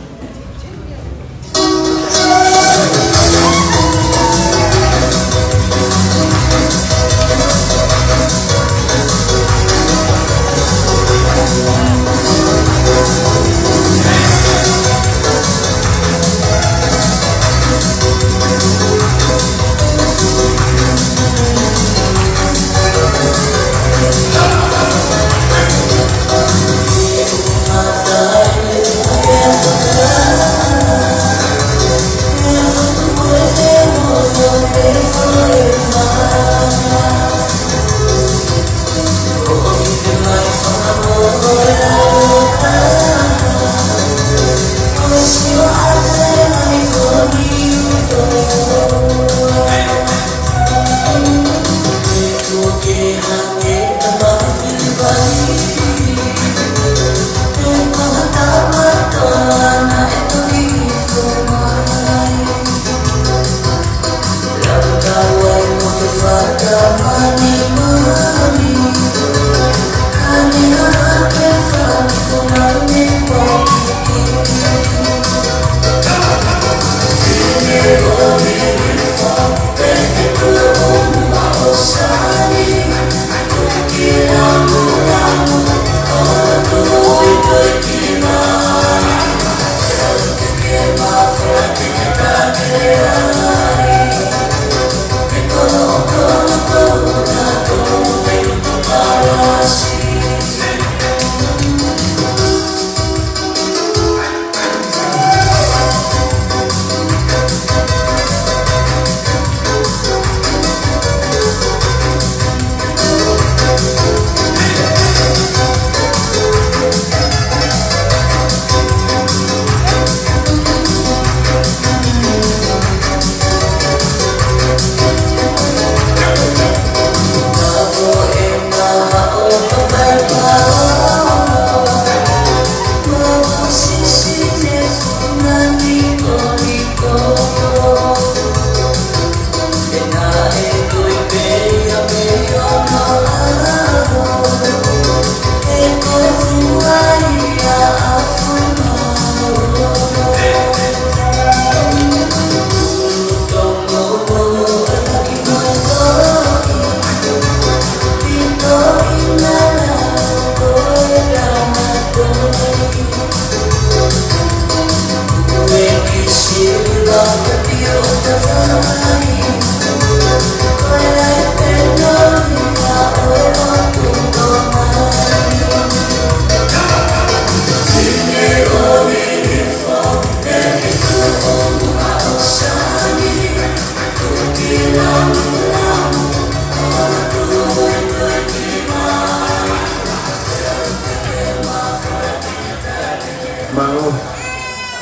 Mālō.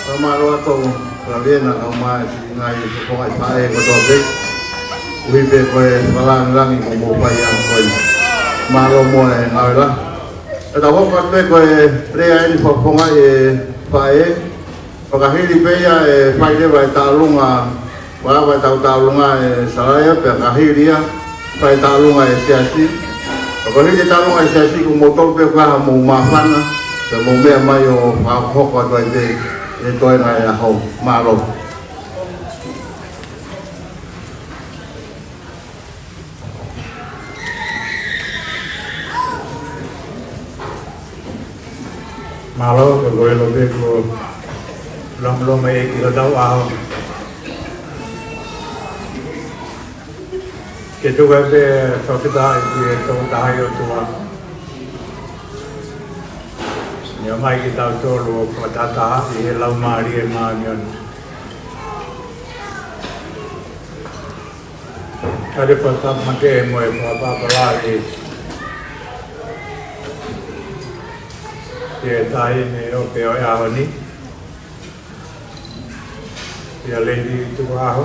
Fakamālō atu, Lavena, kau mai siʻi ngaahi fofonga ʻi he faʻē kotoa pē. ʻUhi pē ko e fakalāngilangi kuo mou fai ʻaho ko eni. Mālō muʻa e ngāue la. ʻE tau hoko atu pē ko e lea eni fakafofongaʻi e faʻē. Fakahili pē ia ʻe fai leva e taʻalunga, ʻa e ʻetau taʻalunga ʻe Salaia, pea ka hili ia, fai taʻalunga e siasi. Ka ko e hili taʻalunga e siasi, ko moutolu pē ko e hā mou māfana, pea mou meʻa mai ʻo fakahoko atu ai pē ʻi he toenga e ʻaho. Mālō. Mālō, ko e ʻilo pē ko Lāngilangi ki hotau ʻaho. Ke tuku pē fakafetaʻi ki he Tokotaha ʻOtua, naʻe ʻomai kitautolu ʻo fakatahatahaʻi ʻe he Laumālie Māʻoniʻoni. Kae fakatapu makehe mo e fakaʻapaʻapa lahi ki he Taʻahine ʻo e ʻaho ni, ʻa Lady Tukuʻaho.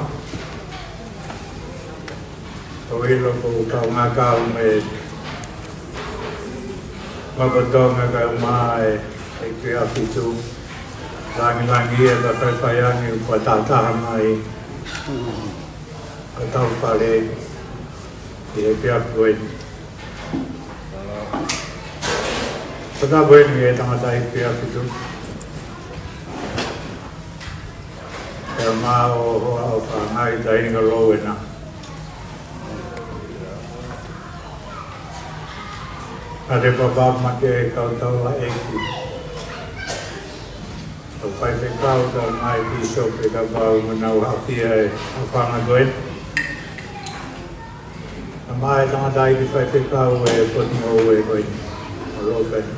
ʻOku ou ʻilo ko e kaungā kau mei Makotonga kae ʻumaʻā e Tuʻi ʻAhofitu. Lāngilangi e faifai ange ʻoku fakatahataha mai ʻi hotau fale ʻi he efiafi ko eni. Fakatapu eni ki he tangataʻeiki Tuʻi ʻAhofitu, kae ʻumaʻā hoʻo hoa ʻofa, Ngaahi Taʻahine Lou ena. Kae fakatapu makehe ki he kau taulaʻeiki, kau faifekau, kau ngaahi pīsope, kapau ʻoku nau ʻafio he ʻaho ko eni. Kae ʻumaʻā e tangataʻeiki faifekau ʻo e potungāue ko eni, ʻo Lou Peni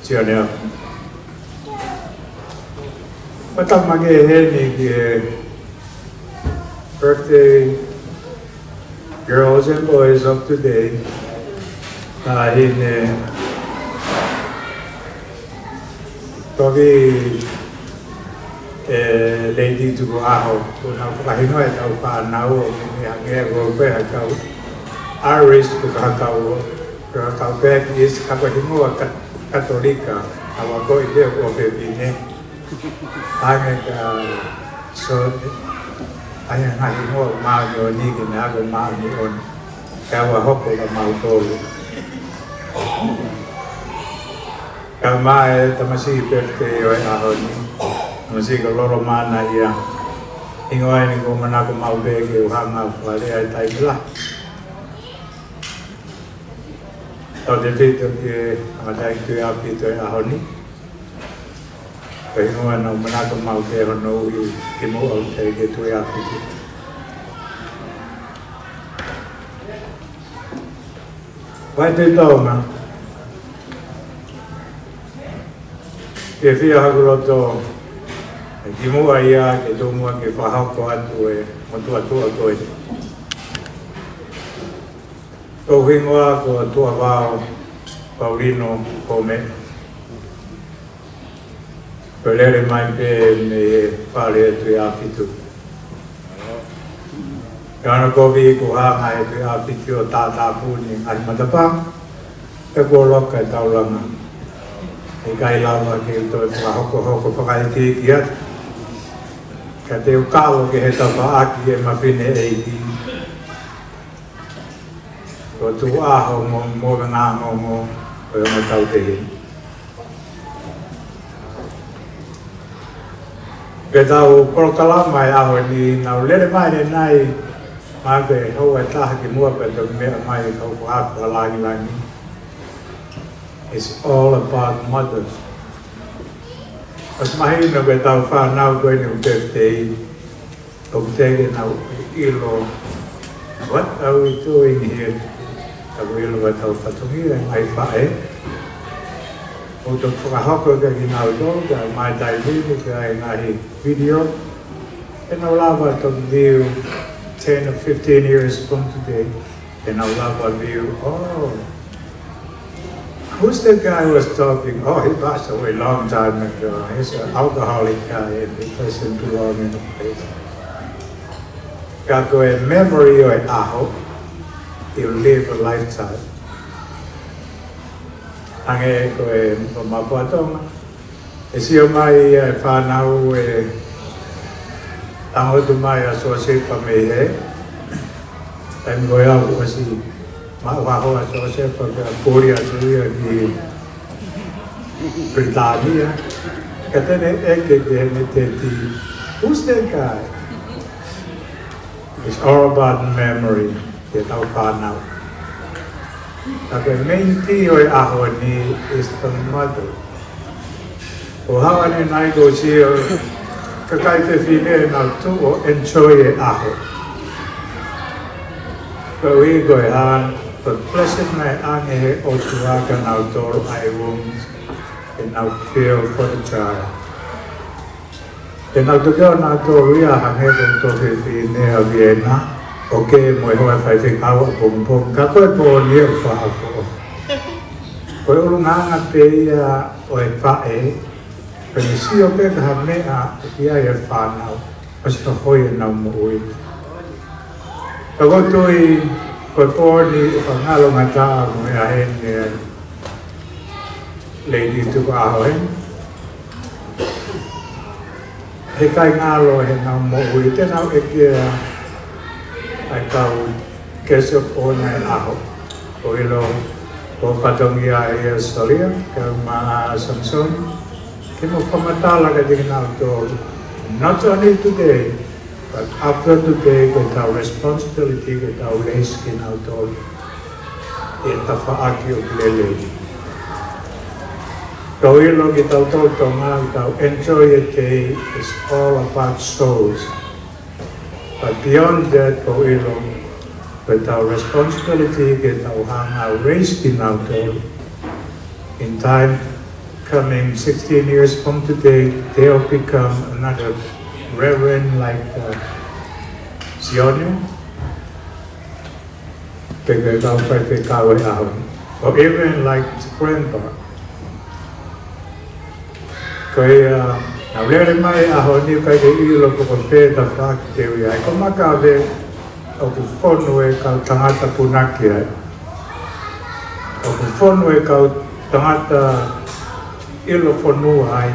Sionea. Fakatapu makehe heni ki he birthday girls and boys of today. Taʻahine toki ʻe Lady Tukuʻaho, ʻoku nau fakahingoa ʻetau fānau ʻo meimei hangē ko e pehē ha kau Irish, ko e ha kau, ko e ha kau Baptist, ka ko e hingoa Ka-, Katolika, ʻa ia ko e pehē ko e fefine. Hangē ko e, so, ʻa ia ngaahi hingoa māʻoniʻoni ke ne ako māʻoniʻoni. Kae ʻoua hoko ka mautolu. Kae ʻumaʻā e tamasiʻi birthday ʻo e ʻaho ni, tamasiʻi ko Lolo Mana ia. Hingoa eni ʻoku ou manako maʻu pē ke u hanga ʻo fakalea he taimi lahi. Tautautefito ki he tangataʻeiki Tuʻi ʻAhofitu ʻo e ʻaho ni. Ko e hingoa naʻa ku manako maʻu pē hono ui kimuʻa ʻo teʻeki ke Tuʻi ʻAhofitu. Vai te tau na. Ke fia haku loto, ʻe kimuʻa ia ke tomuʻa ke fakahoko atu e motuʻa tuʻa ko eni. Ko hoku hingoa ko Tuʻavao Paulino Kome. Ko e lele mai pē mei he fale ʻo e Tuʻi ʻAhofitu. Ko hono kovi kuo hanga ʻe he Tuʻi ʻAhofitu ʻo tātāpuni e ngaahi matapā, pea kuo loka e taulanga. ʻIkai lava ke u toe fakahokohoko fakaikiiki atu. Ka te u kalo ki he tafaʻaki e mafine ʻeiki ko Tuʻaho mo, mo e ngaahi ngongo ʻo e ongo tautehi. Pea ko ʻetau polokalama he ʻaho ni, naʻa ku lele mai ʻanenai, mahalo ko e houa ʻe taha kimuʻa pea toki meʻa mai e kau fakaʻaho lāngilangi. It's all about mothers. ʻOsi mahino ko ʻetau fānau ko eni ʻoku birthday, ʻoku teʻeki ke nau ʻilo, what are we doing here? Ka ʻoku ʻilo ʻetau fatongia e ngaahi faʻē. ʻOku tau fakahoko kia kinautolu, kia mai tai vivi, kia e ngaahi video. Ke nau lava ʻo view ten or fifteen years from today. Then I'll love a view. Oh, who's the guy who was talking? Oh, he passed away a long time ago. He's an alcoholic guy and he doesn't belong in the place. Ka ko e memory ʻo e ʻaho, you live a lifetime. Hangē ko e Mapuatonga. ʻE sio mai ʻa e fānau ʻe tangutu mai ʻa Siosefa mei hē. Taimi ko ia kuo ʻosi maʻu hao ʻa Siosefa pea kole atu ia ki Pilitānia. Ka te ne ʻeke ki heʻene teti, who's that guy? It's all about memory, ke tau fānau. Ka ko e main theme ʻo e ʻaho ni is the mother. Ko e hā ʻanenai ko e sio, kakai fefine naʻa nau tuʻu ʻo enjoy e ʻaho. Ko e ʻuhi ko e hā, ko e blessing naʻe ʻange he ʻOtua kia nautolu ʻa e womb, ke nau feel for the child. Ke nau toki ʻo nautolu ia hangē ko e tohi fefine ʻa Viena, ʻo kē mo e hoa faifekau ʻapongipongi, ka ko e pōni ʻoku fakaʻofoʻofa. Ko e ʻulungaanga pē ia ʻo e faʻē, ke ne sio pē ki ha meʻa ʻoku ʻi ai e fānau, ʻosi hohoi ʻenau moʻui. Ka ʻoku ou tui, ko e pōni ʻoku ngalongataʻa mo e ʻa heni e Lady Tukuʻaho heni. He ʻikai ngalo heʻenau moʻui, te nau ʻeke ʻa e kau guest of honour ʻo e ʻaho. ʻOku ʻilo, ko e fatongia ʻa Salia, kae ʻumaʻā Samson, ke mo fakamatala kiate kinautolu. Not only today, but after today, ko ʻetau responsibility, ko ʻetau leisi kinautolu ʻi he tafaʻaki ʻoku lelei. Ko e ʻilo kitautolu Tonga, ʻetau enjoy a day is all about souls. But beyond that, ko e ʻilo, ko ʻetau responsibility ke tau hanga ʻo raise kinautolu. In time coming, sixteen years from today, they'll become another reverend like, uh, Sione, pe ko e kau faifekau ʻo e ʻaho ni. Or even like grandpa. Ko ia, naʻa ku lele mai he ʻaho ni ʻikai ke ʻilo pe ko fē tafaʻaki te u ʻi ai. Ko Makave ʻoku fonu e kau tangata punake ai. ʻOku fonu e kau tangata ʻilo fonua ai,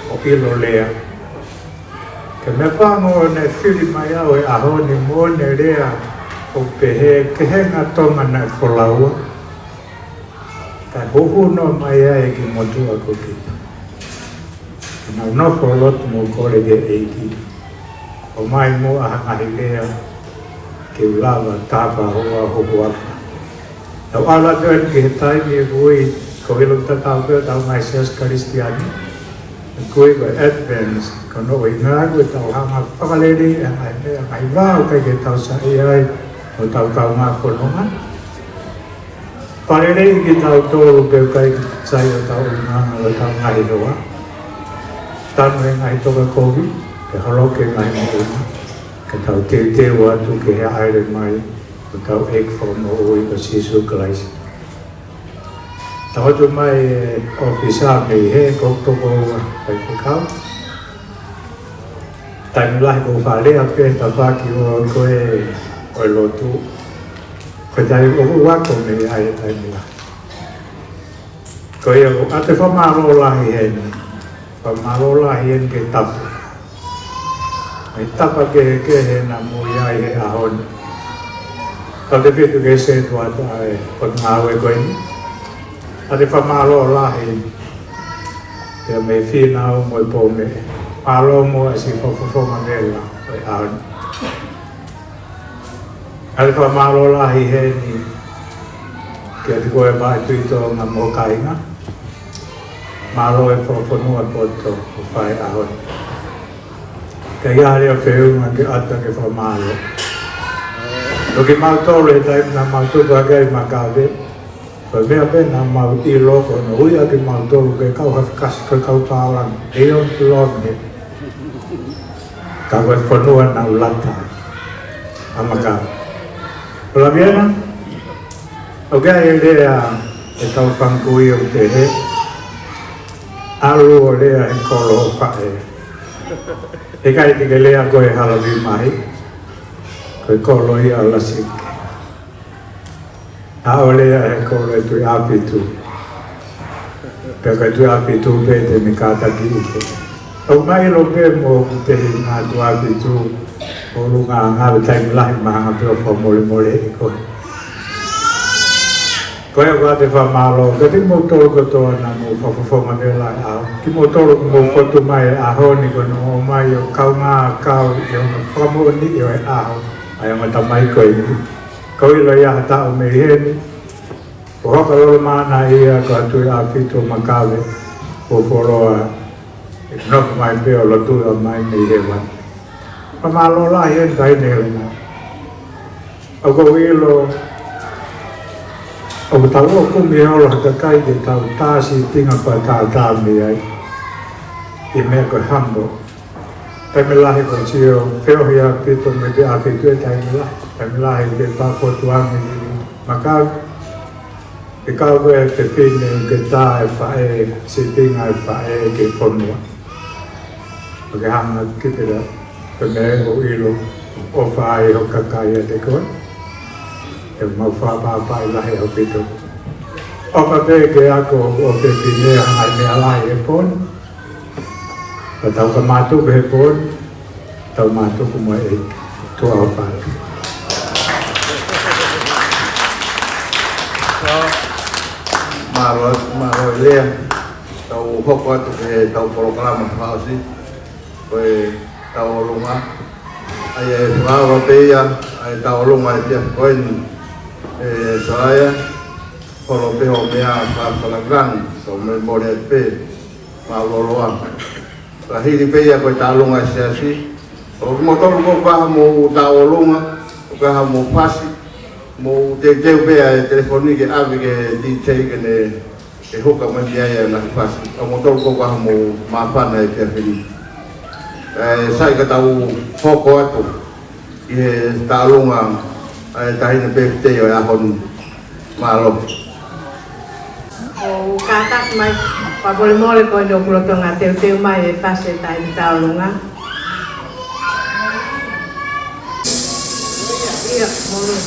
ʻo ʻilo lea. Ko e meʻapango naʻe fili mai au he ʻaho ni mo ʻene lea ʻo pehē, kehe ngaahi Tonga naʻe folaua, kae huhu noa mai ai e kiʻi motuʻa ko kita. Naʻa ku nofo lotu mo kole ki he ʻEiki, ʻomai muʻa ha ngaahi lea ke u lava tapa hoa huhuafa. Tau ʻalu atu eni ki he taimi ʻoku ui, ko e ʻilo tatau pē ʻetau ngaahi siasi Kalisitiane. ʻOku ui ko e Advent, ko hono ʻuhinga ko ʻetau hanga ʻo fakaleleiʻi e ngaahi meʻa, ngaahi vā ʻoku ʻikai ke tau saiʻia ai, ʻo tau kaungā fononga. Fakaleleiʻi kitautolu pea ʻikai ke sai ʻetau ʻulungaanga ʻo ʻetau ngaahi hoa. Tanu e ngaahi toka kovi, ke holoki e ngaahi moʻunga, ke tau teuteu atu ki he hāʻele mai ʻo ʻetau ʻEiki Fakamoʻui ko Sīsū Kalaisi. Tau ʻoatu mai e ʻōfisa mei he ko toko ua faifekau. Taimi lahi ʻoku ou faʻa lea pē he tafaʻaki ʻo, ko e, ʻo e lotu. Ko e taimi ʻoku ou ako mei ai he taimi lahi. Ko ia ʻoku ʻoatu e fakamālō lahi heni. Fakamālō lahi heni ki he tapu. Mei he tapa kehekehe naʻa mou ʻi ai he ʻaho ni. Tautautefito ki he sētuata ʻa e potungāue ko eni. ʻOatu e fakamālō lahi. Pea mei he fīnau mo e pō meʻe. Mālō muʻa siʻi fakafofonga vela ʻo e ʻaho ni. ʻOatu e fakamālō lahi heni kiate koe Vaʻa Tuʻi Tonga mo ho kāinga. Mālō e fakafonua poto ʻoku fai he ʻaho ni. Ka ʻi ai ha lea feʻunga ke ʻoatu ʻaki e fakamālō. Ko kimautolu he taimi naʻa mau tupu hake ai Makave, ko e meʻa pē naʻa mau ʻilo ko hono ui ʻa kimautolu ko e kau hafakasi, ko e kau pālangi. They don't belong here. Ka ko e fonua naʻa ku lata ai. ʻA Makave. Ko Laviena, ʻoku ʻi ai e lea ʻetau fanga kui ʻoku pehē, ʻalu ʻo lea he kolo ʻo faʻē. He ʻikai te ke lea koe he hala vīmahi, ko e kolo ia ʻo Lasiki. Aʻu ʻo lea he kolo ʻo e Tuʻiʻāfitu. Pea ko e Tuʻiʻāfitu pē te ne kātakiʻi koe. ʻOku ma ʻilo pē mo ʻoku te hinga Tuʻiʻāfitu ʻo lunga ngāue taimi lahi ma hanga pē ʻo fakamolemoleʻi koe. Ko ia ʻoku ʻoatu e fakamālō kiate kimoutolu kotoa naʻa mou fakafofonga vela he ʻaho. Kimoutolu ʻoku mou fotu mai he ʻaho ni ko hono ʻomai ʻo kaungā kau ʻi hono fakamoʻoniʻi ʻo e ʻaho ʻa e ongo tamai ko eni. Ko e ʻilo ia ha taʻu mei heni, ʻoku hoko lolomaʻana ia ko Tuʻiʻāfitu Makave, ʻo fuoloa Nofo mai pē ʻo lotu ʻo mai mei hēvani. Fakamālō lahi eni taʻahine Helena. ʻOku ou ʻilo, ʻoku tau ō ʻo kumi e ʻalu ha kakai ke tau tā sīpinga pea tātā mei ai. ʻI he meʻa ko e humble. Taimi lahi ʻoku ou sio, feohi ʻaupito mei he ʻapi ko ē taimi lahi. Taimi lahi ke pā fotu angi ni maka. Ke kau ko e fefine ke tā e faʻē, sīpinga e faʻē ki he fonua. ʻO ke hanga ki te ra, ko e meʻa ʻoku ou ʻilo, ʻofa ai ho kakai ʻiate koe. ʻOku mau fakapapauʻi lahi ʻaupito. ʻOfa pē ke ako ʻo fefine ʻa e ngaahi meʻa lahi he pō ni. Ka tau ka mātuku he pō ni, tau mātuku mo e ʻOtua ʻofa atu. Mālō, mālō e lea. Tau hoko atu ki heʻetau polokalama fakaʻosi. Ko e tauʻolunga. ʻA ia ʻe fakaava pē ia, ʻa e tauʻolunga ʻi he efiafi ko eni. ʻE Sālaia, holo pē hoʻo meʻa fakalangilangi, so me mole pē. Mālōlō ā. Ka hili pē ia ko e tauʻolunga ʻa e siasi. ʻOku mou tolu ko ka ha mou tauʻolunga, ko ka ha mou fasi, mou teuteu pē ʻa e telefoni ke ʻave ki he D J ke ne, ke huka mai mei ai ʻa e ngaahi fasi. ʻOku mou tolu ko ka ha mou māfana he efiafi ni. ʻE, sai ka tau hoko atu ʻi he tauʻolunga ʻa e taʻahine pēpitei ʻo e ʻaho ni. Mālō. ʻOku kātaki mai, fakamolemole ko eni ʻoku lolotonga teuteu mai e fasi ʻa e taʻahine tauʻolunga. ʻIo, mole.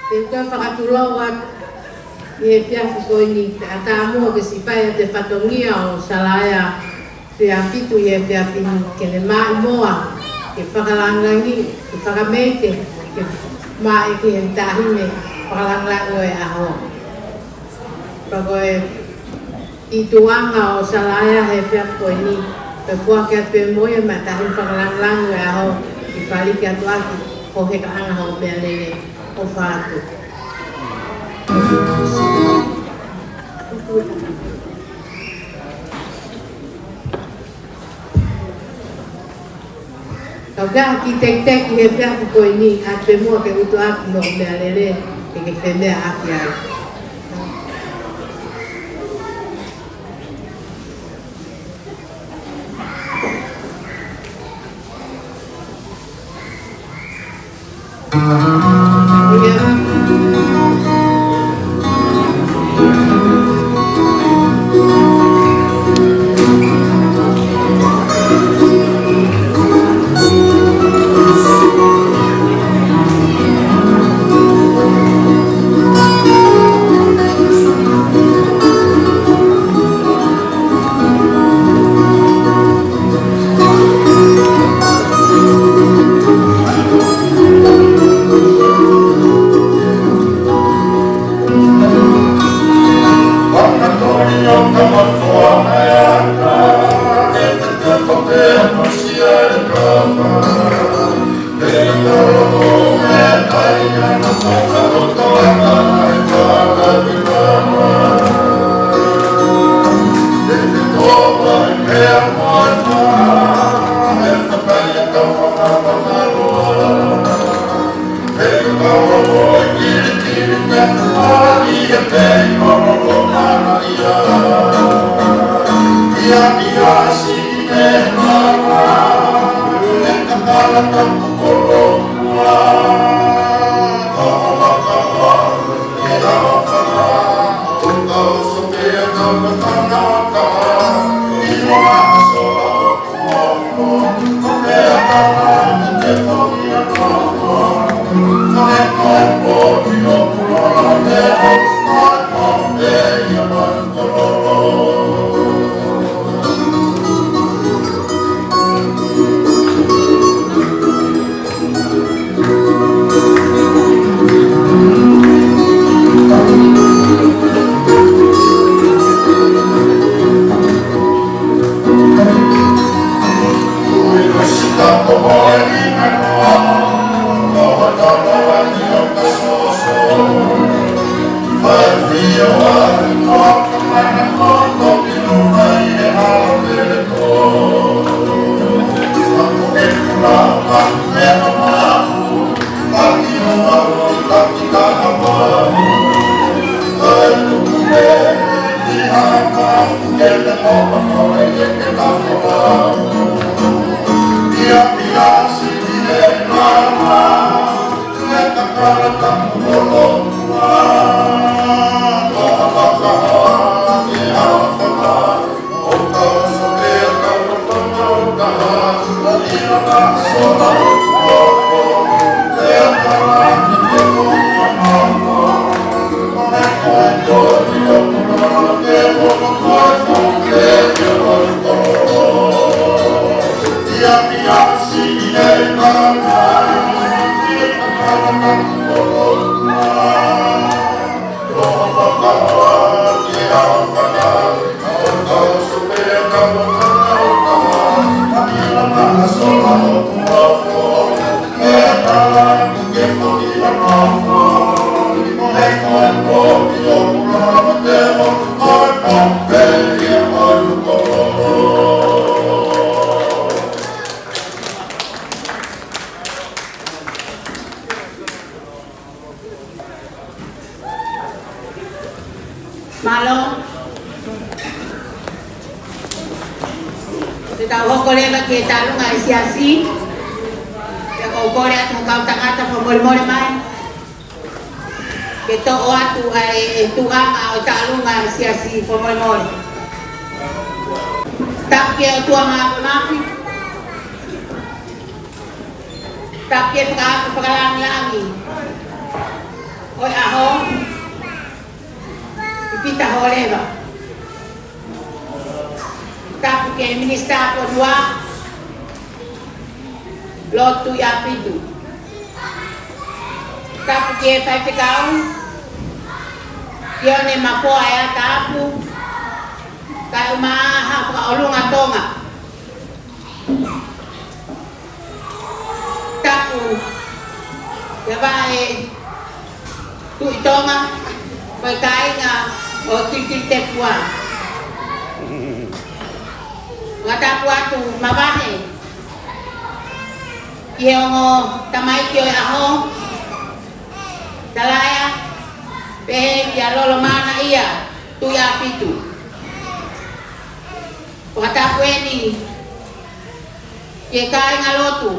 Te u toe fakatulou atu ʻi he efiafi ko eni, pea ʻatā muʻa ke siʻi fai ʻa e fatongia ʻo Sālaia Fiafitu ʻi he efiafi ni ke ne maʻimoa, ke fakalangilangi, ke fakameite, ke maʻa ki he taʻahine fakalangilangi ʻo e ʻaho. Pea ko e ʻi tuʻunga ʻo Sālaia he efiafi ko eni, pea foaki atu pē mo ia maʻa e taʻahine fakalangilangi ʻo e ʻaho, ʻi faliki atu ʻaki, ko e hekaʻanga hoʻo meʻalele, ʻofa atu. Kau ka ki tekiteki he efiafi ko eni, ʻoatu pē muʻa ke utu ʻaki hoʻo meʻalele, ke ke femeʻa ʻaki ai. Mālō. Te tau hoko leva ki he taʻalunga ʻa e siasi. Pea ʻoku ou kole atu mo e kau tangata fakamolemole mai ke toʻo atu ʻa e tuʻunga ʻo e taʻalunga ʻa e siasi fakamolemole. Tapu ki he ʻOtua Māfimafi. Tapu ki he fakaako fakalāngilangi ʻo e ʻaho, ʻi Pita Hōleva. Tapu ki he Minisitā Fonua, Lord Tuʻiʻāfitu. Tapu ki he faifekau, Sione Mafoa ʻEatapu, kae ʻumaʻā haʻa fakaʻolunga Tonga. Tapu ki he vaʻe Tuʻi Tonga, ko e kāinga ʻo Tuʻi Tefua. Fakatapu atu mavahe ki he ongo tamaiki ʻo e ʻaho, Talaia, pehē kia Lolo Mana ia, Tuʻiʻāfitu. Fakatapu eni ki he kāingalotu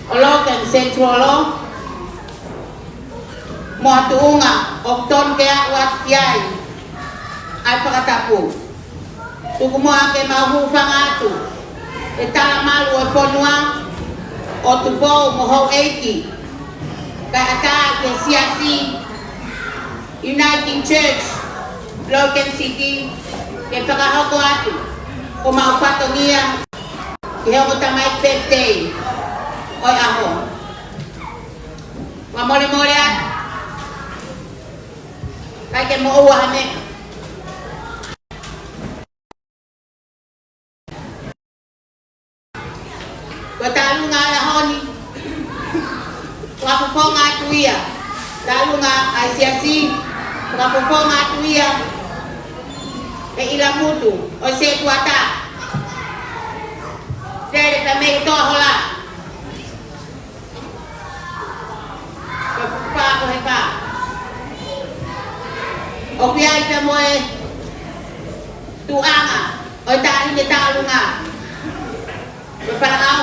ʻo Logan Central, mo ha tuʻunga ʻoku tonu ke aʻu atu ki ai ʻa e fakatapu. Tuku muʻa ke mau hūfanga atu he talamalu ʻo e fonua, ʻo Tupou mo houʻeiki, kae ʻatā ki he siasi Uniting Church Logan City, ke fakahoko atu homau fatongia ki he ongo tamaiki birthday ʻo e ʻaho. Fakamolemole atu, ʻikai ke moʻua ha meʻa. Ko e taʻalunga ʻo e ʻaho ni, fakafofonga atu ia, taʻalunga ʻa e siasi, fakafofonga atu ia ʻe he ʻilamutu ʻo e setuata. Lele pē mei he toa hola. Ko e fuku pā ko e pā. ʻOku ʻi ai pē mo e tuʻunga ʻo e taʻahine tauʻolunga. Ko e falaʻao,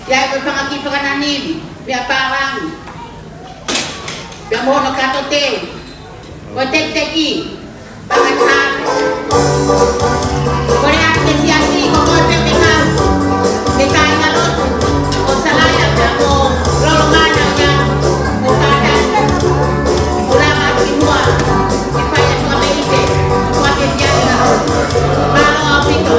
ʻi ai ko e fanga kiʻi fakananivi, meʻa pālangi. Pea mo hono kato teu. Ko e tekiteki, fanga taha. Ko e ʻa e siasi, ko koe pē meʻa. Meʻa kāingalotu, ʻo Salaia pea mo Lolomana ia, ʻo kātaki. ʻO lava ki muʻa, ke fai atu ʻa e meʻa, ʻo fai ʻa e meʻa. Mālō ʻaupito.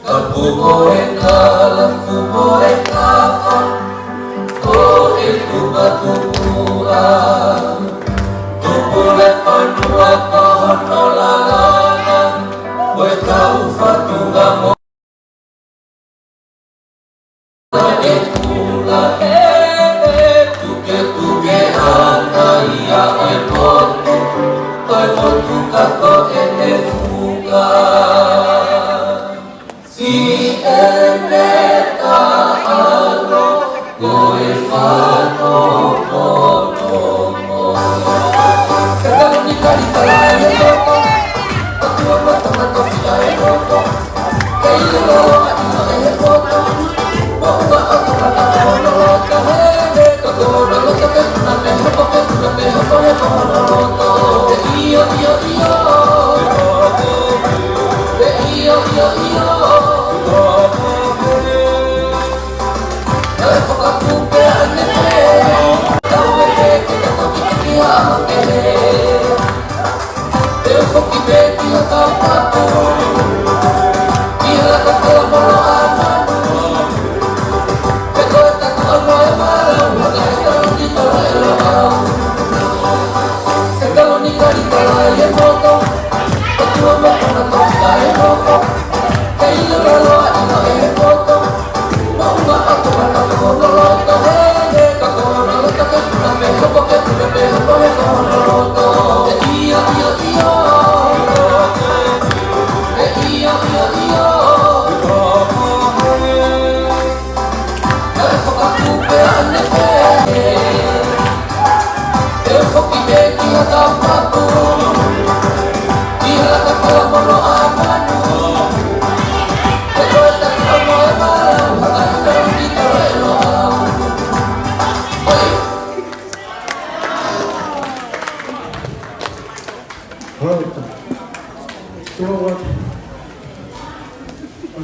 Ka puko e kala, puko e kafa, ko e tuʻa tupuʻa. Tupu le fanua ko hono lalanga, ko e kau fatunga mo e kula e, e tuketuke ʻana ia e motu, ko e motu ka ko e fuka. Siʻene taʻalo ko e fano kono. Ke tau ni kali kala e loko. Ka tua mata mata fia e loko. Ke ilo loa ʻi he poto. Mo ua atu mata kono loto hele. Ka kono loto ke tuna me hopo ke tuna me hopo he kono loto. Ke io io io. Ke io io io.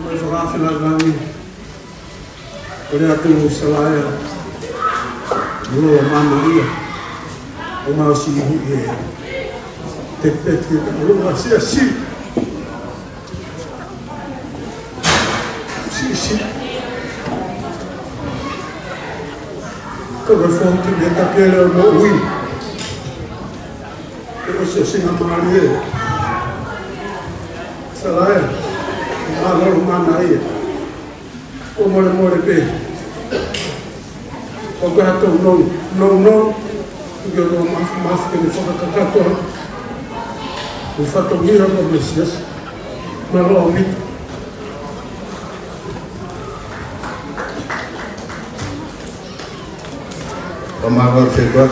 Ko e fakaafe lāngilangi, kole atu Salaia, Lolomana ia, ʻo mau siʻi ʻi he tekiteki ʻo e siasi. Siʻi, siʻi. Ka ko e foki me ka kele ʻo moʻui. Ke ʻosi ʻosi ngā mālie. Salaia, ʻa Lolomana ia. ʻO molemole pē. ʻOku ʻi ai haʻaku nounou, nounou. Ke ʻoua mafimafi ke ne fakakakato ʻa e fatongia ʻo e Mesiasi. Mālō ʻaupito. Ka mālō ʻaupito.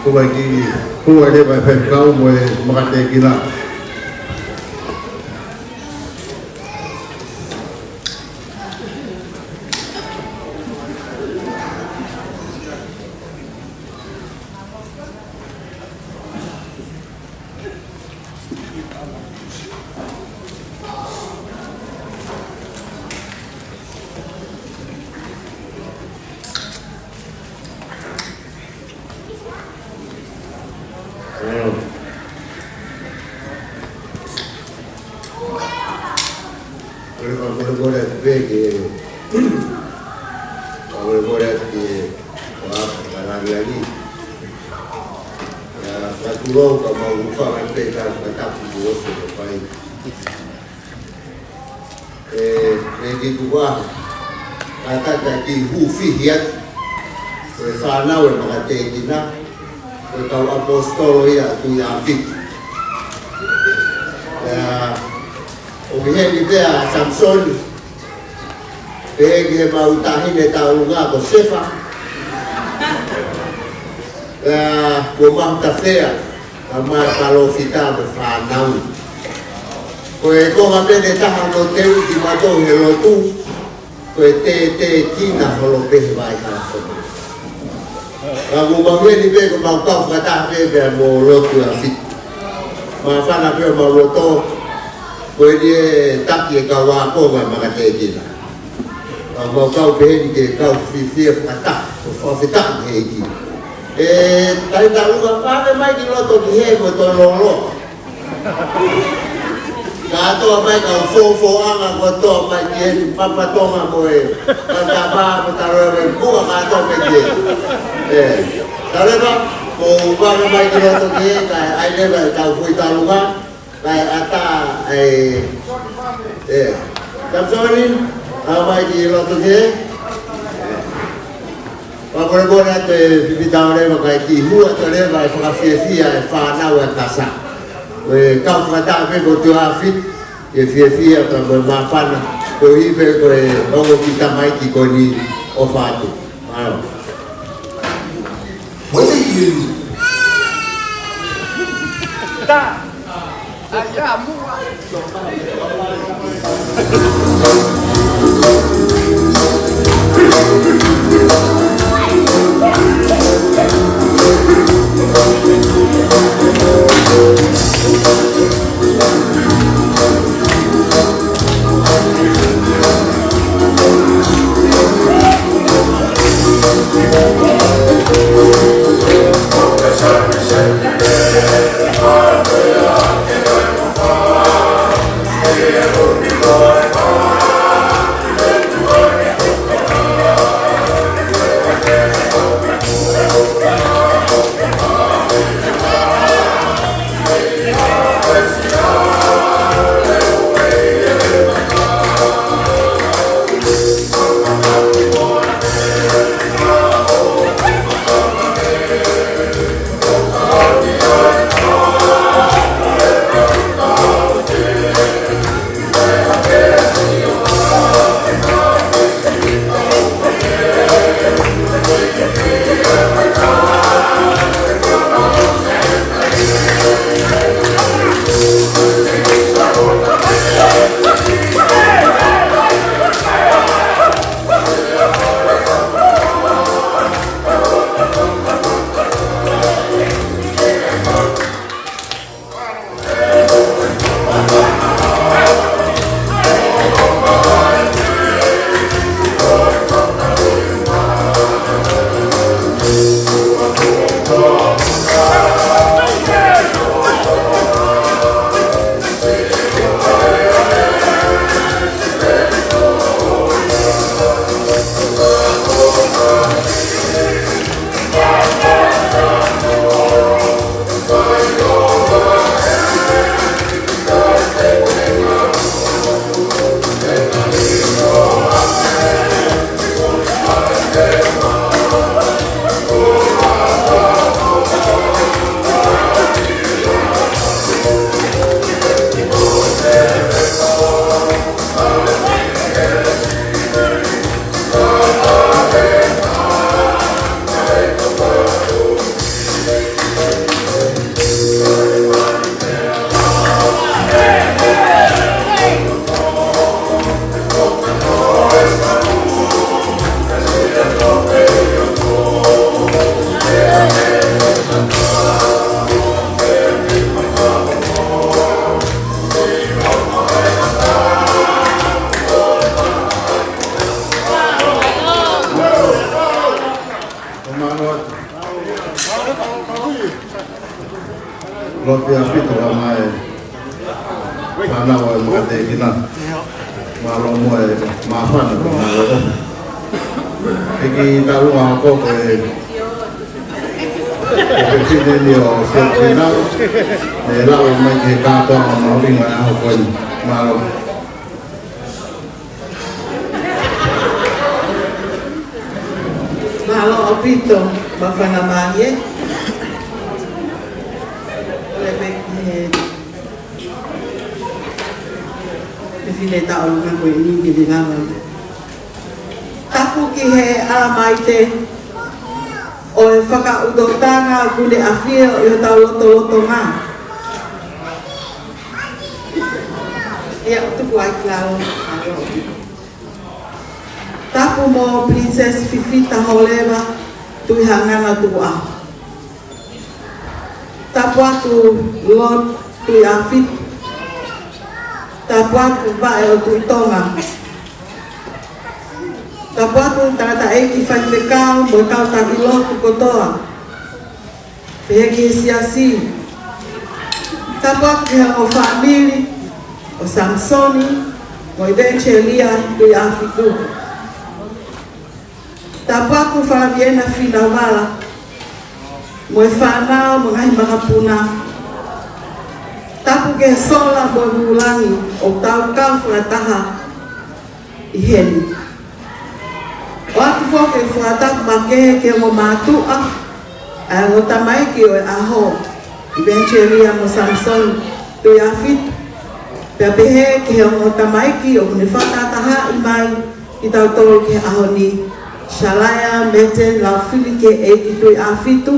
Ko e kiʻi hua leva e faifekau mo e makatekina. Kole, kole, kole atu pē ke, kole, kole atu ke, ʻoua, ka langilangi. ʻIa, ka tulou ka mau ʻufa mai pē ka, ka tapu mo oso ka pai. ʻE, ʻe kitu wa, ka tata ki hufi hiat, ko e fānau e makatekina, ko e kau ʻaposetolo ia ʻa Tuʻiʻāfiti. ʻIa, ʻoku ʻi heni pē ʻa Samisoni, pehē ki heʻemau taʻahine tauʻolunga ko Sefa. ʻIa, ko Mahuta Fea, ka mai palōfita mo e fānau. Ko e konga pē ʻe taha ʻoku teu kimautolu he lotu, ko e tētē kina holo pē he vai ka holo. Ka mou mau heni pē ko mau kau fakataha pē pea mo lotu ʻa Fiti. Māfana pē ʻo mau loto, ko eni e taki e kau ako ma makatekina. Ka mau kau pē heni ke kau fiefia fakataha, ʻo fakafetaʻi he ʻEiki. ʻE, tai talu ka pāke mai ki loto ki he ko to lolo. Kātoa mai kau fōfōʻanga kotoa mai ki he papa Tonga ko e, ka tapa mo talo e mua kātoa mai ki he. ʻE, talo e pa, ko vana mai ki loto ki he, kae ʻai leva e tau kui talunga, kae ʻatā, ʻe, ʻe, Samisoni, ʻa mai ki loto ki he. Pea kole kole atu e fifita ʻo leva kae kiʻi hua atu leva e fakafiefia e fānau e kasa. Ko e kau fakataha pē ko Tuʻiʻāfiti, ke fiefia pea mo e māfana, ko e hifo ko e ongo kiʻi tamaiki ko eni ʻofa atu. Mālō. Mo e fai ki he lu. Ta. Lotu ʻaupito ka mai fānau ʻa e Makatekina. Mālō mo e māfana ko mālō. Hiki talu ʻa ko ko e ko e fefine ni ʻo Siakinau. ʻE lau mai ki he kātoanga mahuʻinga ʻo e ʻaho ko eni. Mālō. Mālō ʻaupito, māfana mai ē. Kole pē ki he fefine tauʻolunga ko eni ke ne lava. Tapu ki he ʻAlamaite ʻo e fakaʻutoʻutanga kuo ne ʻafio ʻi hotau lotolotonga. ʻIa, tuku ai ki lalo. Tapu mo Princess Fifita Holeva Tuʻihangana Tukuʻaho. Tapu atu Lord Tuʻiʻāfitu. Tapu atu Vaʻe ʻo Tuʻi Tonga. Tapu atu tangataʻeiki faifekau mo e kau taki lotu kotoa. Pehē ki he siasi. Tapu atu ki he ongo fāmili ʻo Samisoni mo ʻIveniselia Tuʻiʻāfitu. Tapu atu Falaviena Finavala mo e fānau mo e ngaahi makapuna. Tapu ki he sola mo e vūlangi ʻoku tau kau fakataha ʻi heni. ʻOatu foki e fakatapu makehe ki he ongo mātuʻa, ʻa e ongo tamaiki ʻo e ʻaho, ʻIveniselia mo Samisoni Tuʻiʻāfitu. Pea pehē ki he ongo tamaiki ʻoku ne fakatahaʻi mai kitautolu ki he ʻaho ni, Salaya Meten Laufili ki he ʻEiki Tuʻiʻāfitu,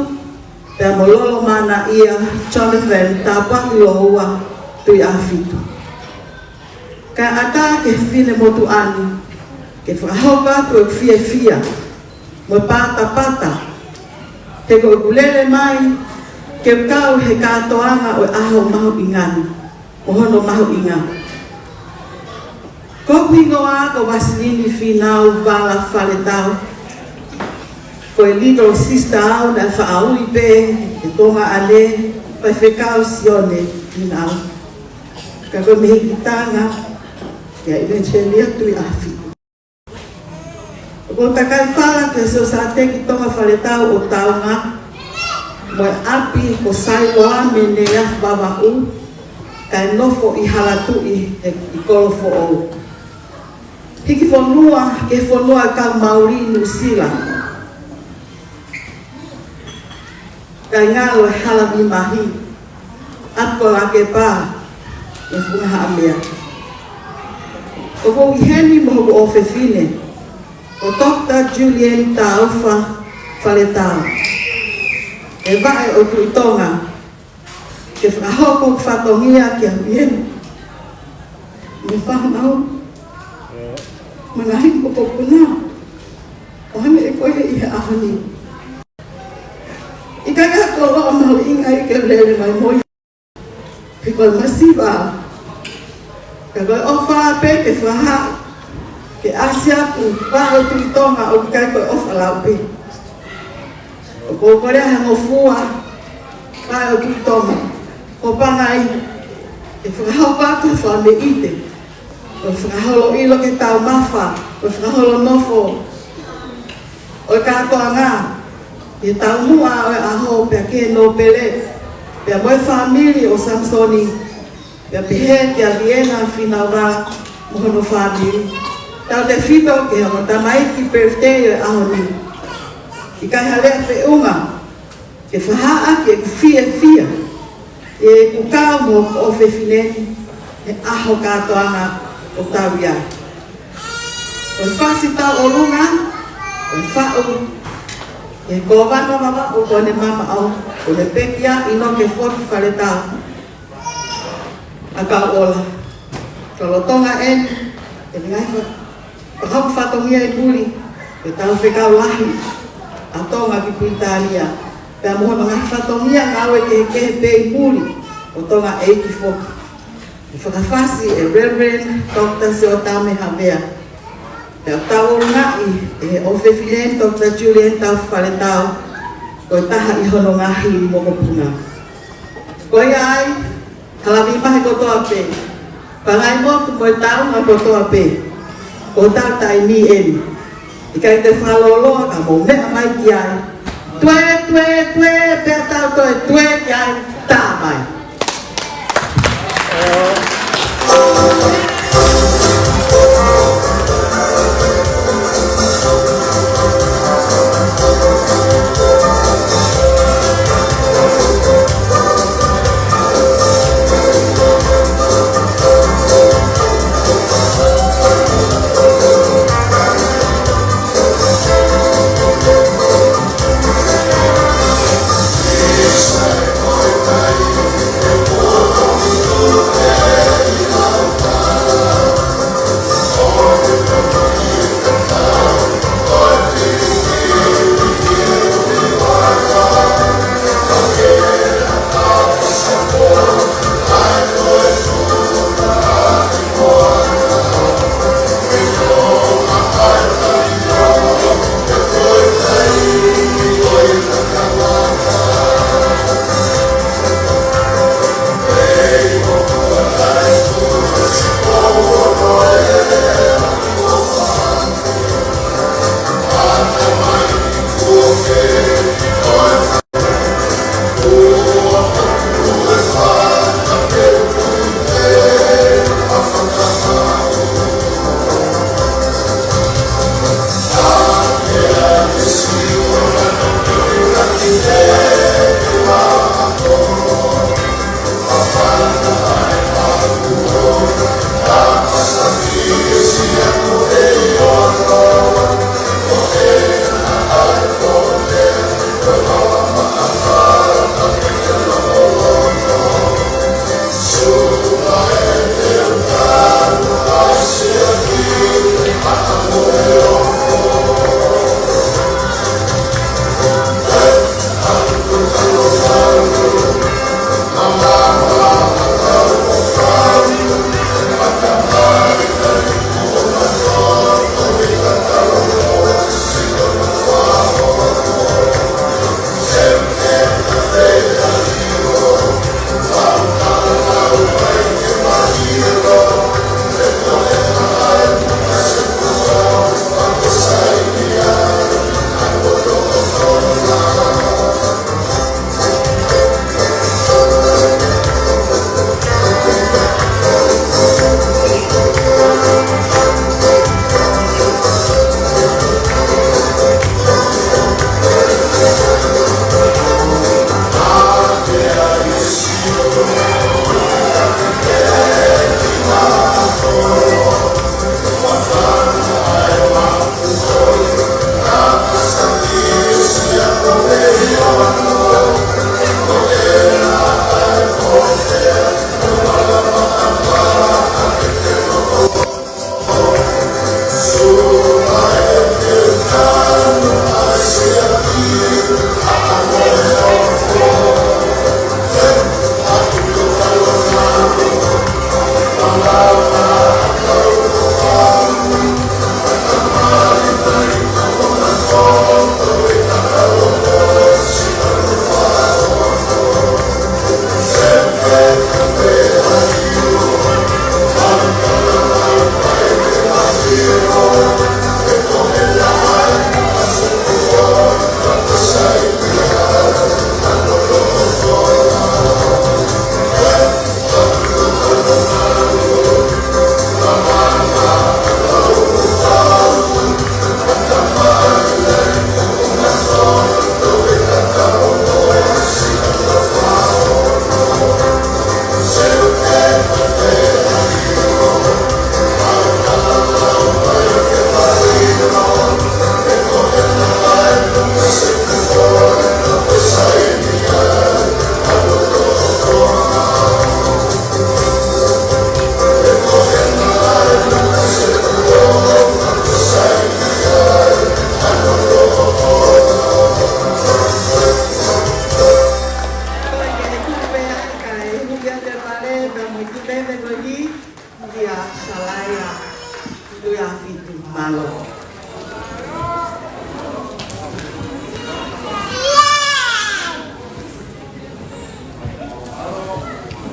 pea mo Lolo Manaia Jonathan Tāpuaki Loua Tuʻiʻāfitu. Kae ʻatā ki he fefine motuʻa ni ke fakahoko atu ʻeku fiefia mo e patapata, he ko ʻeku lele mai ke kau he kātoanga ʻo e ʻaho mahuʻinga ni, mo hono mahuʻinga. Ko hoku hingoa ko Vasilini Fīnau Vala Faletau. Ko e little sister au naʻe faʻa ui pē ʻe Tonga ʻAne, Faifekau Sione Fīnau. Ka ko e mehikitanga ia ʻIveniselia Tuʻiʻāfitu. ʻOku ou takai fala ki he Sosaiete Tonga Faletau ʻo Taunga, mo e ʻapi ko Sailoa Meneafu Vavaʻu, kae nofo ʻi Halatuʻi ʻi Kolofoʻou. Hiki fonua ki he fonua kau Mauli, Nuʻusila. Kae ngalo e hala mīmahi, ʻapi ko Lakepa, mo Funga Haʻamea. ʻOku ou ʻi heni mo hoku ʻofefine, ko Doctor Julian Taufa Faletau, ʻi he Vaʻe ʻo Tuʻi Tonga, ke fakahoko hoku fatongia kia Viena mo e fānau mo e ngaahi mokopuna ʻo hangē ko ia ʻi he ʻaho ni. ʻIkai ha koloa mahuʻinga ia ke lele mai mo ia, he ko e masiva. Ka ko e ʻofa pē ke fakahā, ke ʻasi atu Vaʻe ʻo Tuʻi Tonga ʻoku ʻikai ko e ʻofa lau pē. ʻOku ou kole ʻa e ngofua Vaʻe ʻo Tuʻi Tonga, ko Pangai, ke fakahoko atu e fakameʻite, ko e fakaholo ʻilo ki he taumafa, ko e fakaholo nofo ʻo e kātoanga, ki he taumuʻa ʻo e ʻaho pea ki he nōpele, pea mo e fāmili ʻo Samisoni, pea pehē kia Viena Fīnau Vala mo hono fāmili. Tautefito ki he ongo tamaiki birthday ʻo e ʻaho ni. ʻIkai ha lea feʻunga ke fakahā ʻaki ʻeku fiefia ʻi heʻeku kau mo hoku ʻofefine ni he ʻaho kātoanga ʻoku tau ʻi ai. Ko e fasi tauʻolunga, ko e faʻu, ʻe Kōvana Vavaʻu ko ʻene mamaʻo, ko ʻene pekia ʻInoke Fotu Faletau, ʻa Kauʻola. Ka lolotonga eni, ʻe ngaahi fa-, fakahoko fatongia ʻi muli, ʻe tau fekau lahi ʻa Tonga ki Pilitānia, pea mo hono ngaahi fatongia ngāue kehekehe pē ʻi muli, ʻo Tonga ʻEiki foki. ʻE fakafasi ʻe Reverend Doctor Siotame Havea. Pea tauʻolungaʻi ʻe he ʻofefine Doctor Julian Taufa Faletau, ko e taha ʻi hono ngaahi mokopuna. Ko ia ai, hala vivahe kotoa pē, pangai motu mo e taunga kotoa pē, ko hotau taimi eni. ʻIkai te fakalōloa ka mou meʻa mai ki ai. Tuē, tuē, tuē, pea tau toe tuē ki ai, tā mai.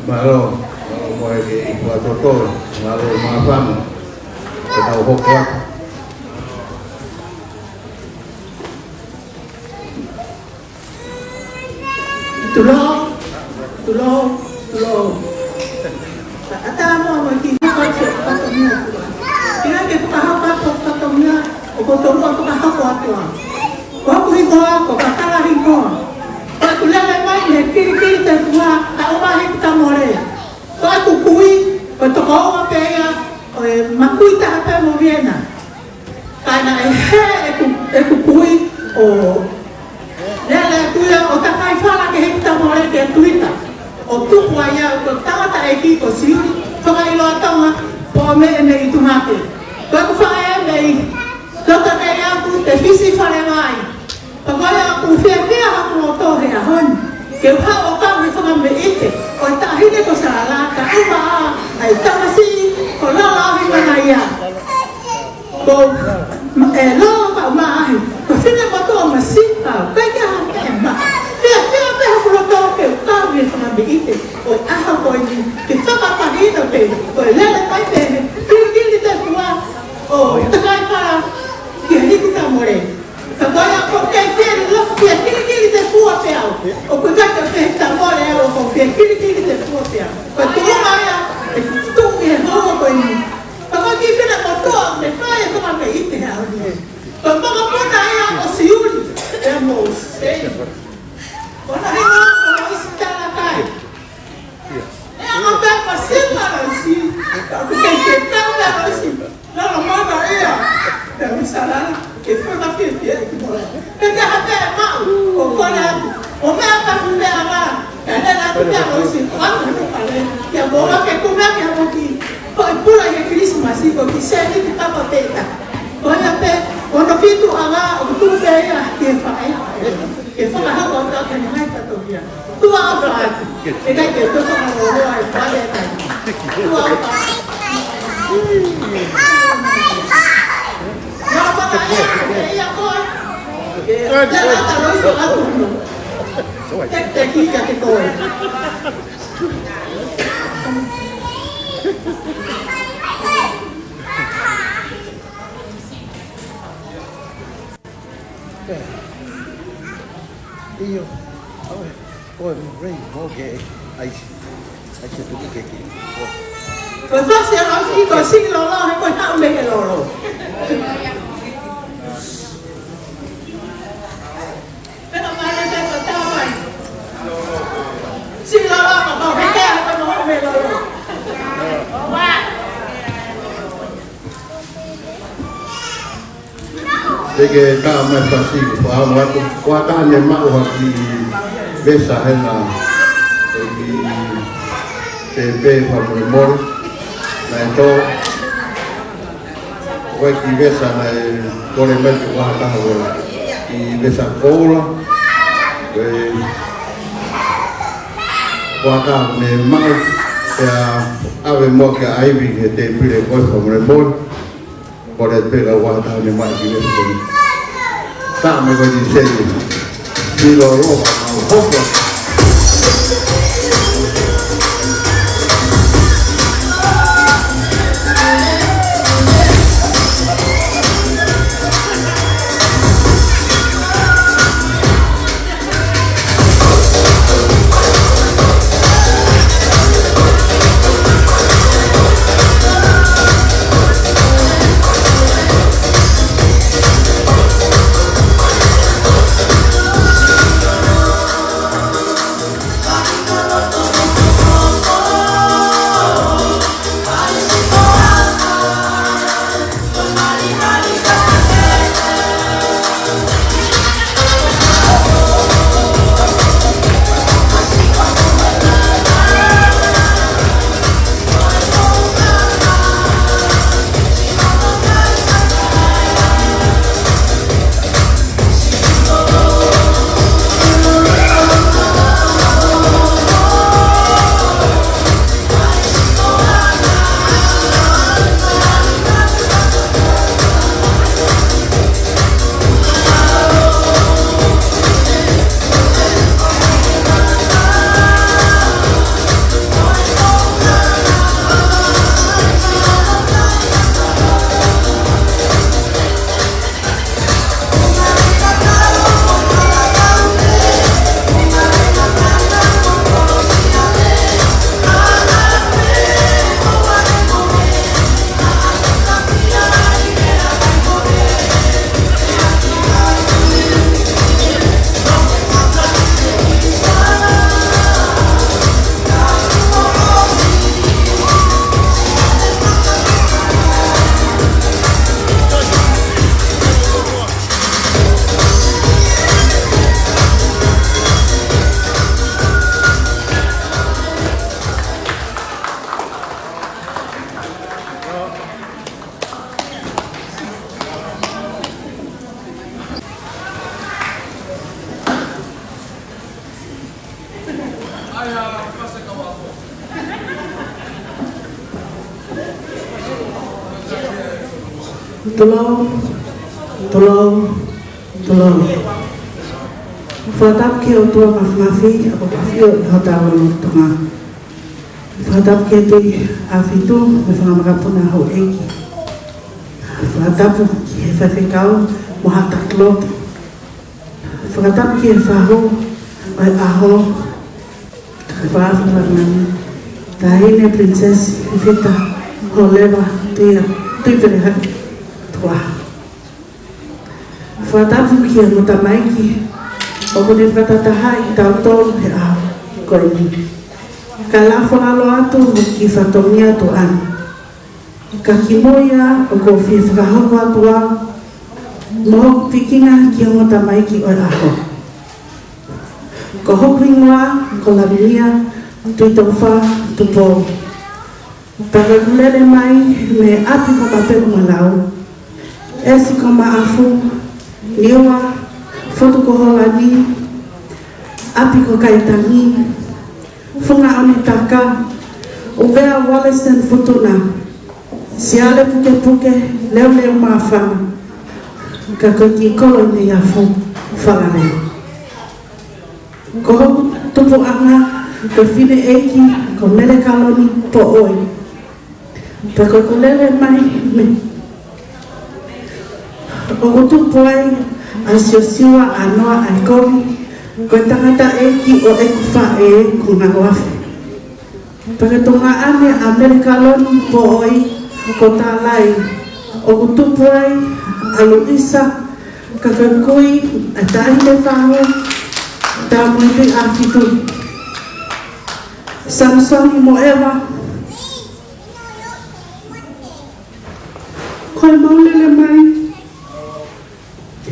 Mālō, mālō mo e kei ʻi Puatoto, mālō māfana, ke tau hoko atu. Tulou, tulou, tulou. Ka ʻatā mo mo ki hoko atu e fatongia ʻOtua. Kina ke fakahoko atu e fatongia ʻo kimoutolu ʻoku fakahoko atu. Ko hoku hingoa, ko Kakala hingoa. Ko ʻeku lele mai mei he kilikilitefua, ʻa ʻoku mahi ki Tamole. Ko ʻeku kui, ko e tokoua pē ia ʻo e Makuitaha pē mo Viena. Ka naʻe hē ʻeku, ʻeku kui ʻo lele atu ia ʻo takai fala ki he Tamole ki he tuita. ʻO tuku ai au ko e tangataʻeiki ko Siuli, fakaʻiloa Tonga, pō meʻe mei Tungate. Ko ʻeku faʻē mei Loto Nei Aku, Tefisi Falevai. Pea ko ia ʻoku fiefia hoku loto he ʻaho ni ke u haʻu ʻo kau he fakameʻite ʻo e Taʻahine ko Salala, ka ʻuma ʻa e tamasiʻi ko Lolo ʻAhimanaia. Ko e Lolo ka ʻuma ʻahi, ko Finemotuʻa Masipa, ʻikai ke ha meʻa maʻa. Fiefia pē hoku loto ke u kau he fakameʻite ʻo e ʻaho ko eni, ke fakapahino pē ko e lele mai pē he kilikilitefua ʻo takai fala ki he Tamole. Ka ko ia ʻoku ou kei fie lelei, fie kilikilitefua pē au. ʻOku ʻikai ke fie Tamole au, ʻoku ou fie kilikilitefua pē au. Ko e tuʻunga ia ʻe tuʻu ʻi he houa ko eni. Ka ko e kiʻi Finemotuʻa, ʻoku ne fai e fakameʻite he ʻaho ni. Ko e makapuna ia ʻo Siuli, ʻa Mōsese. Ko hono hingoa ko Loisi Talakai. Ia, ʻa e pea ko Sipa Loisi, ka ʻoku kei ke tau pē Loisi. Lolo mata ia, pea mi Salala, ke fakafiefia ki Mola. Pea ka ha pea maʻu, ʻo kole atu, ʻo meʻa ka fu meʻa la, ka lele atu pea Loisi, ʻo atu hono pale, ia Mola ke kumea ki ha moki, ko e pula ia Kilisimasi, ko ki seni ki papa peta. Ko ia pē, ko hono fitu ʻa la, ʻoku tuʻu pē ia, ki he faʻē. Ke fakahoko atu ke ne mai fatongia. Tuʻa ʻofa atu. ʻIkai ke toe fakalōloa e pale ʻe taha. Tuʻa ʻofa atu. Nā maka ia, ke ia koe. Ke ia taloisa atu. Te, te kiʻi kiate koe. ʻIo. ʻOi, ʻoe, mo rei, mo ke, ʻai, ʻai ke tuku ke ki. Ko e fasi ʻa Loisi, ko e siki lolo, he ko e haʻu mei he lolo. Pena male te ko tawai. Siki lolo, ko ko he ke, he ko haʻu mei he lolo. Te ke tā mai fasi, ko au atu, ko ata ne maʻu ha kiʻi vesa hena, e kiʻi pēpē fakamolemole, naʻe tō, ko e kiʻi vesa naʻe kole mai ke ʻoatu ha vela, kiʻi vesa koula, ko e, ko ata ne maʻu, pea ʻave mo ke ʻaivi he tēpile ko e fakamolemole. Kole pē ka ʻoatu ha taha ne maʻu ki he soni. Sa me ko ni seni. Pilo lo ma hoko. Tulou, tulou, tulou. Fakatapu ki he ʻOtua Mafimafi, ʻoku ʻafio ʻi hotau lotolotonga. Fakatapu ki he Tuʻi Āfitu, mo e fanga makapuna houʻeiki. Fakatapu ki he faifekau mo haʻa taki lotu. Fakatapu ki he fahu ʻo e ʻaho, ka fāfā lamani, Taʻahine Princess Fifita Holeva Tuia Tuipelehaki Tuʻa. Fakatapu ki he ongo tamaiki ʻoku ne fakatahatahaʻi kitautolu he ʻaho ko eni. Kae lafo lalo atu hoku kiʻi fatongia tuʻa ni. Ka kimuʻa ia ʻoku ou fie fakahoko atu au mo hoku vikinga ki he ongo tamaiki ʻo e ʻaho. Ko hoku hingoa ko Lavinia Tuʻitofa Tupou. Pea ko ʻeku lele mai mei ʻapi ko Mapeʻumalau, ʻEsi ko Maʻafu, Niua, Futu ko Holani, ʻApi ko Kaitangi, Funga ʻo Nitaka, ʻUvea Wollaston Futuna, Siale Pukepuke, Leuleu Māfana, ka ko e kiʻi kolo ʻi Neiafu, Falaleu. Ko hoku tupuʻanga ko e fineʻeiki ko Mele Kaloni Poʻoi. Pea ko ʻeku lele mai mei, ʻoku tupu ai ʻa Siosiua ʻAnoa ʻAikovi, ko e tangataʻeiki ʻo ʻeku faʻē ko Ngaloafe. Pea ko e tuongaʻane ʻa Mele Kaloni Poʻoi ko Tālai, ʻoku tupu ai ʻa Luisa, ka ko e kui ʻa Taʻahine Fahu, Tamoetuʻi Āfitu, Samisoni mo ʻEva. Ko ʻemau lele mai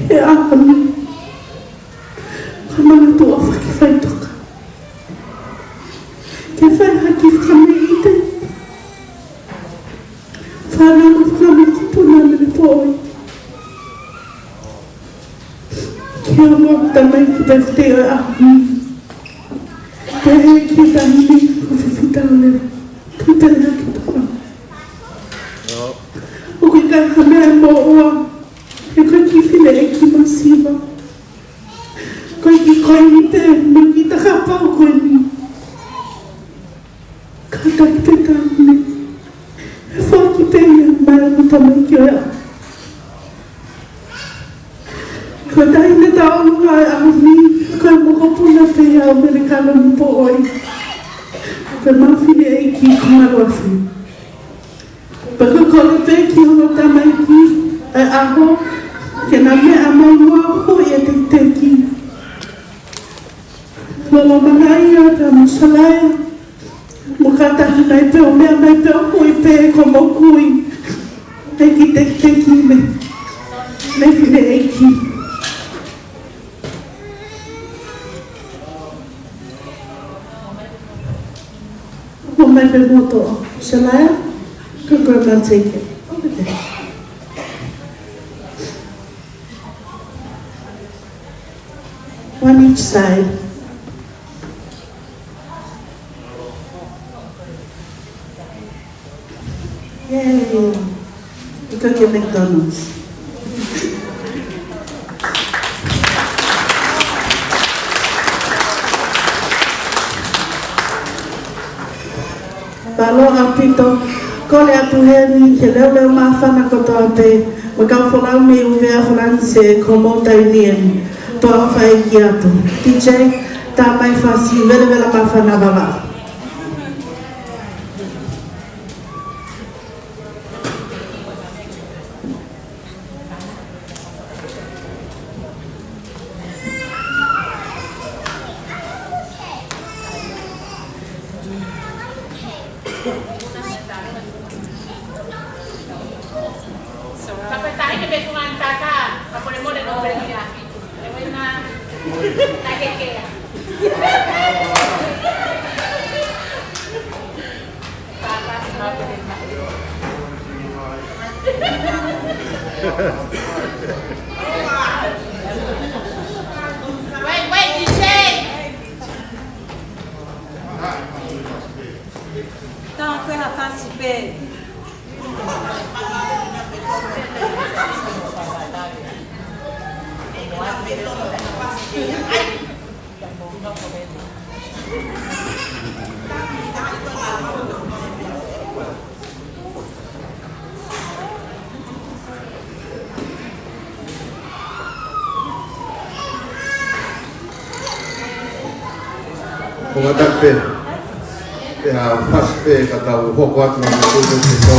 he ʻaho ni, ka manatuʻi ʻofa ke fai toka, ke fai ha kiʻi fakameʻite, fānau mo e fanga makapuna ʻa Mele Poʻoi. Ki he ongo tamaiki pefute ʻo e ʻaho ni, pehē ki he taʻahine ko Fifita Holeva Tuipelehaki Tuʻa. ʻOku ʻikai ha meʻa moʻua, he ko e kiʻi fineʻeiki masiva. Ko e kiʻi koini pē mei he kiʻi takapau ko eni. Kātaki pē taʻahine, ʻe foaki pē ia maʻa e ongo tamaiki ʻo e ʻaho. Ko e taʻahine tauʻolunga ʻo e ʻaho ni, ko e mokopuna pē ia ʻo Mele Kaloni Poʻoi, ko ʻemau fineʻeiki ko Ngaloafe. Pea ko e kole pē ki he ongo tamaiki ʻo e ʻaho ke na meʻa mai muʻa ʻo hui e tekiteki. Lolo Manaia pea mo Salaia, mo kātaki mai pē ʻo meʻa mai pē ʻo hui pē ko hoʻomou kui e kiʻi tekiteki mei, mei he fineʻeiki. Mo mai pē mo toʻo. Salaia, go grab and take it. Over there. One each side. Yay. Ika ke McDonald's. Mālō ʻaupito, kole atu heni ki he leuleu māfana kotoa pē, mo e kau folau mei ʻUvea, Falanisē, ko hoʻomou taimi eni. Tuʻa ʻofa ʻeiki atu. DJ, tā mai fasi, Velavela Māfana Vavaʻu. Wait, wait, DJ. Tau ko e ha fasi pē. Ko ngata pē, pea fasi pē ka tau hoko atu mo e tuʻu pē.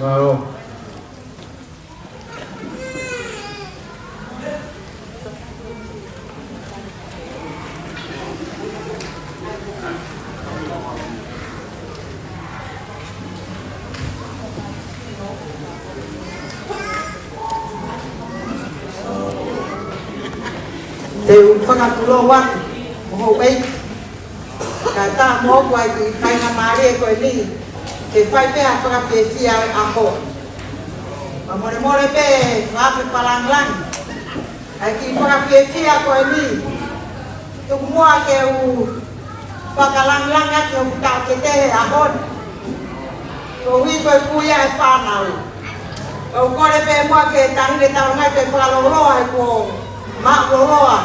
Mālō. Te u fakatulou atu, mo houʻeiki, kae ʻatā moʻoku ʻa e kiʻi faingamālie ko eni, ke fai pē ʻa e fakafiefia ʻo e ʻaho. Fakamolemole pē, fakafe fakalāngilangi ʻa e kiʻi fakafiefia ko eni. Tuku muʻa ke u fakalāngilangi ʻaki hoku taʻokete he ʻaho ni. Koeʻuhi ko e kui ʻa e fānau. Kau kole pē muʻa ki he taʻahine taʻelonga ke fakalōloa he kuo maʻu lōloa.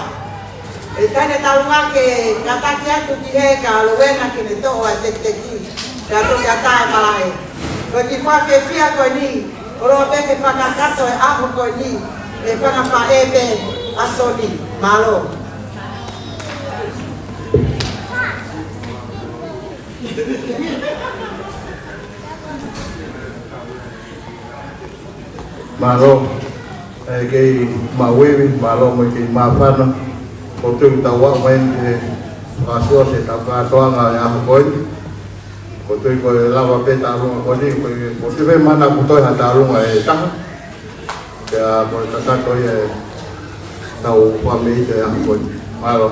ʻE taʻahine taʻelonga ke kātaki atu ki he ka lōvena ke ne toʻo ʻa e tekiteki. Pea toki ʻatā e malaʻe. Ko e kiʻi fakafiefia ko eni, ʻoua pē ke fakakakato e ʻaho ko eni, ʻe fanga faʻē pē ʻa Soni. Mālō. Mālō, ʻe kei maʻu ivi, mālō mo e kei māfana. Ko e tuʻu tau aʻu mai ki he fakaʻosi ʻetau kātoanga ʻi he ʻaho ko eni. Ko e tuʻu ko e lava pē taʻalonga ko eni, ko e, ko e tuʻu pē mana kuo toe ha taʻalonga ʻe taha. Pea ko e kakato ia ʻetau fakameʻite ʻi he ʻaho ko eni. Mālō.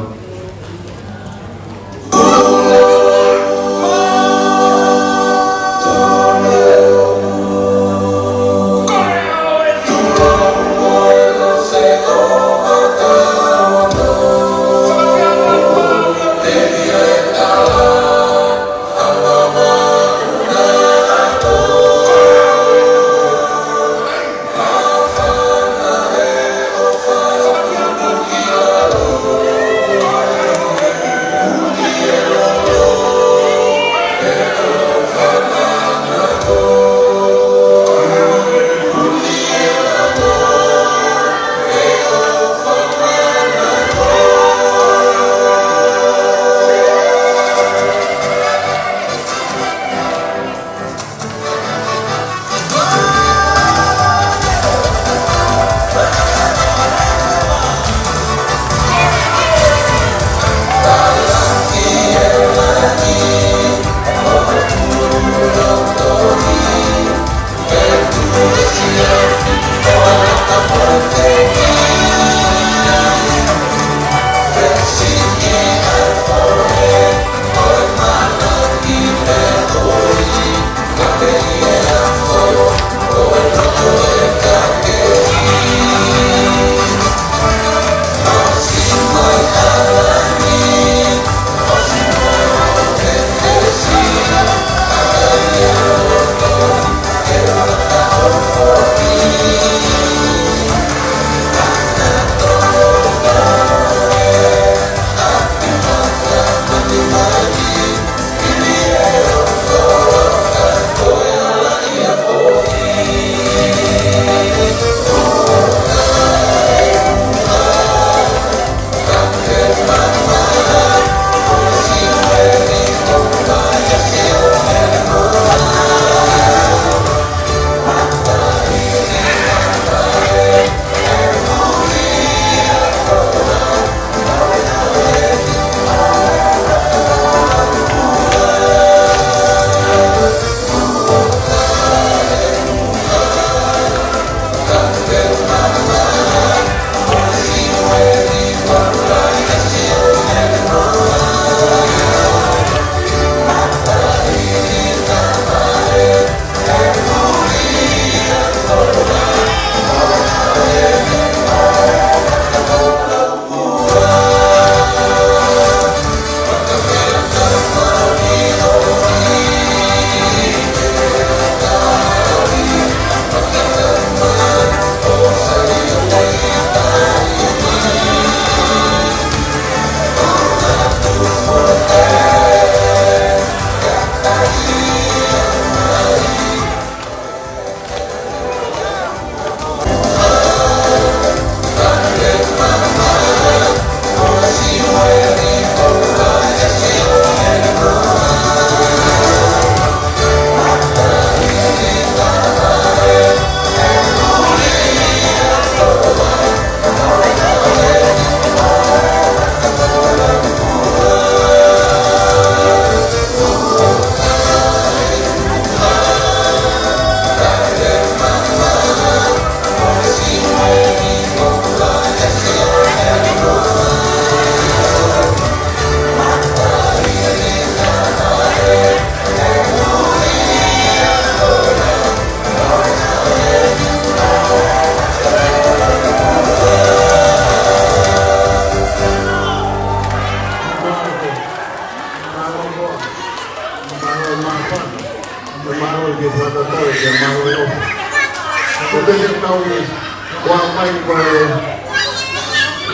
Ua mai ko e,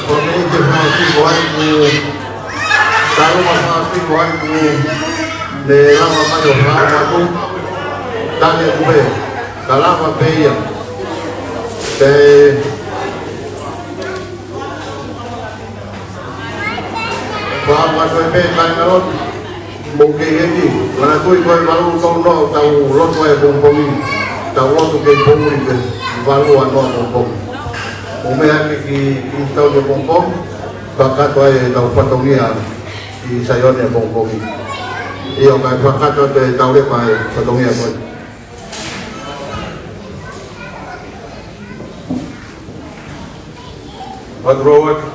ko e meʻa ke fai ki ko ai ku, talu ma fai ki ko ai ku, ne lava mai ʻo fai atu, tane ku pē, ka lava pē ia. Te, fai atu pē kāinga lotu. Mou kei heni, manatuʻi ko e valu tau nō, tau lotu ai pongipongi, tau lotu kei pongipongi, valu ʻa nō pongipongi. Mou meʻa ke ki, ki tau ke pongipongi, fakakakato ai ʻetau fatongia ʻi Saione pongipongi. ʻIo, kae fakakakato ʻetau lepa ʻa e fatongia ko ē. Patrol atu.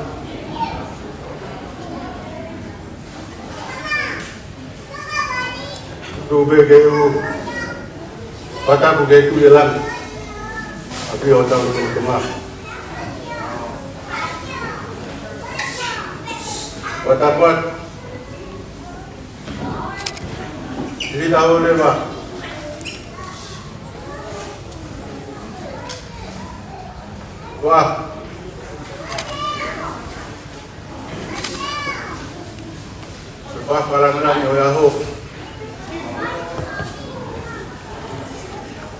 Tuʻu pē ke u fakatapu ki he Tuʻi ʻo e langi. ʻAfio ʻi hotau lotolotonga. Fakatapu atu. Sili tau leva. Ua. Fakafalangani ʻo e ʻaho.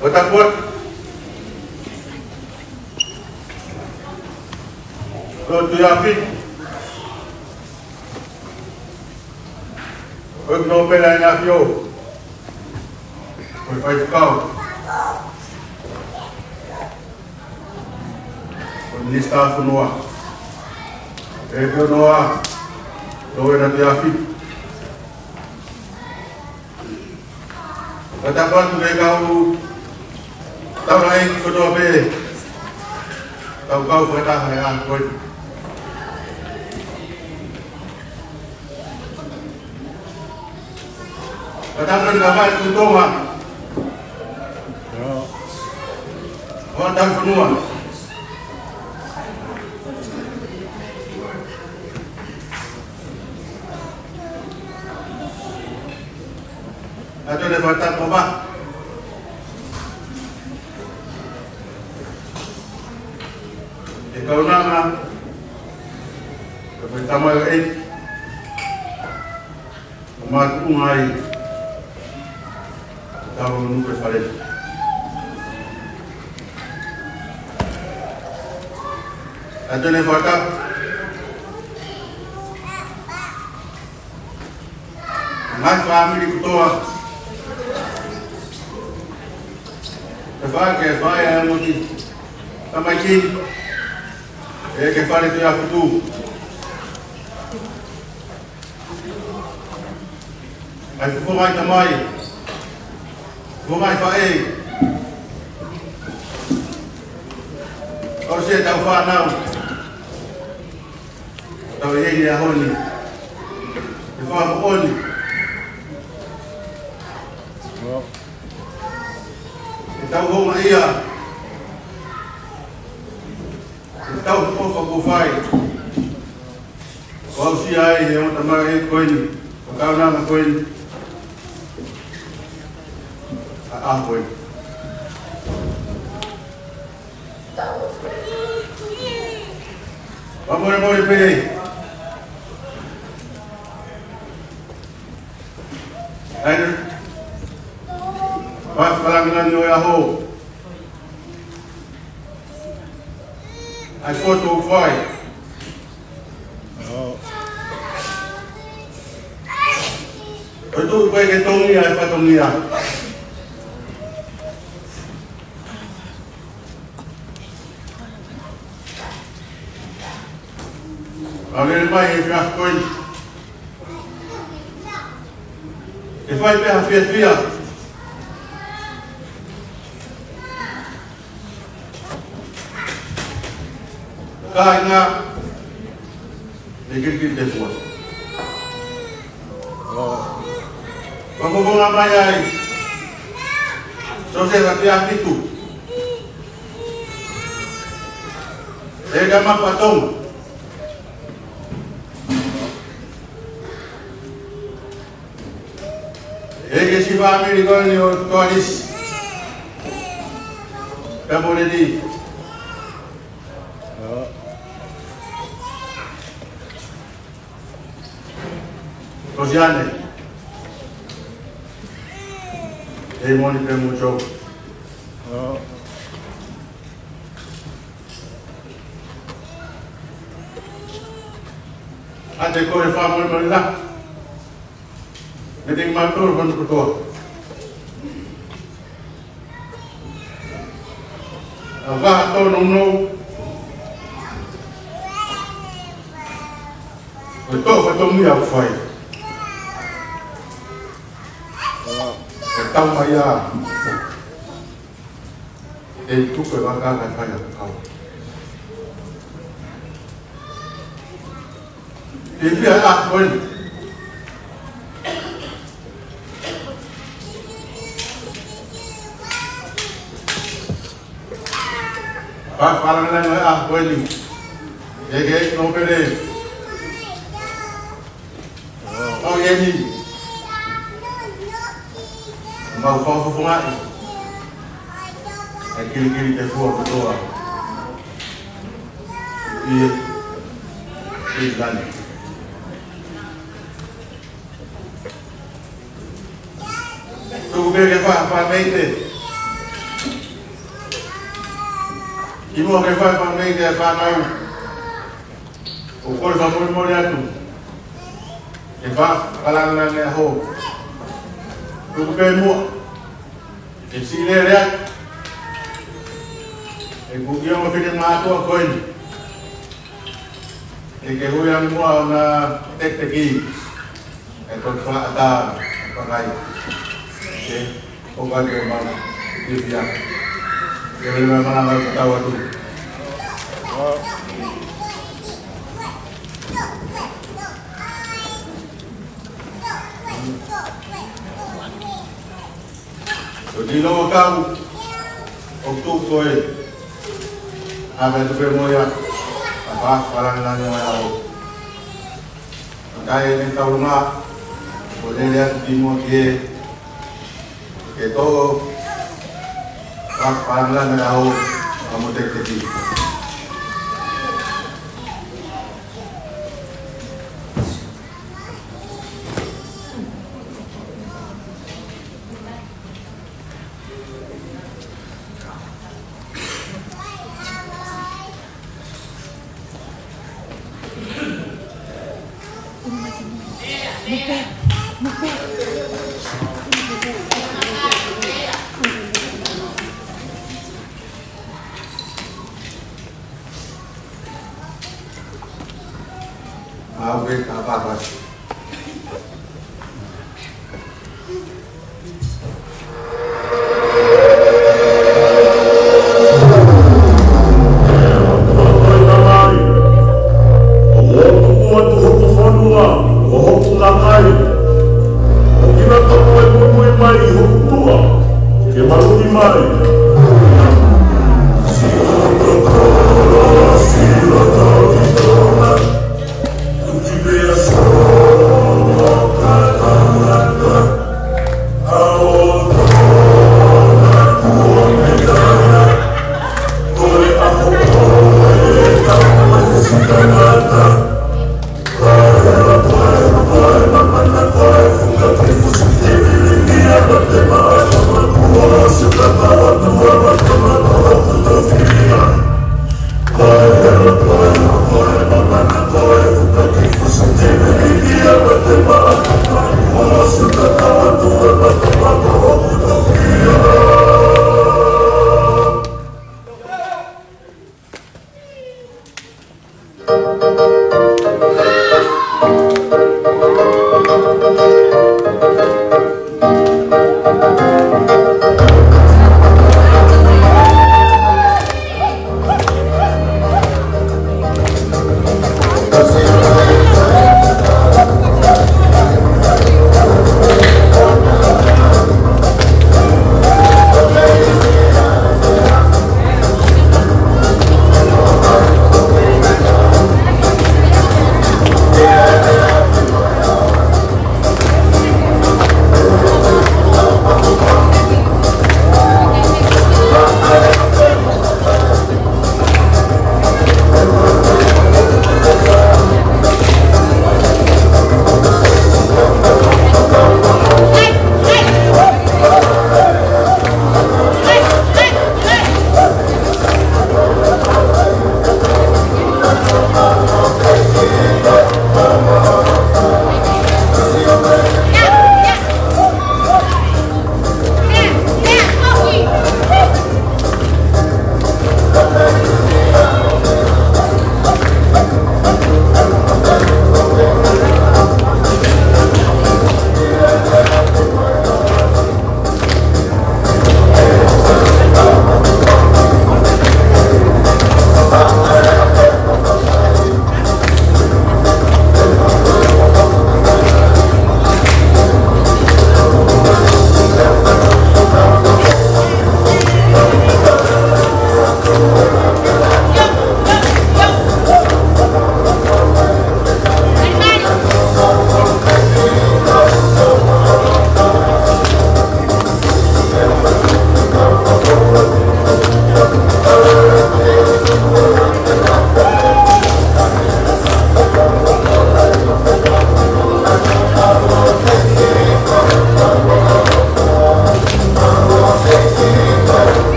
Fakatapu atu. Lotu ʻi ʻapi. ʻOku nō pē ʻa e ʻAfio. Ko e faifekau. Ko e Minisitā Fonua. ʻE pio noa, Lowena Tuʻiʻapi. Fakatapu atu ki he kau taulaʻeiki kotoa pē. Kau kau fakataha ʻi he ʻaho ko eni. Fakatapu atu ki he kau Tonga. Fakatapu fonua. Atu le fakatapu ba. ʻE kaunanga, ko e tamaioʻeiki, ʻo mātuʻunga ai, tau nuku e fale. Atu le fakatapu, ngaahi fāmili kotoa. Ke fai, ke fai ʻa e moʻui. Tamaiki. ʻE ke fale te a futu. ʻAi fuko mai tamai. Fuko mai faʻē. ʻOsi e tau fānau. Tau ʻi heni ʻaho ni. ʻE fakamoʻoni. ʻE tau homa ia. ʻE tau hoko fakafai. Ko au sia ai he ʻo tamaioʻeiki ko eni. Ko e kaunanga ko eni. ʻA, ʻa ko eni. Fakamolemole pē. ʻAi, fakafalangani ʻo e ʻaho. ʻAi foto fai. ʻOi tuʻu pē ke tongi ai fatongia. ʻA lele mai e fiafi ko eni. ʻE fai pē ha fiafia. Kāinga, ʻe kiri kiri te fua. Fakafofonga mai ai. Sosela Tuʻiʻapitu. ʻE ka mapa Tonga. ʻE ke si fāmili ko eni ʻo Toalisi. Ka mo le ni. Kosiane. Ei moni pe mo chou. Ate ko e fāmili mali la. Mete ki mātou hono kotoa. ʻA vaha tō nounou. Ko e tō, ko e tō mui au fai. Ko e tau mai a. E tuku e vaka ka fai a kau. Ke fia a koe. Ka falanga na a koe ni. Ke ke no pere. O ye ni. Mau fakafofongaʻi. E kilikili te fua kotoa. Ie. Ie lani. Tuku pē ke fa, fa mei te. Ki mo ke fa, fa mei te fa nau. ʻOku ou kole fakamolemole atu. Ke fa, fakalanga ne ho. Tuku pē muʻa. Ke siʻi lele atu. ʻE kuki o fike mātuʻa ko eni. ʻE ke hui ange muʻa ʻo na tekiteki. ʻE ko fa ata, pakai. Ke, ko ka ke mau, ke fia. Ke lele mai mana mau ke tau atu. Ko tino o kau, ʻo tuku ko e. ʻA me tupe mo ia, ʻa fa, fakalanga ne mai au. ʻA kai e ne tau nga, ko lele atu ki mo ke, ke tō, fa, fakalanga ne au, ka mo tekiteki. Mau ke kapapasi.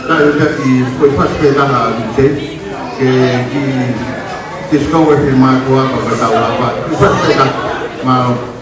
Tau ka ki, ko e fasi pē taha ki te, ke ki, ki skowe he mātuʻa ka ka tau lava. Ko e fasi pē taha, mālō.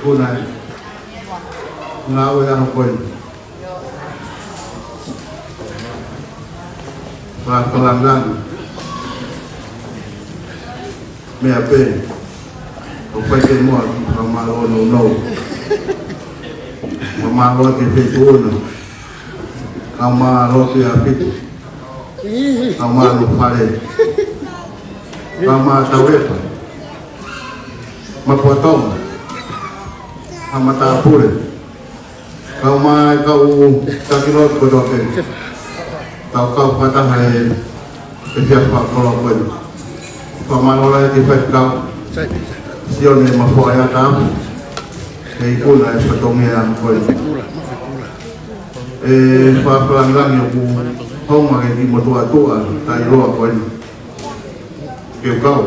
Kuna e ngāue ʻaho ko eni. Fakalangilangi. Meʻa pē. ʻOku fai ke moa ki he fakamālō nounou. Fakamālō ki he feituʻu na. Kau mālō ki ʻapiako. Kau mālō fale. Kau mā Tauepa. Mapuatonga. Haʻa Matāpule. Kau mā e kau taki lotu kotoa pē. Tau kau fakataha he, he efiafi fakakoloa ko eni. Fakamālō lahi ki he faifekau Sione Mafoa ʻi he tapu. He ikuna e fatongia ko eni. ʻE fakalangilangi ʻoku hanga ke ki motuʻa tuʻa tai loa ko eni. Ke u kau.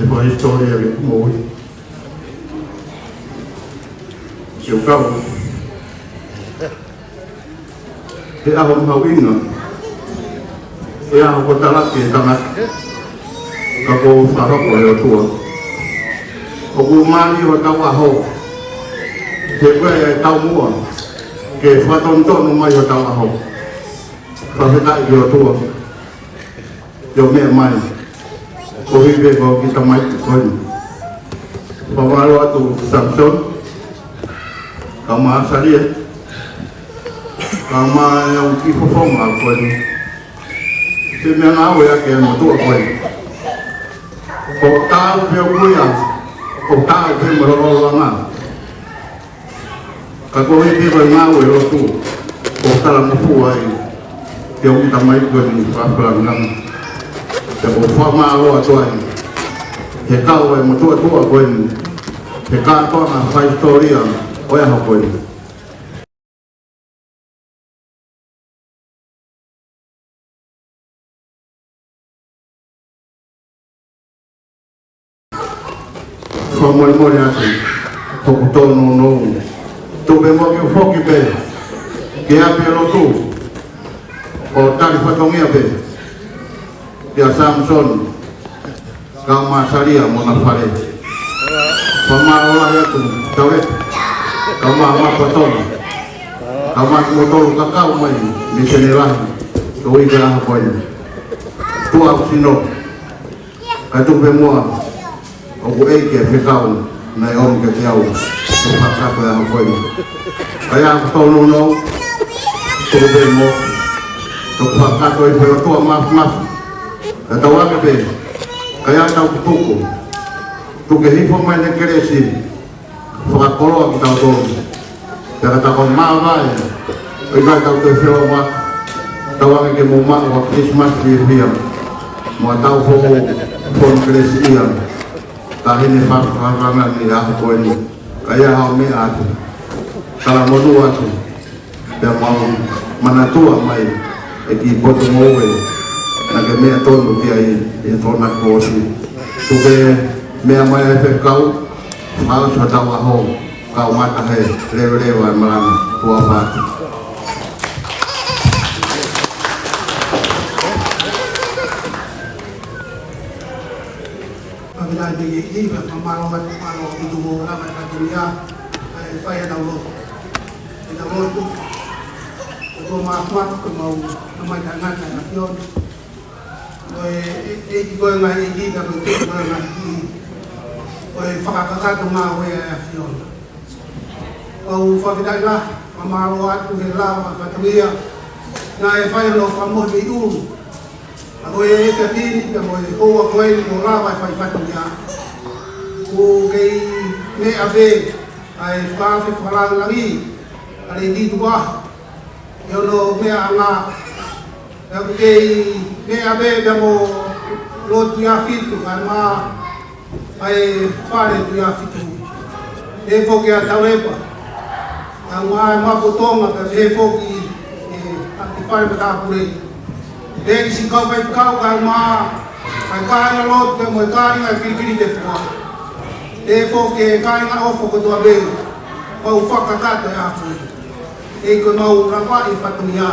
ʻE fakahisitōlia ke u moʻui. Ke u kau. He ʻaho mahuʻinga. He ʻaho ko e talaki e tangata. Ka ko e fakahoko ʻe he ʻOtua. ʻOku mālie hotau ʻaho. He ko e taumuʻa. Ke fakatonutonu mai hotau ʻaho. Fakafetaʻi ki he ʻOtua. ʻIo meʻa mai. Ko e hā pē ko e kiʻi tamaiki ko eni. Fakamālō atu Samson. Kau mā Salia. Kau mā e ongo kiʻi fofonga ko eni. Ko e meʻa ngāue ʻa e motuʻa ko eni. ʻOku taau pē ʻoku ia. ʻOku taau pē mo e lōlōʻanga. Ka ko e hā pē ko e ngāue lotu, ʻoku talangofua ai, ke u ʻita mai ko eni fakalangilangi. Pea ʻoku fakamālō atu ai, he kau e motuʻa tuʻa ko eni, he kātoanga fakahisitōlia ʻo e ʻaho ko eni. Fakamolemole atu, hoku tōnounou. Tuku pē muʻa ke u foki pē, ke ʻapi e lotu, ʻo tali fatongia pē, kia Samson, kau mā Salia mo ʻena fale. Fakamālō lahi atu, Tauepa, kau mā Mapuatonga, kau mā kimoutolu kuo kau mai, mei Senelahi, ko e ʻaho ko eni. Tuʻa ʻoku sino, ka tuku pē muʻa, ʻoku ʻi ai e fekau, naʻe ʻomi kiate au, ʻo fakakakato e ʻaho ko eni. Ka ʻi ai ha tōnounou, tuku pē muʻa, ʻoku fakakakato ʻe he ʻOtua Māfimafi. Ka tau ake pē, ka ʻi ai ha tau kutuku, tuku ke hifo mai ʻene kelesi, fakakoloa kitautolu. Pea ka tau māvae, ʻo ʻikai tau toe feʻao mai, tau ake ke mou maʻu ha Christmas fiefia. Mo ha tau foʻou, foʻou kelesiʻia. Taʻahine fakalangilangi ʻi he ʻaho ko eni. Ka ʻi ai haʻo meʻa atu. Talamonū atu. Pea mau manatua mai e kiʻi potu ngoue naʻa ke meʻa tonu ki ai ʻi he Tokonaki kuo ʻosi. Tuku ke meʻa mai e fekau, mau sa tau ʻaho, kau mata he leveleva e malanga, tuʻa ʻofa atu. Ka mena ni i, i, ka mālō atu, mālō ʻaupito mo e lava e fatongia, ʻa e fai ʻa e tau lotu. ʻE tau lotu, ʻOtua Māfimafi, ko e mau, na mai ka ngata na kion. Ko e, e, e, ko e ngaahi, e, e, ka ko e, ko e ngaahi, ko e fakakakato ngāue ʻa e ʻAfiona. Kau fakafetaʻi lahi, fakamālō atu he lava fatongia. Naʻe fai hono fakamoʻoni ʻulu. ʻA ko e efiafi ni, pea mo e houa ko eni mo lava e fai fatongia. ʻOku kei meʻa pē, ʻa e fakaafe fakalangilangi, ʻa e lei tuku ʻa. ʻI hono meʻa anga, ʻa ʻoku kei meʻa pē, pea mo lotu ʻi ʻapiako, kae ʻumaʻā ʻa e fale ʻi ʻapiako. Pehē foki ʻa Tauepa. Kae ʻumaʻā ʻa Mapuatonga, pea pehē foki ʻe, ʻa e fale matāpule. Pehē ki siʻi kau faifekau, kae ʻumaʻā ʻa e kāinga lotu, pea mo e kāinga ʻi Pilikilitefua. Pehē foki ki he kāinga ʻofa kotoa pē. Mau fakakakato e ʻaho ko eni. ʻEiki, ko e mau lava e fatongia,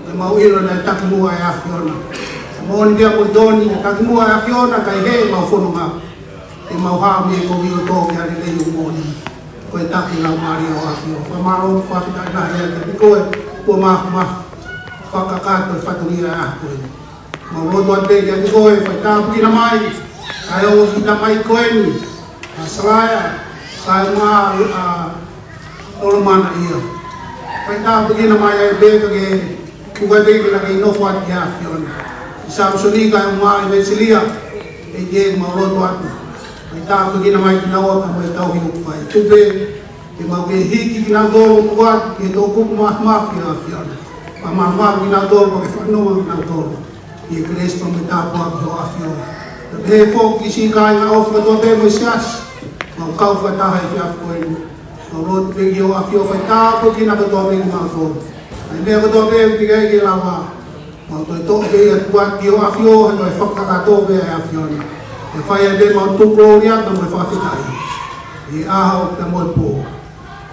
ko e mau ʻilo naʻe taki muʻa e ʻAfiona. Moʻoni pea moʻoni, naʻe taki muʻa e ʻAfiona, kae ʻi heni ʻemau fononga. ʻE Mau hao mei he kovi ʻo tō ki he lelei ʻo e moʻoni. Ko e taki Laumālie ʻo e ʻAfio. Fakamālō, fakafetaʻi lahi atu kiate koe, kuo ma, ma fakakakato e fatongia ʻa ko eni. Mau lotu atu kiate koe, fai tāpuekina mai, kae ʻoua ke ʻita mai ko eni, ʻa Salaia, kae ʻumaʻā ʻa Tolomana ia. Fai tāpuekina mai ai pē ka ke tuku ai pē ke laka ʻo nofo atu ki he ʻAfiona. ʻI Samisoni kae ʻumaʻā ʻa Vesilia, ʻEiki mau lotu atu. Fai tāpuekina mai kinaua pea mo e tauhi ʻoku fai. Tuku pē ke mau kei hiki kinautolu atu ki he toʻukupu māfimafi ʻa e ʻAfiona. Pea mau maʻu kinautolu, pea ke fanongo kinautolu ʻi he kelesi pea mo e tāpuaki ʻa e ʻAfiona. Pea pehē foki ki siʻi kāinga ʻofa kotoa pē mo e siasi, mau kau fakataha he efiafi ko eni. Mau lotu pē ki he ʻAfio, fai tāpuekina kotoa pē kimautolu. ʻA e meʻa kotoa pē ʻoku teʻeki ai ke lava, mau toe toʻo pē ia tuku atu ki he ʻAfio, he ko e fakakakato pē ʻa e ʻAfiona. Ke fai ai pē mau tukulōlia pea mo e fakafetaʻi ʻi he ʻaho pea mo e pō.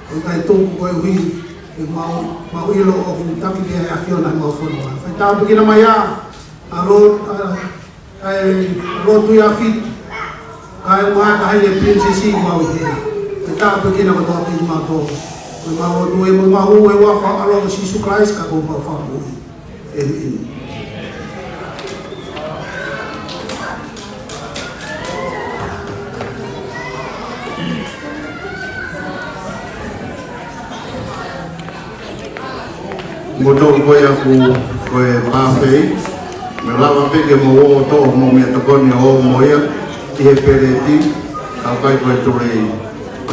ʻOku ʻikai tuku koeʻuhi ke mau, mau ʻilo ʻoku taki pē ʻa e ʻAfiona ʻemau fononga. Fai tāpuekina mai ā, ʻa lo-, ʻa, ʻa e lotu ia Fiti, kae ʻumaʻā ʻa e Pilinisesi ʻoku mau ʻi heni. Fai tāpuekina kotoa pē kimautolu. Ko ʻemau lotu ē mo ʻemau hū ʻi he huafa ʻo e ʻAlo ko Sīsū Kalaisi ko homau Fakamoʻui. ʻĒmeni. Mo tau ko ia ʻoku ko e pāfei, mo lava pē ke mou ō ʻo toʻo hoʻomou meʻatokoni ʻo ō mo ia ʻi he peleti, ʻikai ko e tulei.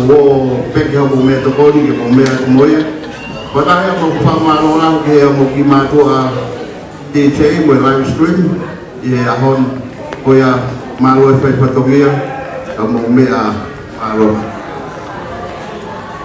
Mou ō pē ke haʻu mo e meʻatokoni ke mou meʻa atu mo ia. Fakataha mo e fakamālō lahi ki he ʻamu ki mātuʻa D J mo e live stream ʻi he ʻaho ni. Ko ia, mālō e fai fatongia, ka mou meʻa, mālō.